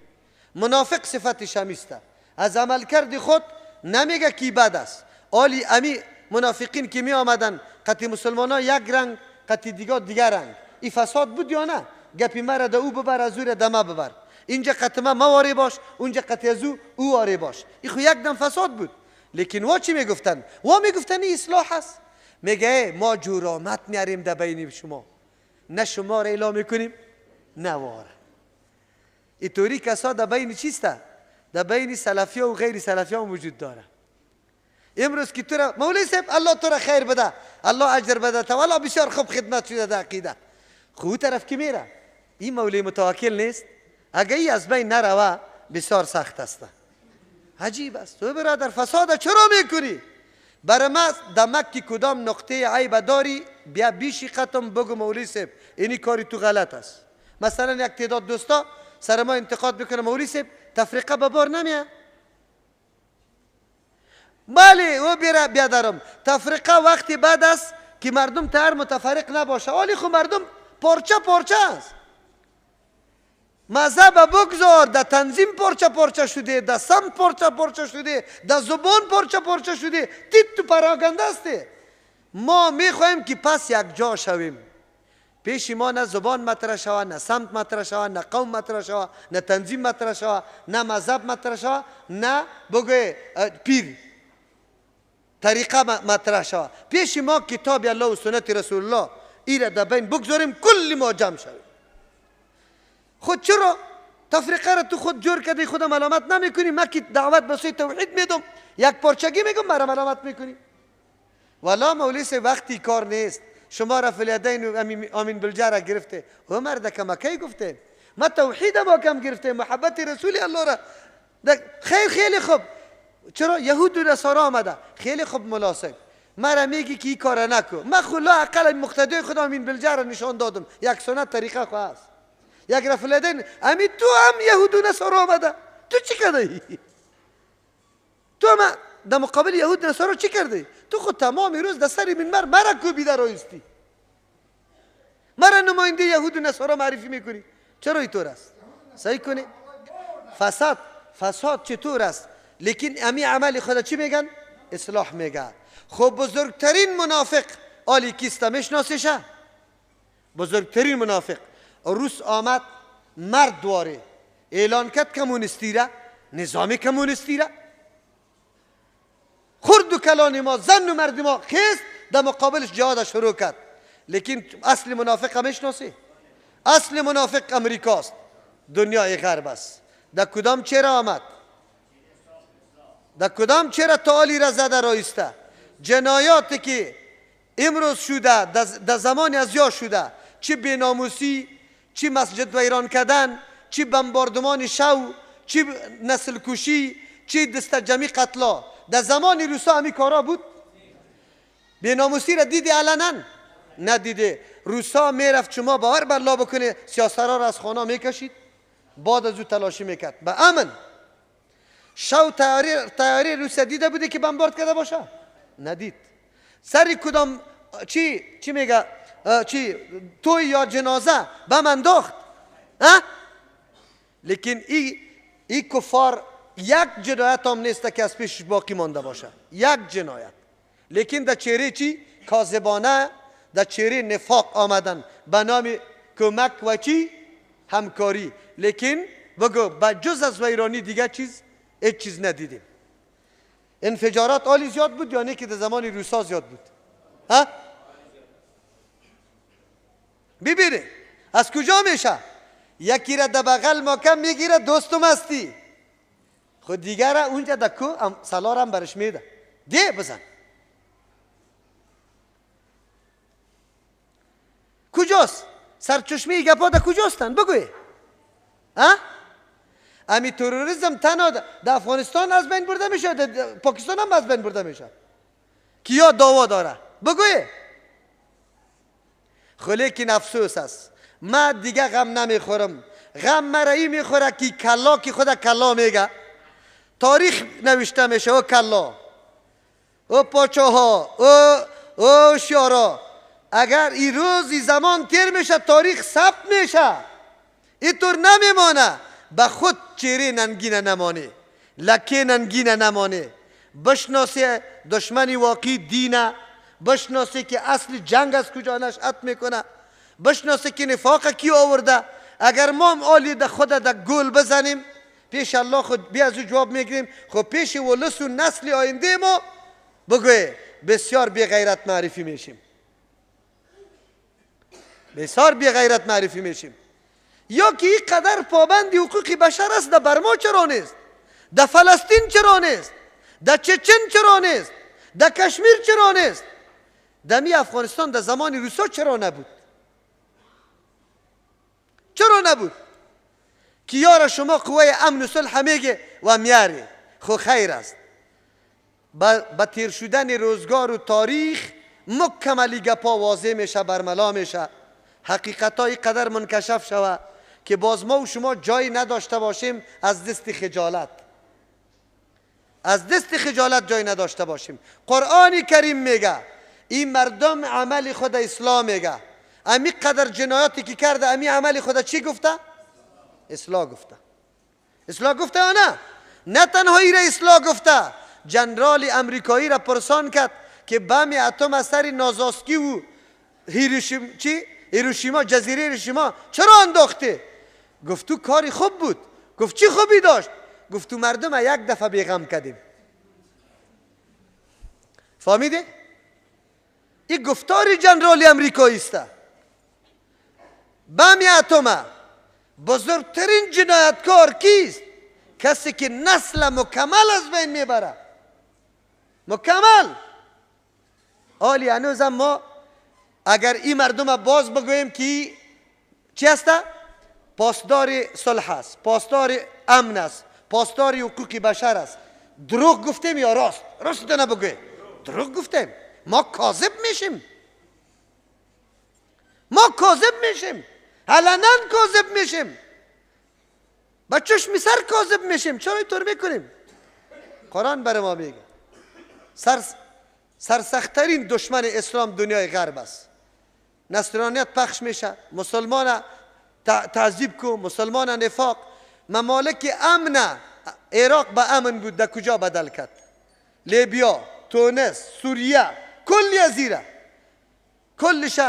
منافق صفتش همیسته، از عملکرد خود نمیگه کی بد است. آلی امی منافقین که می آمدن قطی مسلمان ها یک رنگ، قطی دیگه دیگر رنگ، این فساد بود یا نه؟ گپی مرا ده او ببر، از او را دمه ببر، اینجا قطمه مواری باش، اونجا قطی از او او واری باش. این خو یک دم فساد بود. لیکن وا چی میگفتن؟ وا میگفتن این اصلاح است. میگه ما جرامت میاریم در بین شما، نه شما را اعلام میکنیم نه واره. اینطوری کسا در بین چیسته؟ در بین سلفی و غیر سلفی هم وجود داره. امروز که تو را مولوی صاحب الله تو را خیر بده، الله اجر بده، تا والا بسیار خوب خدمت شده در عقیده. خو طرف که میره این مولوی متوکل نیست، اگه ای از بین نروه بسیار سخت است. عجیب است. تو برادر فساد چرا میکنی؟ برای ما دمک که کدام نقطه عیب داری بیا بیشی قطم بگو مولوی صاحب اینی کاری تو غلط است. مثلا یک تعداد دوستا سر ما انتقاد بکنه مولوی صاحب تفریقه به بار نمیه. بله او بیره بیادرم تفریقه وقتی بعد است که مردم تر متفرق نباشه. ولی خو مردم پارچه پارچه است. مذهب بگذار، در تنظیم پارچه پارچه شده، در سمت پارچه پارچه شده، در زبان پارچه پارچه شده، تیت تو پراگنده است. ما میخواهیم که پس یک جا شویم. پیش ما نه زبان مطرح شوه، نه سمت مطرح شوه، نه قوم مطرح شوه، نه تنظیم مطرح شوه، نه مذهب مطرح شوه، نه بگوی پیر طریقه مطرح شوه. پیش ما کتاب الله و سنت رسول الله ایره در بین بگذاریم، کل ما جمع شویم. خود چرا تفریقه را تو خود جور کردی، خود ملامت نمیکنی؟ من که دعوت به سوی توحید میدم یک پارچگی میگم مرا ملامت میکنی. والا مولوی صاحب وقتی کار نیست. شما رفع الیدین و امین بلجه را گرفته، او مرد کمکی گفته ما توحید ما کم گرفته، محبت رسول الله را خیر خیلی خوب. چرا یهود و نصارا آمده؟ خیلی خوب ملا صاحب مرا میگی که این کار نکو. من خلا اقل مقتدی خودم امین بلجه را نشان دادم، یک سنت طریقه خو است. یک رفع الیدین امی تو هم یهود و نصارا آمده، تو چی کردی؟ تو ما در مقابل یهود نصارا چی کردی؟ تو خود تمام روز در سر منبر مرا کوبیده رایستی، مرا نماینده یهود و نصارا معرفی میکنی. چرا اینطور است؟ صحیح کنی؟ فساد فساد چطور است؟ لیکن امی عمل خدا چی میگن؟ اصلاح میگه. خب بزرگترین منافق آلی کیست میشناسیشه؟ بزرگترین منافق روس آمد مرد دواره اعلان کرد کمونیستی را، نظام کمونیستی را، خرد و کلان ما، زن و مرد ما خیست در مقابلش جهاد شروع کرد. لیکن اصل منافق هم میشناسی؟ اصل منافق امریکاست، دنیای غرب است. در کدام چهره آمد؟ در کدام چهره تعالی را زده رایسته؟ جنایاتی که امروز شده در زمان از یا شده، چه بیناموسی، چه مسجد ویران کردن، چه بمباردمان شو، چه نسل کشی، چه دست جمعی قتلا، در زمان روسا همی کارا بود؟ بیناموسی را دیدی علنا؟ ندیده. روسا میرفت شما باور بر بکنه سیاسرا را از خانه میکشید، بعد از او تلاشی میکرد به امن. شو تیاری روسیا دیده بوده که بمبارد کرده باشه؟ ندید. سری کدام چی میگه چی توی یا جنازه بم انداخت؟ ها؟ لیکن ای کفار یک جنایت هم نیست که از پیشش باقی مانده باشه، یک جنایت. لیکن در چهره چی؟ کاذبانه، در چهره نفاق آمدن به نام کمک و چی؟ همکاری. لیکن بگو به جز از ویرانی دیگه چیز هیچ چیز ندیدیم. انفجارات عالی زیاد بود یا نه که در زمان روسا زیاد بود؟ ها؟ ببینه از کجا میشه؟ یکی را در بغل ماکم میگیره دوستم هستی، خود دیگر را اونجا در کو سلارم برش میده ده بزن. کجاست؟ سرچشمه گپا در کجاستن؟ بگوی. ها؟ امی تروریسم تنها در افغانستان از بین برده میشه، در پاکستان هم از بین برده میشه. کیا دعوا داره؟ بگوی. خلیکن افسوس است، من دیگه غم نمیخورم. غم مرایی میخوره که کلا که خود کلا میگه، تاریخ نوشته میشه او کلا، او پاچاها، او شیارا. اگر این روز این زمان تیر میشه تاریخ ثبت میشه، اینطور نمیمانه. به خود چهره ننگینه نمانه، لکه ننگینه نمانه. بشناسی دشمن واقعی دینه، بشناسی که اصل جنگ از کجا نشأت میکنه، بشناسی که نفاق کی آورده. اگر ما هم آلی ده خود ده گل بزنیم پیش الله خود بی از او جواب میگیریم. خب پیش ولس و نسل آینده ما بگوی بسیار بی غیرت معرفی میشیم، بسیار بی غیرت معرفی میشیم. یا که این قدر پابند حقوق بشر است، در برما چرا نیست؟ در فلسطین چرا نیست؟ در چچن چرا نیست؟ در کشمیر چرا نیست؟ در می افغانستان در زمان روسا چرا نبود؟ چرا نبود؟ که یار شما قوه امن و صلح میگه و میاره. خو خیر است. با تیر شدن روزگار و تاریخ مکملی گپا واضح میشه، برملا میشه، حقیقت های قدر منکشف شوه که باز ما و شما جایی نداشته باشیم از دست خجالت، از دست خجالت جایی نداشته باشیم. قرآن کریم میگه این مردم عمل خود اصلاح میگه. امی قدر جنایاتی که کرده امی عمل خود چی گفته؟ اصلاح گفته. اصلاح گفته یا نه؟ نه تنها ای را اصلاح گفته، جنرال امریکایی را پرسان کرد که بم اتم از سر نازاسکی و هیروشیما، جزیره هیروشیما چرا انداخته؟ گفت تو کاری خوب بود. گفت چی خوبی داشت؟ گفت تو مردم یک دفعه بیغم کردیم. فهمیده؟ این گفتار جنرال امریکایی است. بم اتم بزرگترین جنایتکار کیست؟ کسی که نسل مکمل از بین میبره، مکمل. آلی هنوزم ما اگر این مردم باز بگوییم که چی هست؟ پاسدار صلح است، پاسدار امن است، پاسدار حقوق بشر است، دروغ گفتیم یا راست؟ راست نه بگوی، دروغ گفتیم. ما کاذب میشیم، ما کاذب میشیم، علنا کاذب میشیم، با چشم سر کاذب میشیم. چرا اینطور میکنیم؟ قرآن برای ما میگه سرسختترین دشمن اسلام دنیای غرب است. نصرانیت پخش میشه، مسلمان تعذیب کو، مسلمان نفاق. ممالک امن عراق به امن بود در کجا بدل کرد؟ لیبیا، تونس، سوریه، کلی زیره کلش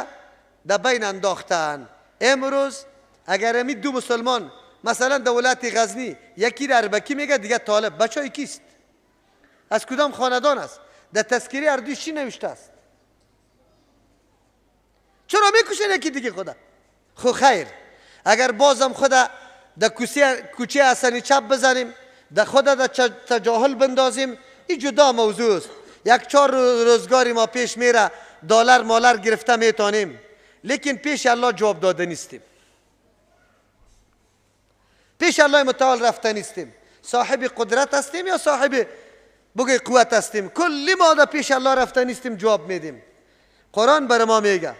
در بین انداختن. امروز اگر امی دو مسلمان مثلا دولت غزنی یکی را اربکی میگه دیگه طالب، بچه های کیست؟ از کدام خاندان است؟ در تذکری اردوی چی نوشته است؟ چرا میکشن یکی دیگه خدا؟ خو خیر، اگر بازم خدا در کوچه حسنی چپ بزنیم، در خدا در تجاهل بندازیم، این جدا موضوع است. یک چهار روزگاری ما پیش میره، دلار مالر گرفته میتونیم، لیکن پیش الله جواب داده نیستیم، پیش الله متعال رفته نیستیم. صاحب قدرت هستیم یا صاحب بگه قوت هستیم؟ کلی ما در پیش الله رفته نیستیم، جواب میدیم. قرآن بر ما میگه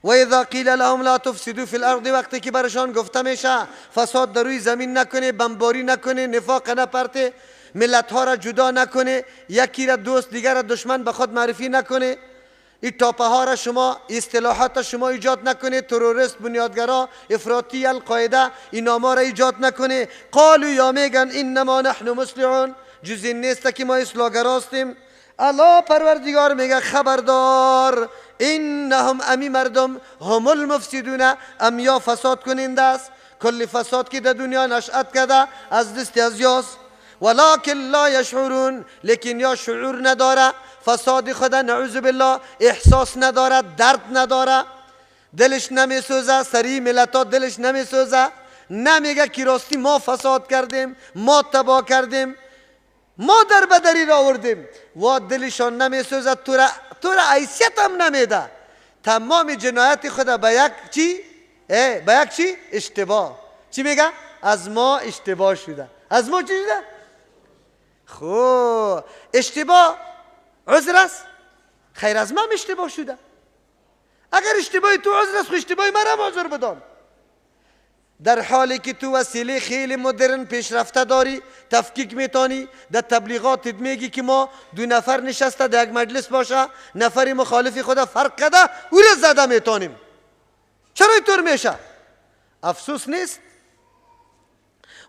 و اذا قیل لهم لا تفسدوا فی الارض، وقتی که برشان گفته میشه فساد در روی زمین نکنه، بمباری نکنه، نفاق نپرته، ملت ها را جدا نکنه، یکی را دوست دیگر را دشمن به خود معرفی نکنه، این تاپه ها را شما، اصطلاحات شما ایجاد نکنه، تروریست، بنیادگرا، افراطی، القاعده، این نام‌ها را ایجاد نکنه. قالوا یا میگن انما نحن مصلحون، جز این نیست که ما اصلاحگرا هستیم. الله پروردگار میگه خبردار، انهم امی مردم هم المفسدون، ام یا فساد کننده است. کل فساد که در دنیا نشأت کرده از دست از یاست، ولکن لا یشعرون، لیکن یا شعور نداره، فساد خدا نعوذ بالله احساس نداره، درد نداره، دلش نمیسوزه، سری ملتا دلش نمیسوزه، نمیگه که راستی ما فساد کردیم، ما تباه کردیم، ما در بدری را آوردیم، و دلشان نمیسوزه، تو را حیثیت هم نمیده. تمام جنایت خدا به یک چی؟ به یک چی؟ اشتباه. چی میگه؟ از ما اشتباه شده. از ما چی شده؟ خب اشتباه عذر است؟ خیر از من اشتباه شده. اگر اشتباه تو عذر است، خب اشتباه من هم عذر بدان. در حالی که تو وسیله خیلی مدرن پیشرفته داری، تفکیک میتانی، در تبلیغاتت میگی که ما دو نفر نشسته در یک مجلس باشه، نفری مخالف خدا فرق کرده او را زده میتونیم. چرا اینطور میشه؟ افسوس نیست؟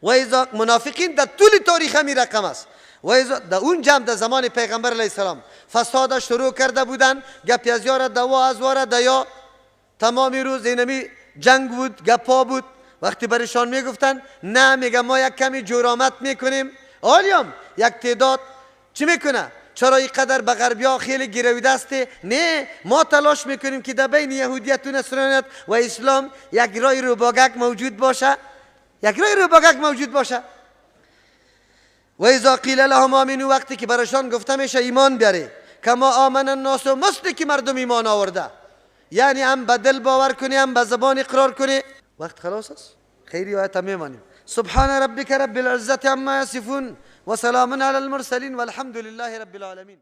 و اذا منافقین در طول تاریخ همی رقم است. و اذا در اون جمع در زمان پیغمبر علیه السلام فساد شروع کرده بودن، گپ از یار دوا از واره دیا، تمام روز اینمی جنگ بود، گپا بود. وقتی برشان میگفتن نه، میگه ما یک کمی جرامت میکنیم. آلیام یک تعداد چی میکنه؟ چرا اینقدر به غربیا خیلی گرویده است؟ نه، ما تلاش میکنیم که در بین یهودیت و نصرانیت و اسلام یک رای روباگک موجود باشه، یک رای روباگک موجود باشه. و اذا قیل لهم آمنوا، وقتی که برشان گفته میشه ایمان بیاره، کما آمن الناس، مثل که مردم ایمان آورده، یعنی هم به دل باور کنی هم به زبان اقرار کنی. وقت خلاص است، خیلی آیت میمانیم. سبحان ربک رب العزة عما یصفون وسلام علی المرسلین والحمد لله رب العالمین.